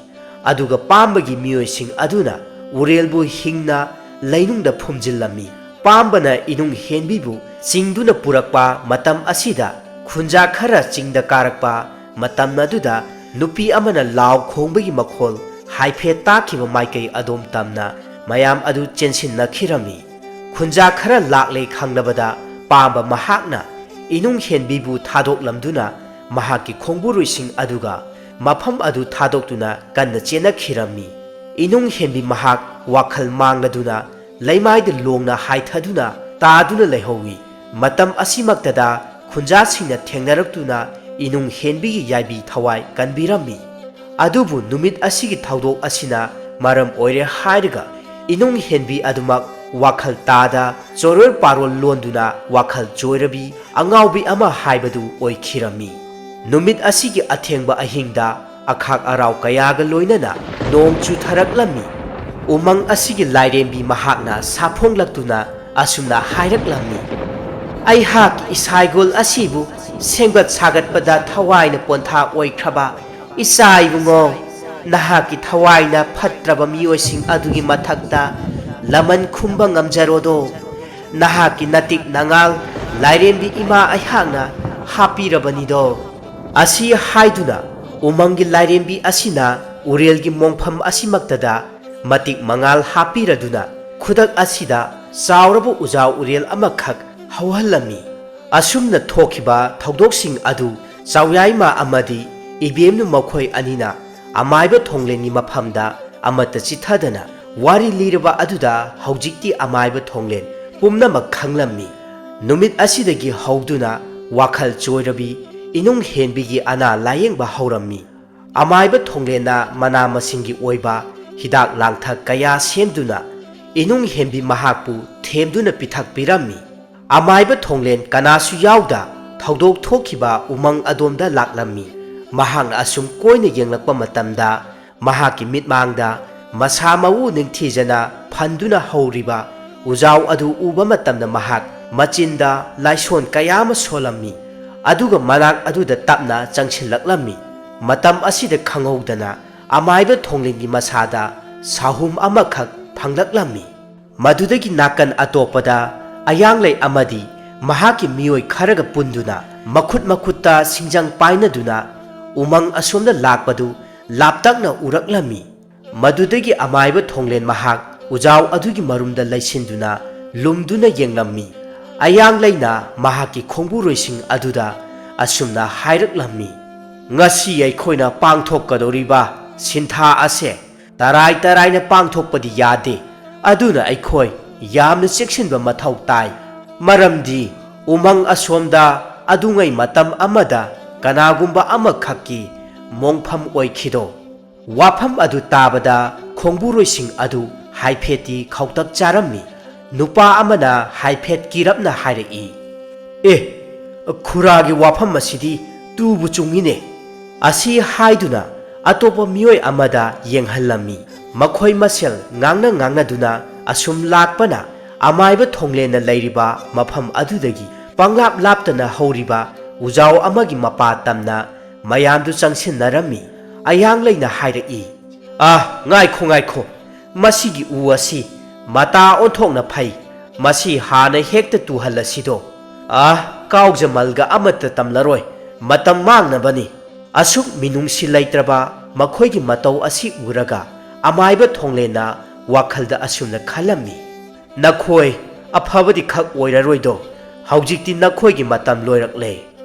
ꯑꯗꯨꯒ ꯄꯥꯝꯕꯒꯤ ꯃꯤꯑꯣꯏꯁꯤꯡ ꯑꯗꯨꯅ ꯎꯔꯦꯜꯕꯨ ꯍꯤꯡꯅ ꯂꯩꯅꯨꯡꯗ ꯐꯨꯝꯖꯤꯜꯂꯝꯃꯤ꯫ ꯄꯥꯝꯕꯅ ꯏꯅꯨꯡ ꯍꯦꯟꯕꯤꯕꯨ ꯆꯤꯡꯗꯨꯅ ꯄꯨꯔꯛꯄ ꯃꯇꯝ ꯑꯁꯤꯗ ꯈꯨꯟꯖꯥ ꯈꯔ ꯆꯤꯡꯗ ꯀꯥꯔꯛꯄ ꯃꯇꯝ ꯑꯗꯨꯗ ꯅꯨꯄꯤ ꯑꯃꯅ ꯂꯥꯎ ꯈꯣꯡꯕꯒꯤ ꯃꯈꯣꯜ ꯍꯥꯏꯐꯦꯠ ꯇꯥꯈꯤꯕ ꯃꯥꯏꯀꯩ ꯑꯗꯣꯝ ꯇꯝꯅ ꯃꯌꯥꯝ ꯑꯗꯨ ꯆꯦꯟꯁꯤꯟꯅꯈꯤꯔꯝꯃꯤ꯫ ꯈꯨꯟꯖꯥ ꯈꯔ ꯂꯥꯛꯂꯦ ꯈꯪꯂꯕꯗ ꯄꯥꯝꯕ ꯃꯍꯥꯛꯅ ꯏꯅꯨꯡ ꯍꯦꯟꯕꯤꯕꯨ ꯊꯥꯗꯣꯛꯂꯝꯗꯨꯅ ꯃꯍꯥꯛꯀꯤ ꯈꯣꯡꯕꯨꯔꯨꯏꯁꯤꯡ ꯑꯗꯨꯒ ꯃꯐꯝ ꯑꯗꯨ ꯊꯥꯗꯣꯛꯇꯨꯅ ꯀꯟꯅ ꯆꯦꯟꯅꯈꯤꯔꯝꯃꯤ꯫ ꯏꯅꯨꯡ ꯍꯦꯟꯕꯤ ꯃꯍꯥꯛ ꯋꯥꯈꯜ ꯃꯥꯡꯂꯗꯨꯅ ꯂꯩꯃꯥꯏꯗ ꯂꯣꯡꯅ ꯍꯥꯏꯊꯗꯨꯅ ꯇꯥꯗꯨꯅ ꯂꯩꯍꯧꯏ꯫ ꯃꯇꯝ ꯑꯁꯤꯃꯛꯇꯗ ꯈꯨꯟꯖꯥꯁꯤꯡꯅ ꯊꯦꯡꯅꯔꯛꯇꯨꯅ ꯏꯅꯨꯡ ꯍꯦꯟꯕꯤꯒꯤ ꯌꯥꯏꯕꯤ ꯊꯋꯥꯏ ꯀꯟꯕꯤꯔꯝꯃꯤ꯫ ꯑꯗꯨꯕꯨ ꯅꯨꯃꯤꯠ ꯑꯁꯤꯒꯤ ꯊꯧꯗꯣꯛ ꯑꯁꯤꯅ ꯃꯔꯝ ꯑꯣꯏꯔꯦ ꯍꯥꯏꯔꯒ ꯏꯅꯨꯡ ꯍꯦꯟꯕꯤ ꯑꯗꯨꯃꯛ ꯋꯥꯈꯜ ꯇꯥꯗ ꯆꯣꯔꯣꯜ ꯄꯥꯔꯣꯜ ꯂꯣꯟꯗꯨꯅ ꯋꯥꯈꯜ ꯆꯣꯏꯔꯕꯤ ꯑꯉꯥꯎꯕꯤ ꯑꯃ ꯍꯥꯏꯕꯗꯨ ꯑꯣꯏꯈꯤꯔꯝꯃꯤ꯫ ꯅꯨꯃꯤꯠ ꯑꯁꯤꯒꯤ ꯑꯊꯦꯡꯕ ꯑꯍꯤꯡꯗ ꯑꯈꯥꯛ ꯑꯔꯥꯎ ꯀꯌꯥꯒ ꯂꯣꯏꯅꯅ ꯅꯣꯡ ꯆꯨꯊꯔꯛꯂꯝꯃꯤ꯫ ꯎꯃꯪ ꯑꯁꯤꯒꯤ ꯂꯥꯏꯔꯦꯝꯕꯤ ꯃꯍꯥꯛꯅ ꯁꯥꯐꯣꯡꯂꯛꯇꯨꯅ ꯑꯁꯨꯝꯅ ꯍꯥꯏꯔꯛꯂꯝꯃꯤ, "ꯑꯩꯍꯥꯛ ꯏꯁꯥꯏꯒꯣꯜ ꯑꯁꯤꯕꯨ ꯁꯦꯝꯒꯠ ꯁꯥꯒꯠꯄꯗ ꯊꯋꯥꯏꯅ ꯄꯣꯟꯊꯥ ꯑꯣꯏꯈ꯭ꯔꯕ ꯏꯆꯥ ꯏꯕꯨꯡꯉꯣ, ꯅꯍꯥꯛꯀꯤ ꯊꯋꯥꯏꯅ ꯐꯠꯇ꯭ꯔꯕ ꯃꯤꯑꯣꯏꯁꯤꯡ ꯑꯗꯨꯒꯤ ꯃꯊꯛꯇ ꯂꯃꯟ ꯈꯨꯝꯕ ꯉꯝꯖꯔꯣꯗꯣ꯫ ꯅꯍꯥꯛꯀꯤ ꯅꯇꯤꯛ ꯅꯉꯥꯜ ꯂꯥꯏꯔꯦꯝꯕꯤ ꯏꯃꯥ ꯑꯩꯍꯥꯛꯅ ꯍꯥꯞꯄꯤꯔꯕꯅꯤꯗꯣ꯫ ꯑꯁꯤ ꯍꯥꯏꯗꯨꯅ ꯎꯃꯪꯒꯤ ꯂꯥꯏꯔꯦꯝꯕꯤ ꯑꯁꯤꯅ ꯎꯔꯦꯜꯒꯤ ꯃꯣꯡꯐꯝ ꯑꯁꯤꯃꯛꯇꯗ ꯃꯇꯤꯛ ꯃꯉꯥꯜ ꯍꯥꯞꯄꯤꯔꯗꯨꯅ ꯈꯨꯗꯛ ꯑꯁꯤꯗ ꯆꯥꯎꯔꯕ ꯎꯖꯥꯎ ꯎꯔꯦꯜ ꯑꯃꯈꯛ ꯍꯧꯍꯜꯂꯝꯃꯤ꯫ ꯑꯁꯨꯝꯅ ꯊꯣꯛꯈꯤꯕ ꯊꯧꯗꯣꯛꯁꯤꯡ ꯑꯗꯨ ꯆꯥꯎꯌꯥꯏꯃ ꯑꯃꯗꯤ ꯏꯕꯦꯝꯅꯨ ꯃꯈꯣꯏ ꯑꯅꯤꯅ ꯑꯃꯥꯏꯕ ꯊꯣꯡꯂꯦꯟꯒꯤ ꯃꯐꯝꯗ ꯑꯃꯠꯇ ꯆꯤꯊꯗꯅ ꯋꯥꯔꯤ ꯂꯤꯔꯕ ꯑꯗꯨꯗ ꯍꯧꯖꯤꯛꯇꯤ ꯑꯃꯥꯏꯕ ꯊꯣꯡꯂꯦꯟ ꯄꯨꯝꯅꯃꯛ ꯈꯪꯂꯝꯃꯤ꯫ ꯅꯨꯃꯤꯠ ꯑꯁꯤꯗꯒꯤ ꯍꯧꯗꯨꯅ ꯋꯥꯈꯜ ꯆꯣꯏꯔꯕꯤ ꯏꯅꯨꯡ ꯍꯦꯟꯕꯤꯒꯤ ꯑꯅꯥ ꯂꯥꯌꯦꯡꯕ ꯍꯧꯔꯝꯃꯤ꯫ ꯑꯃꯥꯏꯕ ꯊꯣꯡꯂꯦꯟꯅ ꯃꯅꯥ ꯃꯁꯤꯡꯒꯤ ꯑꯣꯏꯕ ꯍꯤꯗꯥꯛ ꯂꯥꯡꯊꯛ ꯀꯌꯥ ꯁꯦꯝꯗꯨꯅ ꯏꯅꯨꯡ ꯍꯦꯟꯕꯤ ꯃꯍꯥꯛꯄꯨ ꯊꯦꯝꯗꯨꯅ ꯄꯤꯊꯛꯄꯤꯔꯝꯃꯤ꯫ ꯑꯃꯥꯏꯕ ꯊꯣꯡꯂꯦꯟ ꯀꯅꯥꯁꯨ ꯌꯥꯎꯗ ꯊꯧꯗꯣꯛ ꯊꯣꯛꯈꯤꯕ ꯎꯃꯪ ꯑꯗꯣꯝꯗ ꯂꯥꯛꯂꯝꯃꯤ꯫ ꯃꯍꯥꯛꯅ ꯑꯁꯨꯝ ꯀꯣꯏꯅ ꯌꯦꯡꯂꯛꯄ ꯃꯇꯝꯗ ꯃꯍꯥꯛꯀꯤ ꯃꯤꯠꯃꯥꯡꯗ ꯃꯁꯥ ꯃꯎ ꯅꯤꯡꯊꯤꯖꯅ ꯐꯟꯗꯨꯅ ꯍꯧꯔꯤꯕ ꯎꯖꯥꯎ ꯑꯗꯨ ꯎꯕ ꯃꯇꯝꯗ ꯃꯍꯥꯛ ꯃꯆꯤꯟꯗ ꯂꯥꯏꯁꯣꯟ ꯀꯌꯥ ꯑꯃ ꯁꯣꯜꯂꯝꯃꯤ꯫ ꯑꯗꯨꯒ ꯃꯅꯥꯛ ꯑꯗꯨꯗ ꯇꯞꯅ ꯆꯪꯁꯤꯜꯂꯛꯂꯝꯃꯤ꯫ ꯃꯇꯝ ꯑꯁꯤꯗ ꯈꯪꯍꯧꯗꯅ ꯑꯃꯥꯏꯕ ꯊꯣꯡꯂꯦꯟꯒꯤ ꯃꯁꯥꯗ ꯁꯥꯍꯨꯝ ꯑꯃꯈꯛ ꯐꯪꯂꯛꯂꯝꯃꯤ꯫ ꯃꯗꯨꯗꯒꯤ ꯅꯥꯀꯟ ꯑꯇꯣꯞꯄꯗ ꯑꯌꯥꯡꯂꯩ ꯑꯃꯗꯤ ꯃꯍꯥꯛꯀꯤ ꯃꯤꯑꯣꯏ ꯈꯔꯒ ꯄꯨꯟꯗꯨꯅ ꯃꯈꯨꯠ ꯃꯈꯨꯠꯇ ꯁꯤꯡꯖꯪ ꯄꯥꯏꯅꯗꯨꯅ ꯎꯃꯪ ꯑꯁꯣꯝꯗ ꯂꯥꯛꯄꯗꯨ ꯂꯥꯞꯇꯛꯅ ꯎꯔꯛꯂꯝꯃꯤ꯫ ꯃꯗꯨꯗꯒꯤ ꯑꯃꯥꯏꯕ ꯊꯣꯡꯂꯦꯟ ꯃꯍꯥꯛ ꯎꯖꯥꯎ ꯑꯗꯨꯒꯤ ꯃꯔꯨꯝꯗ ꯂꯩꯁꯤꯟꯗꯨꯅ ꯂꯨꯝꯗꯨꯅ ꯌꯦꯡꯂꯝꯃꯤ꯫ ꯑꯌꯥꯡꯂꯩꯅ ꯃꯍꯥꯛꯀꯤ ꯈꯣꯡꯕꯨꯔꯣꯏꯁꯤꯡ ꯑꯗꯨꯗ ꯑꯁꯨꯝꯅ ꯍꯥꯏꯔꯛꯂꯝꯃꯤ, "ꯉꯁꯤ ꯑꯩꯈꯣꯏꯅ ꯄꯥꯡꯊꯣꯛꯀꯗꯧꯔꯤꯕ ꯁꯤꯟꯊꯥ ꯑꯁꯦ ꯇꯔꯥꯏ ꯇꯔꯥꯏꯅ ꯄꯥꯡꯊꯣꯛꯄꯗꯤ ꯌꯥꯗꯦ꯫ ꯑꯗꯨꯅ ꯑꯩꯈꯣꯏ ꯌꯥꯝꯅ ꯆꯦꯛꯁꯤꯟꯕ ꯃꯊꯧ ꯇꯥꯏ꯫ ꯃꯔꯝꯗꯤ ꯎꯃꯪ ꯑꯁꯣꯝꯗ ꯑꯗꯨꯉꯩ ꯃꯇꯝ ꯑꯃꯗ ꯀꯅꯥꯒꯨꯝꯕ ꯑꯃꯈꯛꯀꯤ ꯃꯣꯡꯐꯝ ꯑꯣꯏꯈꯤꯗꯣ꯫" ꯋꯥꯐꯝ ꯑꯗꯨ ꯇꯥꯕꯗ ꯈꯣꯡꯕꯨꯔꯣꯏꯁꯤꯡ ꯑꯗꯨ ꯍꯥꯏꯐꯦꯠꯇꯤ ꯈꯧꯇꯛ ꯆꯥꯔꯝꯃꯤ꯫ ꯅꯨꯄꯥ ꯑꯃꯅ ꯍꯥꯏꯐꯦꯠ ꯀꯤꯔꯞꯅ ꯍꯥꯏꯔꯛꯏ, "ꯑꯦ, ꯈꯨꯔꯥꯒꯤ ꯋꯥꯐꯝ ꯑꯁꯤꯗꯤ ꯇꯨꯕꯨ ꯆꯨꯡꯉꯤꯅꯦ꯫" ꯑꯁꯤ ꯍꯥꯏꯗꯨꯅ ꯑꯇꯣꯞꯄ ꯃꯤꯑꯣꯏ ꯑꯃꯗ ꯌꯦꯡꯍꯜꯂꯝꯃꯤ꯫ ꯃꯈꯣꯏ ꯃꯁꯦꯜ ꯉꯥꯡꯅ ꯉꯥꯡꯅꯗꯨꯅ ꯑꯁꯨꯝ ꯂꯥꯛꯄꯅ ꯑꯃꯥꯏꯕ ꯊꯣꯡꯂꯦꯟꯅ ꯂꯩꯔꯤꯕ ꯃꯐꯝ ꯑꯗꯨꯗꯒꯤ ꯄꯪꯂꯥꯞ ꯂꯥꯞꯇꯅ ꯍꯧꯔꯤꯕ ꯎꯖꯥꯎ ꯑꯃꯒꯤ ꯃꯄꯥ ꯇꯝꯅ ꯃꯌꯥꯝꯗꯨ ꯆꯪꯁꯤꯟꯅꯔꯝꯃꯤ꯫ ꯑꯌꯥꯡꯂꯩꯅ ꯍꯥꯏꯔꯛꯏ, "ꯑꯥ, ꯉꯥꯏꯈꯣ, ꯉꯥꯏꯈꯣ, ꯃꯁꯤꯒꯤ ꯎ ꯑꯁꯤ ꯃꯇꯥ ꯑꯣꯟꯊꯣꯛꯅ ꯐꯩ, ꯃꯁꯤ ꯍꯥꯟꯅ ꯍꯦꯛꯇ ꯇꯨꯍꯜꯂꯁꯤꯗꯣ꯫ ꯑꯥ, ꯀꯥꯎꯖꯃꯜꯒ ꯑꯃꯠꯇ ꯇꯝꯂꯔꯣꯏ, ꯃꯇꯝ ꯃꯥꯡꯅꯕꯅꯤ꯫" ꯑꯁꯨꯛ ꯃꯤꯅꯨꯡꯁꯤ ꯂꯩꯇ꯭ꯔꯕ ꯃꯈꯣꯏꯒꯤ ꯃꯇꯧ ꯑꯁꯤ ꯎꯔꯒ ꯑꯃꯥꯏꯕ ꯊꯣꯡꯂꯦꯟꯅ ꯋꯥꯈꯜꯗ ꯑꯁꯨꯝꯅ ꯈꯜꯂꯝꯃꯤ, "ꯅꯈꯣꯏ ꯑꯐꯕꯗꯤ ꯈꯛ ꯑꯣꯏꯔꯔꯣꯏꯗꯣ, ꯍꯧꯖꯤꯛꯇꯤ ꯅꯈꯣꯏꯒꯤ ꯃꯇꯝ ꯂꯣꯏꯔꯛꯂꯦ꯫"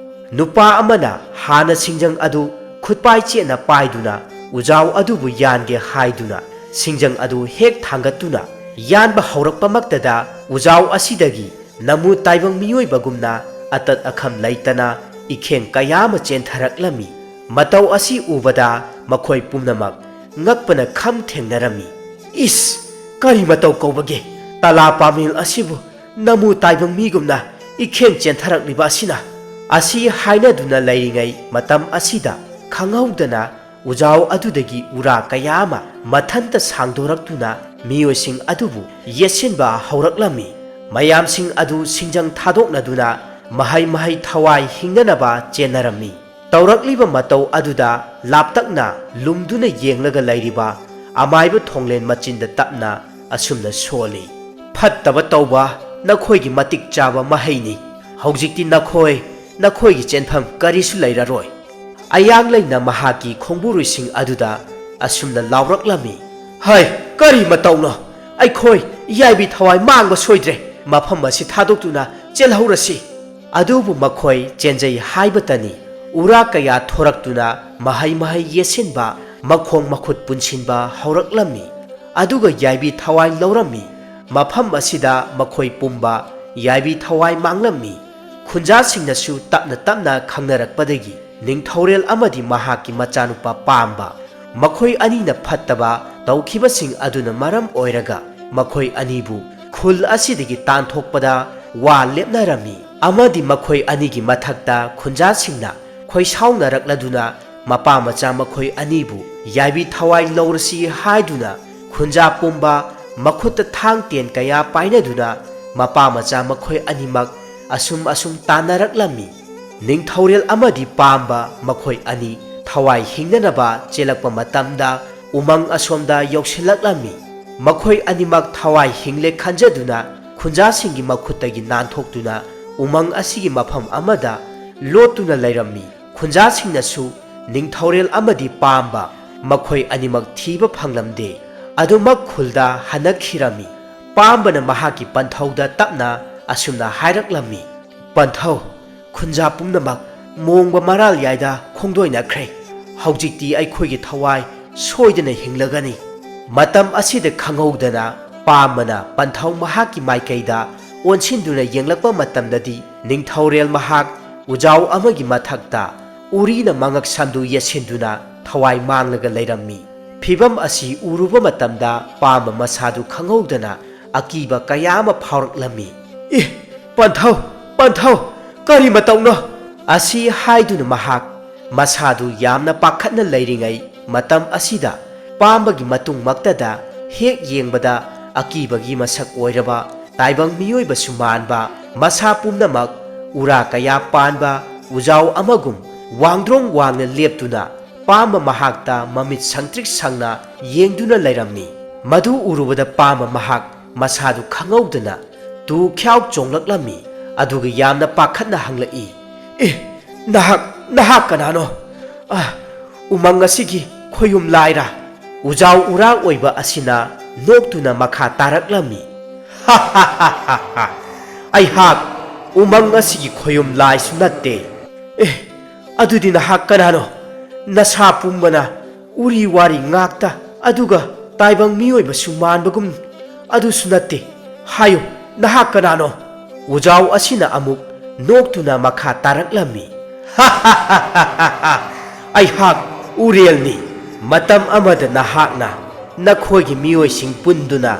ꯅꯨꯄꯥ ꯑꯃꯅ ꯍꯥꯟꯅ ꯁꯤꯡꯖꯪ ꯑꯗꯨ ꯈꯨꯠꯄꯥꯏ ꯆꯦꯠꯅ ꯄꯥꯏꯗꯨꯅ ꯎꯖꯥꯎ ꯑꯗꯨꯕꯨ ꯌꯥꯟꯒꯦ ꯍꯥꯏꯗꯨꯅ ꯁꯤꯡꯖꯪ ꯑꯗꯨ ꯍꯦꯛ ꯊꯥꯡꯒꯠꯇꯨꯅ ꯌꯥꯟꯕ ꯍꯧꯔꯛꯄꯃꯛꯇꯗ ꯎꯖꯥꯎ ꯑꯁꯤꯗꯒꯤ ꯅꯃꯨ ꯇꯥꯏꯕꯪ ꯃꯤꯑꯣꯏꯕꯒꯨꯝꯅ ꯑꯇꯠ ꯑꯈꯝ ꯂꯩꯇꯅ ꯏꯈꯦꯡ ꯀꯌꯥ ꯑꯃ ꯆꯦꯟꯊꯔꯛꯂꯝꯃꯤ꯫ ꯃꯇꯧ ꯑꯁꯤ ꯎꯕꯗ ꯃꯈꯣꯏ ꯄꯨꯝꯅꯃꯛ ꯉꯛꯄꯅ ꯈꯝ ꯊꯦꯡꯅꯔꯝꯃꯤ꯫ "ꯏꯁ, ꯀꯔꯤ ꯃꯇꯧ ꯀꯧꯕꯒꯦ? ꯇꯂꯥ ꯄꯥꯃꯦꯜ ꯑꯁꯤꯕꯨ ꯅꯃꯨ ꯇꯥꯏꯕꯪ ꯃꯤꯒꯨꯝꯅ ꯏꯈꯦꯡ ꯆꯦꯟꯊꯔꯛꯂꯤꯕ ꯑꯁꯤꯅ?" ꯑꯁꯤ ꯍꯥꯏꯅꯗꯨꯅ ꯂꯩꯔꯤꯉꯩ ꯃꯇꯝ ꯑꯁꯤꯗ ꯈꯪꯍꯧꯗꯅ ꯎꯖꯥꯎ ꯑꯗꯨꯗꯒꯤ ꯎꯔꯥ ꯀꯌꯥ ꯑꯃ ꯃꯊꯟꯇ ꯁꯥꯡꯗꯣꯔꯛꯇꯨꯅ ꯃꯤꯑꯣꯏꯁꯤꯡ ꯑꯗꯨꯕꯨ ꯌꯦꯠꯁꯤꯟꯕ ꯍꯧꯔꯛꯂꯝꯃꯤ꯫ ꯃꯌꯥꯝꯁꯤꯡ ꯑꯗꯨ ꯁꯤꯡꯖꯪ ꯊꯥꯗꯣꯛꯅꯗꯨꯅ ꯃꯍꯩ ꯃꯍꯩ ꯊꯋꯥꯏ ꯍꯤꯡꯅꯅꯕ ꯆꯦꯟꯅꯔꯝꯃꯤ꯫ ꯇꯧꯔꯛꯂꯤꯕ ꯃꯇꯧ ꯑꯗꯨꯗ ꯂꯥꯞꯇꯛꯅ ꯂꯨꯝꯗꯨꯅ ꯌꯦꯡꯂꯒ ꯂꯩꯔꯤꯕ ꯑꯃꯥꯏꯕ ꯊꯣꯡꯂꯦꯟ ꯃꯆꯤꯟꯗ ꯇꯞꯅ ꯑꯁꯨꯝꯅ ꯁꯣꯜꯂꯤ, "ꯐꯠꯇꯕ ꯇꯧꯕ ꯅꯈꯣꯏꯒꯤ ꯃꯇꯤꯛ ꯆꯥꯕ ꯃꯍꯩꯅꯤ꯫ ꯍꯧꯖꯤꯛꯇꯤ ꯅꯈꯣꯏ ꯅꯈꯣꯏꯒꯤ ꯆꯦꯟꯐꯝ ꯀꯔꯤꯁꯨ ꯂꯩꯔꯔꯣꯏ꯫" ꯑꯌꯥꯡꯂꯩꯅ ꯃꯍꯥꯛꯀꯤ ꯈꯣꯡꯕꯨꯔꯨꯏꯁꯤꯡ ꯑꯗꯨꯗ ꯑꯁꯨꯝꯅ ꯂꯥꯎꯔꯛꯂꯝꯃꯤ, "ꯍꯩ, ꯀꯔꯤ ꯃꯇꯧꯅꯣ? ꯑꯩꯈꯣꯏ ꯌꯥꯏꯕꯤ ꯊꯋꯥꯏ ꯃꯥꯡꯕ ꯁꯣꯏꯗ꯭ꯔꯦ꯫ ꯃꯐꯝ ꯑꯁꯤ ꯊꯥꯗꯣꯛꯇꯨꯅ ꯆꯦꯜꯍꯧꯔꯁꯤ꯫" ꯑꯗꯨꯕꯨ ꯃꯈꯣꯏ ꯆꯦꯟꯖꯩ ꯍꯥꯏꯕꯇꯅꯤ, ꯎꯔꯥ ꯀꯌꯥ ꯊꯣꯔꯛꯇꯨꯅ ꯃꯍꯩ ꯃꯍꯩ ꯌꯦꯠꯁꯤꯟꯕ, ꯃꯈꯣꯡ ꯃꯈꯨꯠ ꯄꯨꯟꯁꯤꯟꯕ ꯍꯧꯔꯛꯂꯝꯃꯤ꯫ ꯑꯗꯨꯒ ꯌꯥꯏꯕꯤ ꯊꯋꯥꯏ ꯂꯧꯔꯝꯃꯤ꯫ ꯃꯐꯝ ꯑꯁꯤꯗ ꯃꯈꯣꯏ ꯄꯨꯝꯕ ꯌꯥꯏꯕꯤ ꯊꯋꯥꯏ ꯃꯥꯡꯂꯝꯃꯤ꯫ ꯈꯨꯟꯖꯥꯁꯤꯡꯅꯁꯨ ꯇꯞꯅ ꯇꯞꯅ ꯈꯪꯅꯔꯛꯄꯗꯒꯤ ꯅꯤꯡꯊꯧꯔꯦꯜ ꯑꯃꯗꯤ ꯃꯍꯥꯛꯀꯤ ꯃꯆꯥꯅꯨꯄꯥ ꯄꯥꯝꯕ, ꯃꯈꯣꯏ ꯑꯅꯤꯅ ꯐꯠꯇꯕ ꯇꯧꯈꯤꯕꯁꯤꯡ ꯑꯗꯨꯅ ꯃꯔꯝ ꯑꯣꯏꯔꯒ ꯃꯈꯣꯏ ꯑꯅꯤꯕꯨ ꯈꯨꯜ ꯑꯁꯤꯗꯒꯤ ꯇꯥꯟꯊꯣꯛꯄꯗ ꯋꯥ ꯂꯦꯞꯅꯔꯝꯃꯤ꯫ ꯑꯃꯗꯤ ꯃꯈꯣꯏ ꯑꯅꯤꯒꯤ ꯃꯊꯛꯇ ꯈꯨꯟꯖꯥꯁꯤꯡꯅ ꯈꯣꯏꯁꯥꯎꯅꯔꯛꯂꯗꯨꯅ ꯃꯄꯥ ꯃꯆꯥ ꯃꯈꯣꯏ ꯑꯅꯤꯕꯨ ꯌꯥꯏꯕꯤ ꯊꯋꯥꯏ ꯂꯧꯔꯁꯤ ꯍꯥꯏꯗꯨꯅ ꯈꯨꯟꯖꯥ ꯄꯨꯝꯕ ꯃꯈꯨꯠꯇ ꯊꯥꯡ ꯇꯦꯟ ꯀꯌꯥ ꯄꯥꯏꯅꯗꯨꯅ ꯃꯄꯥ ꯃꯆꯥ ꯃꯈꯣꯏ ꯑꯅꯤꯃꯛ ꯑꯁꯨꯝ ꯑꯁꯨꯝ ꯇꯥꯟꯅꯔꯛꯂꯝꯃꯤ꯫ ꯅꯤꯡꯊꯧꯔꯦꯜ ꯑꯃꯗꯤ ꯄꯥꯝꯕ ꯃꯈꯣꯏ ꯑꯅꯤ ꯊꯋꯥꯏ ꯍꯤꯡꯅꯅꯕ ꯆꯦꯜꯂꯛꯄ ꯃꯇꯝꯗ, ꯎꯃꯪ ꯑꯁꯣꯝꯗ ꯌꯧꯁꯤꯜꯂꯛꯂꯝꯃꯤ꯫ ꯃꯈꯣꯏ ꯑꯅꯤꯃꯛ ꯊꯋꯥꯏ ꯍꯤꯡꯂꯦ ꯈꯟꯖꯗꯨꯅ ꯈꯨꯟꯖꯥꯁꯤꯡꯒꯤ ꯃꯈꯨꯠꯇꯒꯤ ꯅꯥꯟꯊꯣꯛꯇꯨꯅ ꯎꯃꯪ ꯑꯁꯤꯒꯤ ꯃꯐꯝ ꯑꯃꯗ ꯂꯣꯠꯇꯨꯅ ꯂꯩꯔꯝꯃꯤ꯫ ꯈꯨꯟꯖꯥꯁꯤꯡꯅꯁꯨ ꯅꯤꯡꯊꯧꯔꯦꯜ ꯑꯃꯗꯤ ꯄꯥꯝꯕ ꯃꯈꯣꯏ ꯑꯅꯤꯃꯛ ꯊꯤꯕ ꯐꯪꯂꯝꯗꯦ꯫ ꯑꯗꯨꯃꯛ ꯈꯨꯜꯗ ꯍꯟꯅꯈꯤꯔꯝꯃꯤ꯫ ꯄꯥꯝꯕꯅ ꯃꯍꯥꯛꯀꯤ ꯄꯟꯊꯧꯗ ꯇꯞꯅ ꯑꯁꯨꯝꯅ ꯍꯥꯏꯔꯛꯂꯝꯃꯤ, "ꯄꯟꯊꯧ, ꯈꯨꯟꯖꯥ ꯄꯨꯝꯅꯃꯛ ꯃꯣꯡꯕ ꯃꯔꯥꯜ ꯌꯥꯏꯗ ꯈꯣꯡꯗꯣꯏꯅꯈ꯭ꯔꯦ꯫ ꯍꯧꯖꯤꯛꯇꯤ ꯑꯩꯈꯣꯏꯒꯤ ꯊꯋꯥꯏ ꯁꯣꯏꯗꯅ ꯍꯤꯡꯂꯒꯅꯤ꯫" ꯃꯇꯝ ꯑꯁꯤꯗ ꯈꯪꯍꯧꯗꯅ ꯄꯥꯝꯕꯅ ꯄꯟꯊꯧ ꯃꯍꯥꯛꯀꯤ ꯃꯥꯏꯀꯩꯗ ꯑꯣꯟꯁꯤꯟꯗꯨꯅ ꯌꯦꯡꯂꯛꯄ ꯃꯇꯝꯗꯗꯤ, ꯅꯤꯡꯊꯧꯔꯦꯜ ꯃꯍꯥꯛ ꯎꯖꯥꯎ ꯑꯃꯒꯤ ꯃꯊꯛꯇ ꯎꯔꯤꯅ ꯃꯉꯛ ꯁꯝꯗꯨ ꯌꯦꯠꯁꯤꯟꯗꯨꯅ ꯊꯋꯥꯏ ꯃꯥꯡꯂꯒ ꯂꯩꯔꯝꯃꯤ꯫ ꯐꯤꯚꯝ ꯑꯁꯤ ꯎꯔꯨꯕ ꯃꯇꯝꯗ ꯄꯥꯝꯕ ꯃꯁꯥꯗꯨ ꯈꯪꯍꯧꯗꯅ ꯑꯀꯤꯕ ꯀꯌꯥ ꯑꯃ ꯐꯥꯎꯔꯛꯂꯝꯃꯤ꯫ "ꯏ, ꯄꯟꯊꯧ, ꯄꯟꯊꯧ, ꯀꯔꯤ ꯃꯇꯧꯅꯣ?" ꯑꯁꯤ ꯍꯥꯏꯗꯨꯅ ꯃꯍꯥꯛ ꯃꯁꯥꯗꯨ ꯌꯥꯝꯅ ꯄꯥꯈꯠꯅ ꯂꯩꯔꯤꯉꯩ ꯃꯇꯝ ꯑꯁꯤꯗ, ꯄꯥꯝꯕꯒꯤ ꯃꯇꯨꯡꯃꯛꯇꯗ ꯍꯦꯛ ꯌꯦꯡꯕꯗ ꯑꯀꯤꯕꯒꯤ ꯃꯁꯛ ꯑꯣꯏꯔꯕ ꯇꯥꯏꯕꯪ ꯃꯤꯑꯣꯏꯕꯁꯨ ꯃꯥꯟꯕ, ꯃꯁꯥ ꯄꯨꯝꯅꯃꯛ ꯎꯔꯥ ꯀꯌꯥ ꯄꯥꯟꯕ ꯎꯖꯥꯎ ꯑꯃꯒꯨꯝ ꯋꯥꯡꯗ꯭ꯔꯣꯡ ꯋꯥꯡꯅ ꯂꯦꯞꯇꯨꯅ ꯄꯥꯝꯕ ꯃꯍꯥꯛꯇ ꯃꯃꯤꯠ ꯁꯪꯇ꯭ꯔꯤꯛ ꯁꯪꯅ ꯌꯦꯡꯗꯨꯅ ꯂꯩꯔꯝꯃꯤ꯫ ꯃꯗꯨ ꯎꯔꯨꯕꯗ ꯄꯥꯝꯕ ꯃꯍꯥꯛ ꯃꯁꯥꯗꯨ ꯈꯪꯍꯧꯗꯅ ꯇꯨ ꯈ꯭ꯌꯥꯎ ꯆꯣꯡꯂꯛꯂꯝꯃꯤ꯫ ꯑꯗꯨꯒ ꯌꯥꯝꯅ ꯄꯥꯈꯠꯅ ꯍꯪꯂꯛꯏ, "ꯑꯦ, ꯅꯍꯥꯛ, ꯅꯍꯥꯛ ꯀꯅꯥꯅꯣ? ꯑ, ꯎꯃꯪ ꯑꯁꯤꯒꯤ ꯈꯣꯌꯨꯝ ꯂꯥꯏꯔꯥ?" ꯎꯖꯥꯎ ꯎꯔꯥ ꯑꯣꯏꯕ ꯑꯁꯤꯅ ꯅꯣꯛꯇꯨꯅ ꯃꯈꯥ ꯇꯥꯔꯛꯂꯝꯃꯤ, "ꯑꯩꯍꯥꯛ ꯎꯃꯪ ꯑꯁꯤꯒꯤ ꯈꯣꯌꯨꯝ ꯂꯥꯏꯁꯨ ꯅꯠꯇꯦ꯫" "ꯑꯦ, ꯑꯗꯨꯗꯤ ꯅꯍꯥꯛ ꯀꯅꯥꯅꯣ? ꯅꯁꯥ ꯄꯨꯝꯕꯅ ꯎꯔꯤ ꯋꯥꯔꯤ ꯉꯥꯛꯇ, ꯑꯗꯨꯒ ꯇꯥꯏꯕꯪ ꯃꯤꯑꯣꯏꯕꯁꯨ ꯃꯥꯟꯕꯒꯨꯝ ꯑꯗꯨꯁꯨ ꯅꯠꯇꯦ꯫ ꯍꯥꯏꯌꯨ, ꯅꯍꯥꯛ ꯀꯅꯥꯅꯣ?" ꯎꯖꯥꯎ ꯑꯁꯤꯅ ꯑꯃꯨꯛ ꯅꯣꯛꯇꯨꯅ ꯃꯈꯥ ꯇꯥꯔꯛꯂꯝꯃꯤ, "ꯑꯩꯍꯥꯛ ꯎꯔꯦꯜꯅꯤ꯫ ꯃꯇꯝ ꯑꯃꯗ ꯅꯍꯥꯛꯅ ꯅꯈꯣꯏꯒꯤ ꯃꯤꯑꯣꯏꯁꯤꯡ ꯄꯨꯟꯗꯨꯅ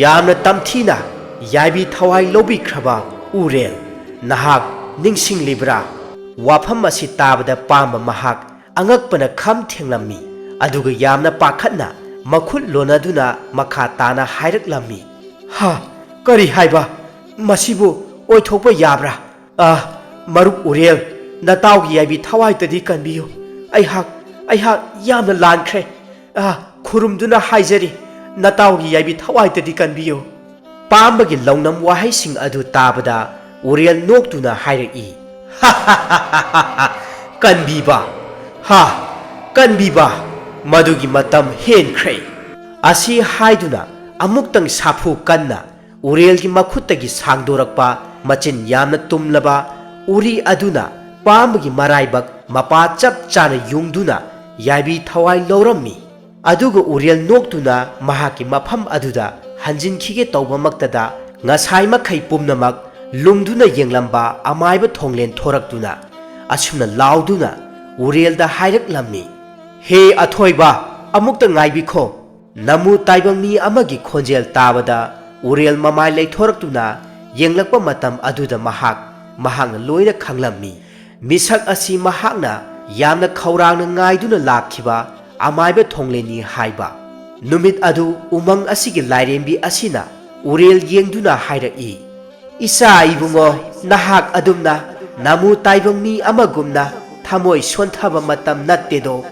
ꯌꯥꯝꯅ ꯇꯝꯊꯤꯅ ꯌꯥꯏꯕꯤ ꯊꯋꯥꯏ ꯂꯧꯕꯤꯈ꯭ꯔꯕ ꯎꯔꯦꯜ꯫ ꯅꯍꯥꯛ ꯅꯤꯡꯁꯤꯡꯂꯤꯕ꯭ꯔꯥ?" ꯋꯥꯐꯝ ꯑꯁꯤ ꯇꯥꯕꯗ ꯄꯥꯝꯕ ꯃꯍꯥꯛ ꯑꯉꯛꯄꯅ ꯈꯝ ꯊꯦꯡꯂꯝꯃꯤ꯫ ꯑꯗꯨꯒ ꯌꯥꯝꯅ ꯄꯥꯈꯠꯅ ꯃꯈꯨꯠ ꯂꯣꯟꯅꯗꯨꯅ ꯃꯈꯥ ꯇꯥꯅ ꯍꯥꯏꯔꯛꯂꯝꯃꯤ, "ꯍꯥ, ꯀꯔꯤ ꯍꯥꯏꯕ? ꯃꯁꯤꯕꯨ ꯑꯣꯏꯊꯣꯛꯄ ꯌꯥꯕ꯭ꯔꯥ? ꯑ, "ꯃꯔꯨꯞ ꯎꯔꯦꯜ, ꯅꯇꯥꯎꯒꯤ ꯌꯥꯏꯕꯤ ꯊꯋꯥꯏꯇꯗꯤ ꯀꯟꯕꯤꯌꯨ꯫ ꯑꯩꯍꯥꯛ, ꯑꯩꯍꯥꯛ ꯌꯥꯝꯅ ꯂꯥꯟꯈ꯭ꯔꯦ꯫ ꯑꯥ, ꯈꯨꯔꯨꯝꯗꯨꯅ ꯍꯥꯏꯖꯔꯤ, ꯅꯇꯥꯎꯒꯤ ꯌꯥꯏꯕꯤ ꯊꯋꯥꯏꯇꯗꯤ ꯀꯟꯕꯤꯌꯨ"꯫ ꯄꯥꯝꯕꯒꯤ ꯂꯧꯅꯝ ꯋꯥꯍꯩꯁꯤꯡ ꯑꯗꯨ ꯇꯥꯕꯗ ꯎꯔꯦꯜ ꯅꯣꯛꯇꯨꯅ ꯍꯥꯏꯔꯛꯏ, "ꯀꯟꯕꯤꯕ? ꯍꯥ, ꯀꯟꯕꯤꯕ? ꯃꯗꯨꯒꯤ ꯃꯇꯝ ꯍꯦꯟꯈ꯭ꯔꯦ"꯫ ꯑꯁꯤ ꯍꯥꯏꯗꯨꯅ ꯑꯃꯨꯛꯇꯪ ꯁꯥꯐꯨ ꯀꯟꯅ ꯎꯔꯦꯜꯒꯤ ꯃꯈꯨꯠꯇꯒꯤ ꯁꯥꯡꯗꯣꯔꯛꯄ ꯃꯆꯤꯟ ꯌꯥꯝꯅ ꯇꯨꯝꯂꯕ ꯎꯔꯤ ꯑꯗꯨꯅ ꯄꯥꯝꯕꯒꯤ ꯃꯔꯥꯏꯕꯛ ꯃꯄꯥ ꯆꯞ ꯆꯥꯅ ꯌꯨꯡꯗꯨꯅ ꯌꯥꯏꯕꯤ ꯊꯋꯥꯏ ꯂꯧꯔꯝꯃꯤ꯫ ꯑꯗꯨꯒ ꯎꯔꯦꯜ ꯅꯣꯛꯇꯨꯅ ꯃꯍꯥꯛꯀꯤ ꯃꯐꯝ ꯑꯗꯨꯗ ꯍꯟꯖꯤꯟꯈꯤꯒꯦ ꯇꯧꯕꯃꯛꯇꯗ ꯉꯁꯥꯏ ꯃꯈꯩ ꯄꯨꯝꯅꯃꯛ ꯂꯨꯝꯗꯨꯅ ꯌꯦꯡꯂꯝꯕ ꯑꯃꯥꯏꯕ ꯊꯣꯡꯂꯦꯟ ꯊꯣꯔꯛꯇꯨꯅ ꯑꯁꯨꯝꯅ ꯂꯥꯎꯗꯨꯅ ꯎꯔꯦꯜꯗ ꯍꯥꯏꯔꯛꯂꯝꯃꯤ, "ꯍꯦ ꯑꯊꯣꯏꯕ, ꯑꯃꯨꯛꯇ ꯉꯥꯏꯕꯤꯈꯣ"꯫ ꯅꯃꯨ ꯇꯥꯏꯕꯪ ꯃꯤ ꯑꯃꯒꯤ ꯈꯣꯟꯖꯦꯜ ꯇꯥꯕꯗ ꯎꯔꯦꯜ ꯃꯃꯥꯏ ꯂꯩꯊꯣꯔꯛꯇꯨꯅ ꯌꯦꯡꯂꯛꯄ ꯃꯇꯝ ꯑꯗꯨꯗ ꯃꯍꯥꯛ, ꯃꯍꯥꯛꯅ ꯂꯣꯏꯅ ꯈꯪꯂꯝꯃꯤ꯫ ꯃꯤꯁꯛ ꯑꯁꯤ ꯃꯍꯥꯛꯅ ꯌꯥꯝꯅ ꯈꯧꯔꯥꯡꯅ ꯉꯥꯏꯗꯨꯅ ꯂꯥꯛꯈꯤꯕ ꯑꯃꯥꯏꯕ ꯊꯣꯡꯂꯦꯟꯅꯤ ꯍꯥꯏꯕ꯫ ꯅꯨꯃꯤꯠ ꯑꯗꯨ ꯎꯃꯪ ꯑꯁꯤꯒꯤ ꯂꯥꯏꯔꯦꯝꯕꯤ ꯑꯁꯤꯅ ꯎꯔꯦꯜ ꯌꯦꯡꯗꯨꯅ ꯍꯥꯏꯔꯛꯏ, "ꯏꯆꯥ ꯏꯕꯨꯡꯉꯣ, ꯅꯍꯥꯛ ꯑꯗꯨꯝꯅ ꯅꯃꯨ ꯇꯥꯏꯕꯪ ꯃꯤ ꯑꯃꯒꯨꯝꯅ ꯊꯃꯣꯏ ꯁꯣꯟꯊꯕ ꯃꯇꯝ ꯅꯠꯇꯦꯗꯣ"꯫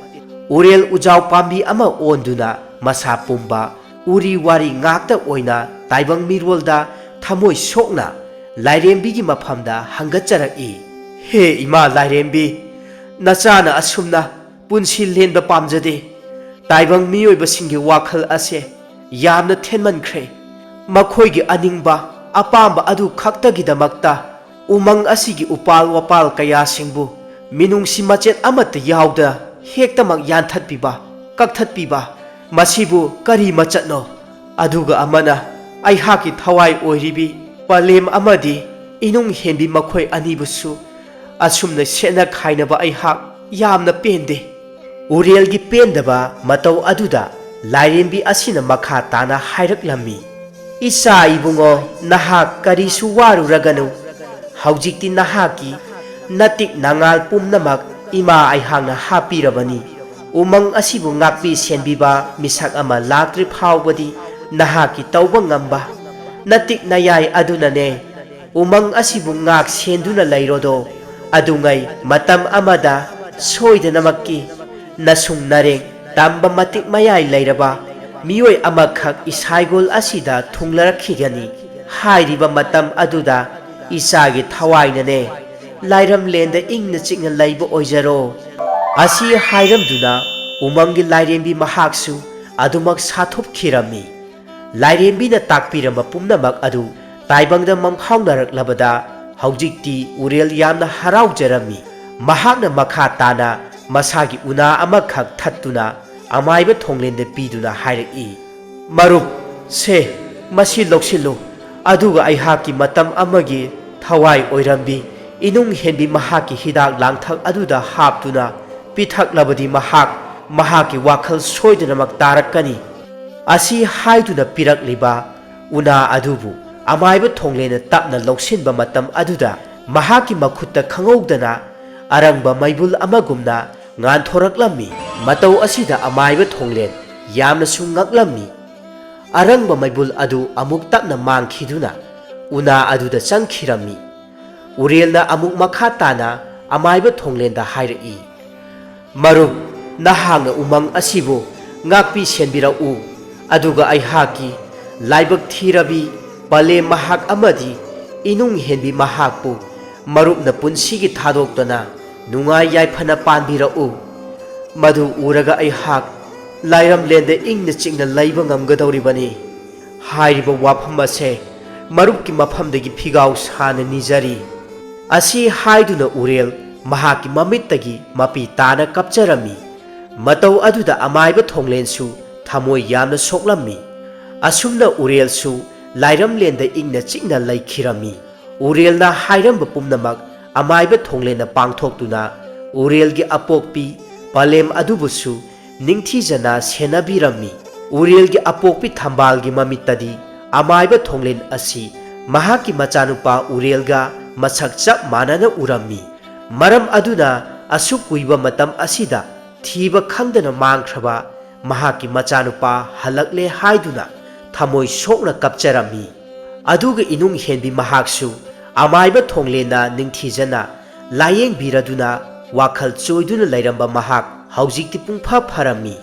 ꯎꯔꯦꯜ ꯎꯖꯥꯎ ꯄꯥꯝꯕꯤ ꯑꯃ ꯑꯣꯟꯗꯨꯅ ꯃꯁꯥ ꯄꯨꯝꯕ ꯎꯔꯤ ꯋꯥꯔꯤ ꯉꯥꯛꯇ ꯑꯣꯏꯅ ꯇꯥꯏꯕꯪ ꯃꯤꯔꯣꯜꯗ ꯊꯃꯣꯏ ꯁꯣꯛꯅ ꯂꯥꯏꯔꯦꯝꯕꯤꯒꯤ ꯃꯐꯝꯗ ꯍꯪꯒꯠꯆꯔꯛꯏ, "ꯍꯦ ꯏꯃꯥ ꯂꯥꯏꯔꯦꯝꯕꯤ, ꯅꯆꯥꯅ ꯑꯁꯨꯝꯅ ꯄꯨꯟꯁꯤ ꯂꯦꯟꯕ ꯄꯥꯝꯖꯗꯦ꯫ ꯇꯥꯏꯕꯪ ꯃꯤꯑꯣꯏꯕꯁꯤꯡꯒꯤ ꯋꯥꯈꯜ ꯑꯁꯦ ꯌꯥꯝꯅ ꯊꯦꯟꯃꯟꯈ꯭ꯔꯦ꯫ ꯃꯈꯣꯏꯒꯤ ꯑꯅꯤꯡꯕ ꯑꯄꯥꯝꯕ ꯑꯗꯨ ꯈꯛꯇꯒꯤꯗꯃꯛꯇ ꯎꯃꯪ ꯑꯁꯤꯒꯤ ꯎꯄꯥꯜ ꯋꯥꯄꯥꯜ ꯀꯌꯥꯁꯤꯡꯕꯨ ꯃꯤꯅꯨꯡꯁꯤ ꯃꯆꯦꯠ ꯑꯃꯠꯇ ꯌꯥꯎꯗ ꯍꯦꯛꯇꯃꯛ ꯌꯥꯟꯊꯠꯄꯤꯕ, ꯀꯛꯊꯠꯄꯤꯕ, ꯃꯁꯤꯕꯨ ꯀꯔꯤ ꯃꯆꯠꯅꯣ? ꯑꯗꯨꯒ ꯑꯃꯅ ꯑꯩꯍꯥꯛꯀꯤ ꯊꯋꯥꯏ ꯑꯣꯏꯔꯤꯕꯤ ꯄꯂꯦꯝ ꯑꯃꯗꯤ ꯏꯅꯨꯡ ꯍꯦꯟꯕꯤ ꯃꯈꯣꯏ ꯑꯅꯤꯕꯨꯁꯨ ꯑꯁꯨꯝꯅ ꯁꯦꯠꯅ ꯈꯥꯏꯅꯕ ꯑꯩꯍꯥꯛ ꯌꯥꯝꯅ ꯄꯦꯟꯗꯦ"꯫ ꯎꯔꯦꯜꯒꯤ ꯄꯦꯟꯗꯕ ꯃꯇꯧ ꯑꯗꯨꯗ ꯂꯥꯏꯔꯦꯝꯕꯤ ꯑꯁꯤꯅ ꯃꯈꯥ ꯇꯥꯅ ꯍꯥꯏꯔꯛꯂꯝꯃꯤ, "ꯏꯆꯥ ꯏꯕꯨꯡꯉꯣ, ꯅꯍꯥꯛ ꯀꯔꯤꯁꯨ ꯋꯥꯔꯨꯔꯒꯅꯨ꯫ ꯍꯧꯖꯤꯛꯇꯤ ꯅꯍꯥꯛꯀꯤ ꯅꯇꯤꯛ ꯅꯉꯥꯜ ꯄꯨꯝꯅꯃꯛ ꯏꯃꯥ ꯑꯩꯍꯥꯛꯅ ꯍꯥꯞꯄꯤꯔꯕꯅꯤ꯫ ꯎꯃꯪ ꯑꯁꯤꯕꯨ ꯉꯥꯛꯄꯤ ꯁꯦꯟꯕꯤꯕ ꯃꯤꯁꯛ ꯑꯃ ꯂꯥꯛꯇ꯭ꯔꯤ ꯐꯥꯎꯕꯗꯤ ꯅꯍꯥꯛꯀꯤ ꯇꯧꯕ ꯉꯝꯕ ꯅꯇꯤꯛ ꯅꯌꯥꯏ ꯑꯗꯨꯅꯅꯦ ꯎꯃꯪ ꯑꯁꯤꯕꯨ ꯉꯥꯛ ꯁꯦꯟꯗꯨꯅ ꯂꯩꯔꯣꯗꯣ꯫ ꯑꯗꯨꯉꯩ ꯃꯇꯝ ꯑꯃꯗ ꯁꯣꯏꯗꯅꯃꯛꯀꯤ ꯅꯁꯨꯡ ꯅꯔꯦꯡ ꯇꯝꯕ ꯃꯇꯤꯛ ꯃꯌꯥꯏ ꯂꯩꯔꯕ ꯃꯤꯑꯣꯏ ꯑꯃꯈꯛ ꯏꯁꯥꯏꯒꯣꯜ ꯑꯁꯤꯗ ꯊꯨꯡꯂꯔꯛꯈꯤꯒꯅꯤ꯫ ꯍꯥꯏꯔꯤꯕ ꯃꯇꯝ ꯑꯗꯨꯗ ꯏꯆꯥꯒꯤ ꯊꯋꯥꯏꯅꯅꯦ ꯂꯥꯏꯔꯝꯂꯦꯟꯗ ꯏꯪꯅ ꯆꯤꯛꯅ ꯂꯩꯕ ꯑꯣꯏꯖꯔꯣ꯫ ꯑꯁꯤ ꯍꯥꯏꯔꯝꯗꯨꯅ ꯎꯃꯪꯒꯤ ꯂꯥꯏꯔꯦꯝꯕꯤ ꯃꯍꯥꯛꯁꯨ ꯑꯗꯨꯃꯛ ꯁꯥꯊꯣꯛꯈꯤꯔꯝꯃꯤ꯫ ꯂꯥꯏꯔꯦꯝꯕꯤꯅ ꯇꯥꯛꯄꯤꯔꯝꯕ ꯄꯨꯝꯅꯃꯛ ꯑꯗꯨ ꯇꯥꯏꯕꯪꯗ ꯃꯪꯐꯥꯎꯅꯔꯛꯂꯕꯗ ꯍꯧꯖꯤꯛꯇꯤ ꯎꯔꯦꯜ ꯌꯥꯝꯅ ꯍꯔꯥꯎꯖꯔꯝꯃꯤ꯫ ꯃꯍꯥꯛꯅ ꯃꯈꯥ ꯇꯥꯅ ꯃꯁꯥꯒꯤ ꯎꯅꯥ ꯑꯃꯈꯛ ꯊꯠꯇꯨꯅ ꯑꯃꯥꯏꯕ ꯊꯣꯡꯂꯦꯟꯗ ꯄꯤꯗꯨꯅ ꯍꯥꯏꯔꯛꯏ, "ꯃꯔꯨꯞ, ꯁꯦ, ꯃꯁꯤ ꯂꯧꯁꯤꯜꯂꯨ, ꯑꯗꯨꯒ ꯑꯩꯍꯥꯛꯀꯤ ꯃꯇꯝ ꯑꯃꯒꯤ ꯊꯋꯥꯏ ꯑꯣꯏꯔꯝꯕꯤ ꯏꯅꯨꯡ ꯍꯦꯟꯕꯤ ꯃꯍꯥꯛꯀꯤ ꯍꯤꯗꯥꯛ ꯂꯥꯡꯊꯛ ꯑꯗꯨꯗ ꯍꯥꯞꯇꯨꯅ ꯄꯤꯊꯛꯂꯕꯗꯤ ꯃꯍꯥꯛ ꯃꯍꯥꯛꯀꯤ ꯋꯥꯈꯜ ꯁꯣꯏꯗꯅꯃꯛ ꯇꯥꯔꯛꯀꯅꯤ"꯫ ꯑꯁꯤ ꯍꯥꯏꯗꯨꯅ ꯄꯤꯔꯛꯂꯤꯕ ꯎꯅꯥ ꯑꯗꯨꯕꯨ ꯑꯃꯥꯏꯕ ꯊꯣꯡꯂꯦꯟꯅ ꯇꯞꯅ ꯂꯧꯁꯤꯟꯕ ꯃꯇꯝ ꯑꯗꯨꯗ ꯃꯍꯥꯛꯀꯤ ꯃꯈꯨꯠꯇ ꯈꯪꯍꯧꯗꯅ ꯑꯔꯪꯕ ꯃꯩꯕꯨꯜ ꯑꯃꯒꯨꯝꯅ ꯉꯥꯟꯊꯣꯔꯛꯂꯝꯃꯤ꯫ ꯃꯇꯧ ꯑꯁꯤꯗ ꯑꯃꯥꯏꯕ ꯊꯣꯡꯂꯦꯟ ꯌꯥꯝꯅꯁꯨ ꯉꯛꯂꯝꯃꯤ꯫ ꯑꯔꯪꯕ ꯃꯩꯕꯨꯜ ꯑꯗꯨ ꯑꯃꯨꯛ ꯇꯞꯅ ꯃꯥꯡꯈꯤꯗꯨꯅ ꯎꯅꯥ ꯑꯗꯨꯗ ꯆꯪꯈꯤꯔꯝꯃꯤ꯫ ꯎꯔꯦꯜꯅ ꯑꯃꯨꯛ ꯃꯈꯥ ꯇꯥꯅ ꯑꯃꯥꯏꯕ ꯊꯣꯡꯂꯦꯟꯗ ꯍꯥꯏꯔꯛꯏ, "ꯃꯔꯨꯞ, ꯅꯍꯥꯛꯅ ꯎꯃꯪ ꯑꯁꯤꯕꯨ ꯉꯥꯛꯄꯤ ꯁꯦꯟꯕꯤꯔꯛꯎ, ꯑꯗꯨꯒ ꯑꯩꯍꯥꯛꯀꯤ ꯂꯥꯏꯕꯛ ꯊꯤꯔꯕꯤ ꯄꯂꯦꯝ ꯃꯍꯥꯛ ꯑꯃꯗꯤ ꯏꯅꯨꯡ ꯍꯦꯟꯕꯤ ꯃꯍꯥꯛꯄꯨ ꯃꯔꯨꯞꯅ ꯄꯨꯟꯁꯤꯒꯤ ꯊꯥꯗꯣꯛꯇꯅ ꯅꯨꯡꯉꯥꯏ ꯌꯥꯏꯐꯅ ꯄꯥꯟꯕꯤꯔꯛꯎ꯫ ꯃꯗꯨ ꯎꯔꯒ ꯑꯩꯍꯥꯛ ꯂꯥꯏꯔꯝꯂꯦꯟꯗ ꯏꯪꯅ ꯆꯤꯛꯅ ꯂꯩꯕ ꯉꯝꯒꯗꯧꯔꯤꯕꯅꯤ꯫ ꯍꯥꯏꯔꯤꯕ ꯋꯥꯐꯝ ꯑꯁꯦ ꯃꯔꯨꯞꯀꯤ ꯃꯐꯝꯗꯒꯤ ꯐꯤꯒꯥꯎ ꯁꯥꯅ ꯅꯤꯖꯔꯤ"꯫ ꯑꯁꯤ ꯍꯥꯏꯗꯨꯅ ꯎꯔꯦꯜ ꯃꯍꯥꯛꯀꯤ ꯃꯃꯤꯠꯇꯒꯤ ꯃꯄꯤ ꯇꯥꯅ ꯀꯞꯆꯔꯝꯃꯤ꯫ ꯃꯇꯧ ꯑꯗꯨꯗ ꯑꯃꯥꯏꯕ ꯊꯣꯡꯂꯦꯟꯁꯨ ꯊꯃꯣꯏ ꯌꯥꯝꯅ ꯁꯣꯛꯂꯝꯃꯤ꯫ ꯑꯁꯨꯝꯅ ꯎꯔꯦꯜꯁꯨ ꯂꯥꯏꯔꯝꯂꯦꯟꯗ ꯏꯪꯅ ꯆꯤꯛꯅ ꯂꯩꯈꯤꯔꯝꯃꯤ꯫ ꯎꯔꯦꯜꯅ ꯍꯥꯏꯔꯝꯕ ꯄꯨꯝꯅꯃꯛ ꯑꯃꯥꯏꯕ ꯊꯣꯡꯂꯦꯟꯅ ꯄꯥꯡꯊꯣꯛꯇꯨꯅ ꯎꯔꯦꯜꯒꯤ ꯑꯄꯣꯛꯄꯤ ꯄꯂꯦꯝ ꯑꯗꯨꯕꯨꯁꯨ ꯅꯤꯡꯊꯤꯖꯅ ꯁꯦꯟꯅꯕꯤꯔꯝꯃꯤ꯫ ꯎꯔꯦꯜꯒꯤ ꯑꯄꯣꯛꯄꯤ ꯊꯝꯕꯥꯜꯒꯤ ꯃꯃꯤꯠꯇꯗꯤ ꯑꯃꯥꯏꯕ ꯊꯣꯡꯂꯦꯟ ꯑꯁꯤ ꯃꯍꯥꯛꯀꯤ ꯃꯆꯥꯅꯨꯄꯥ ꯎꯔꯦꯜꯒ ꯃꯁꯛ ꯆꯞ ꯃꯥꯟꯅꯅ ꯎꯔꯝꯃꯤ꯫ ꯃꯔꯝ ꯑꯗꯨꯅ ꯑꯁꯨꯛ ꯀꯨꯏꯕ ꯃꯇꯝ ꯑꯁꯤꯗ ꯊꯤꯕ ꯈꯪꯗꯅ ꯃꯥꯡꯈ꯭ꯔꯕ ꯃꯍꯥꯛꯀꯤ ꯃꯆꯥꯅꯨꯄꯥ ꯍꯜꯂꯛꯂꯦ ꯍꯥꯏꯗꯨꯅ ꯊꯃꯣꯏ ꯁꯣꯛꯅ ꯀꯞꯆꯔꯝꯃꯤ꯫ ꯑꯗꯨꯒ ꯏꯅꯨꯡ ꯍꯦꯟꯕꯤ ꯃꯍꯥꯛꯁꯨ ꯑꯃꯥꯏꯕ ꯊꯣꯡꯂꯦꯟꯅ ꯅꯤꯡꯊꯤꯖꯅ ꯂꯥꯌꯦꯡꯕꯤꯔꯗꯨꯅ ꯋꯥꯈꯜ ꯆꯣꯏꯗꯨꯅ ꯂꯩꯔꯝꯕ ꯃꯍꯥꯛ ꯍꯧꯖꯤꯛꯇꯤ ꯄꯨꯡꯐ ꯐꯔꯝꯃꯤ꯫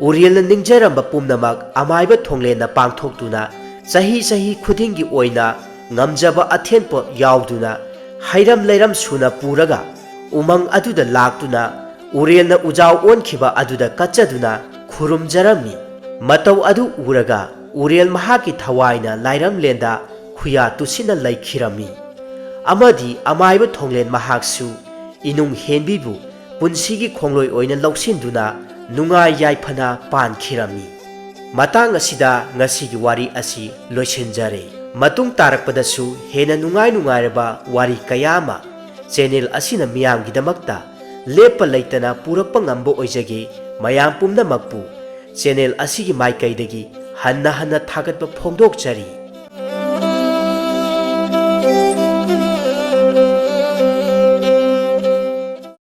ꯎꯔꯦꯜꯅ ꯅꯤꯡꯖꯔꯝꯕ ꯄꯨꯝꯅꯃꯛ ꯑꯃꯥꯏꯕ ꯊꯣꯡꯂꯦꯟꯅ ꯄꯥꯡꯊꯣꯛꯇꯨꯅ ꯆꯍꯤ ꯆꯍꯤ ꯈꯨꯗꯤꯡꯒꯤ ꯑꯣꯏꯅ ꯉꯝꯖꯕ ꯑꯊꯦꯟ ꯄꯣꯠ ꯌꯥꯎꯗꯨꯅ ꯍꯩꯔꯝ ꯂꯩꯔꯝ ꯁꯨꯅ ꯄꯨꯔꯒ ꯎꯃꯪ ꯑꯗꯨꯗ ꯂꯥꯛꯇꯨꯅ ꯎꯔꯦꯜꯅ ꯎꯖꯥꯎ ꯑꯣꯟꯈꯤꯕ ꯑꯗꯨꯗ ꯀꯠꯆꯗꯨꯅ ꯈꯨꯔꯨꯝꯖꯔꯝꯃꯤ꯫ ꯃꯇꯧ ꯑꯗꯨ ꯎꯔꯒ ꯎꯔꯦꯜ ꯃꯍꯥꯛꯀꯤ ꯊꯋꯥꯏꯅ ꯂꯥꯏꯔꯝꯂꯦꯟꯗ ꯈꯨꯌꯥ ꯇꯨꯁꯤꯟꯅ ꯂꯩꯈꯤꯔꯝꯃꯤ꯫ ꯑꯃꯗꯤ ꯑꯃꯥꯏꯕ ꯊꯣꯡꯂꯦꯟ ꯃꯍꯥꯛꯁꯨ ꯏꯅꯨꯡ ꯍꯦꯟꯕꯤꯕꯨ ꯄꯨꯟꯁꯤꯒꯤ ꯈꯣꯡꯂꯣꯏ ꯑꯣꯏꯅ ꯂꯧꯁꯤꯟꯗꯨꯅ ꯅꯨꯡꯉꯥꯏ ꯌꯥꯏꯐꯅ ꯄꯥꯟꯈꯤꯔꯝꯃꯤ꯫ ꯃꯇꯥꯡ ꯑꯁꯤꯗ ꯉꯁꯤꯒꯤ ꯋꯥꯔꯤ ꯑꯁꯤ ꯂꯣꯏꯁꯤꯟꯖꯔꯦ꯫ ꯃꯇꯨꯡ ꯇꯥꯔꯛꯄꯗꯁꯨ ꯍꯦꯟꯅ ꯅꯨꯡꯉꯥꯏ ꯅꯨꯡꯉꯥꯏꯔꯕ ꯋꯥꯔꯤ ꯀꯌꯥ ꯑꯃ ꯆꯦꯅꯦꯜ ꯑꯁꯤꯅ ꯃꯤꯌꯥꯝꯒꯤꯗꯃꯛꯇ ꯂꯦꯞꯄ ꯂꯩꯇꯅ ꯄꯨꯔꯛꯄ ꯉꯝꯕ ꯑꯣꯏꯖꯒꯦ꯫ ꯃꯌꯥꯝ ꯄꯨꯝꯅꯃꯛꯄꯨ ꯆꯦꯅꯦꯜ ꯑꯁꯤꯒꯤ ꯃꯥꯏꯀꯩꯗꯒꯤ ꯍꯟꯅ ꯍꯟꯅ ꯊꯥꯒꯠꯄ ꯐꯣꯡꯗꯣꯛꯆꯔꯤ꯫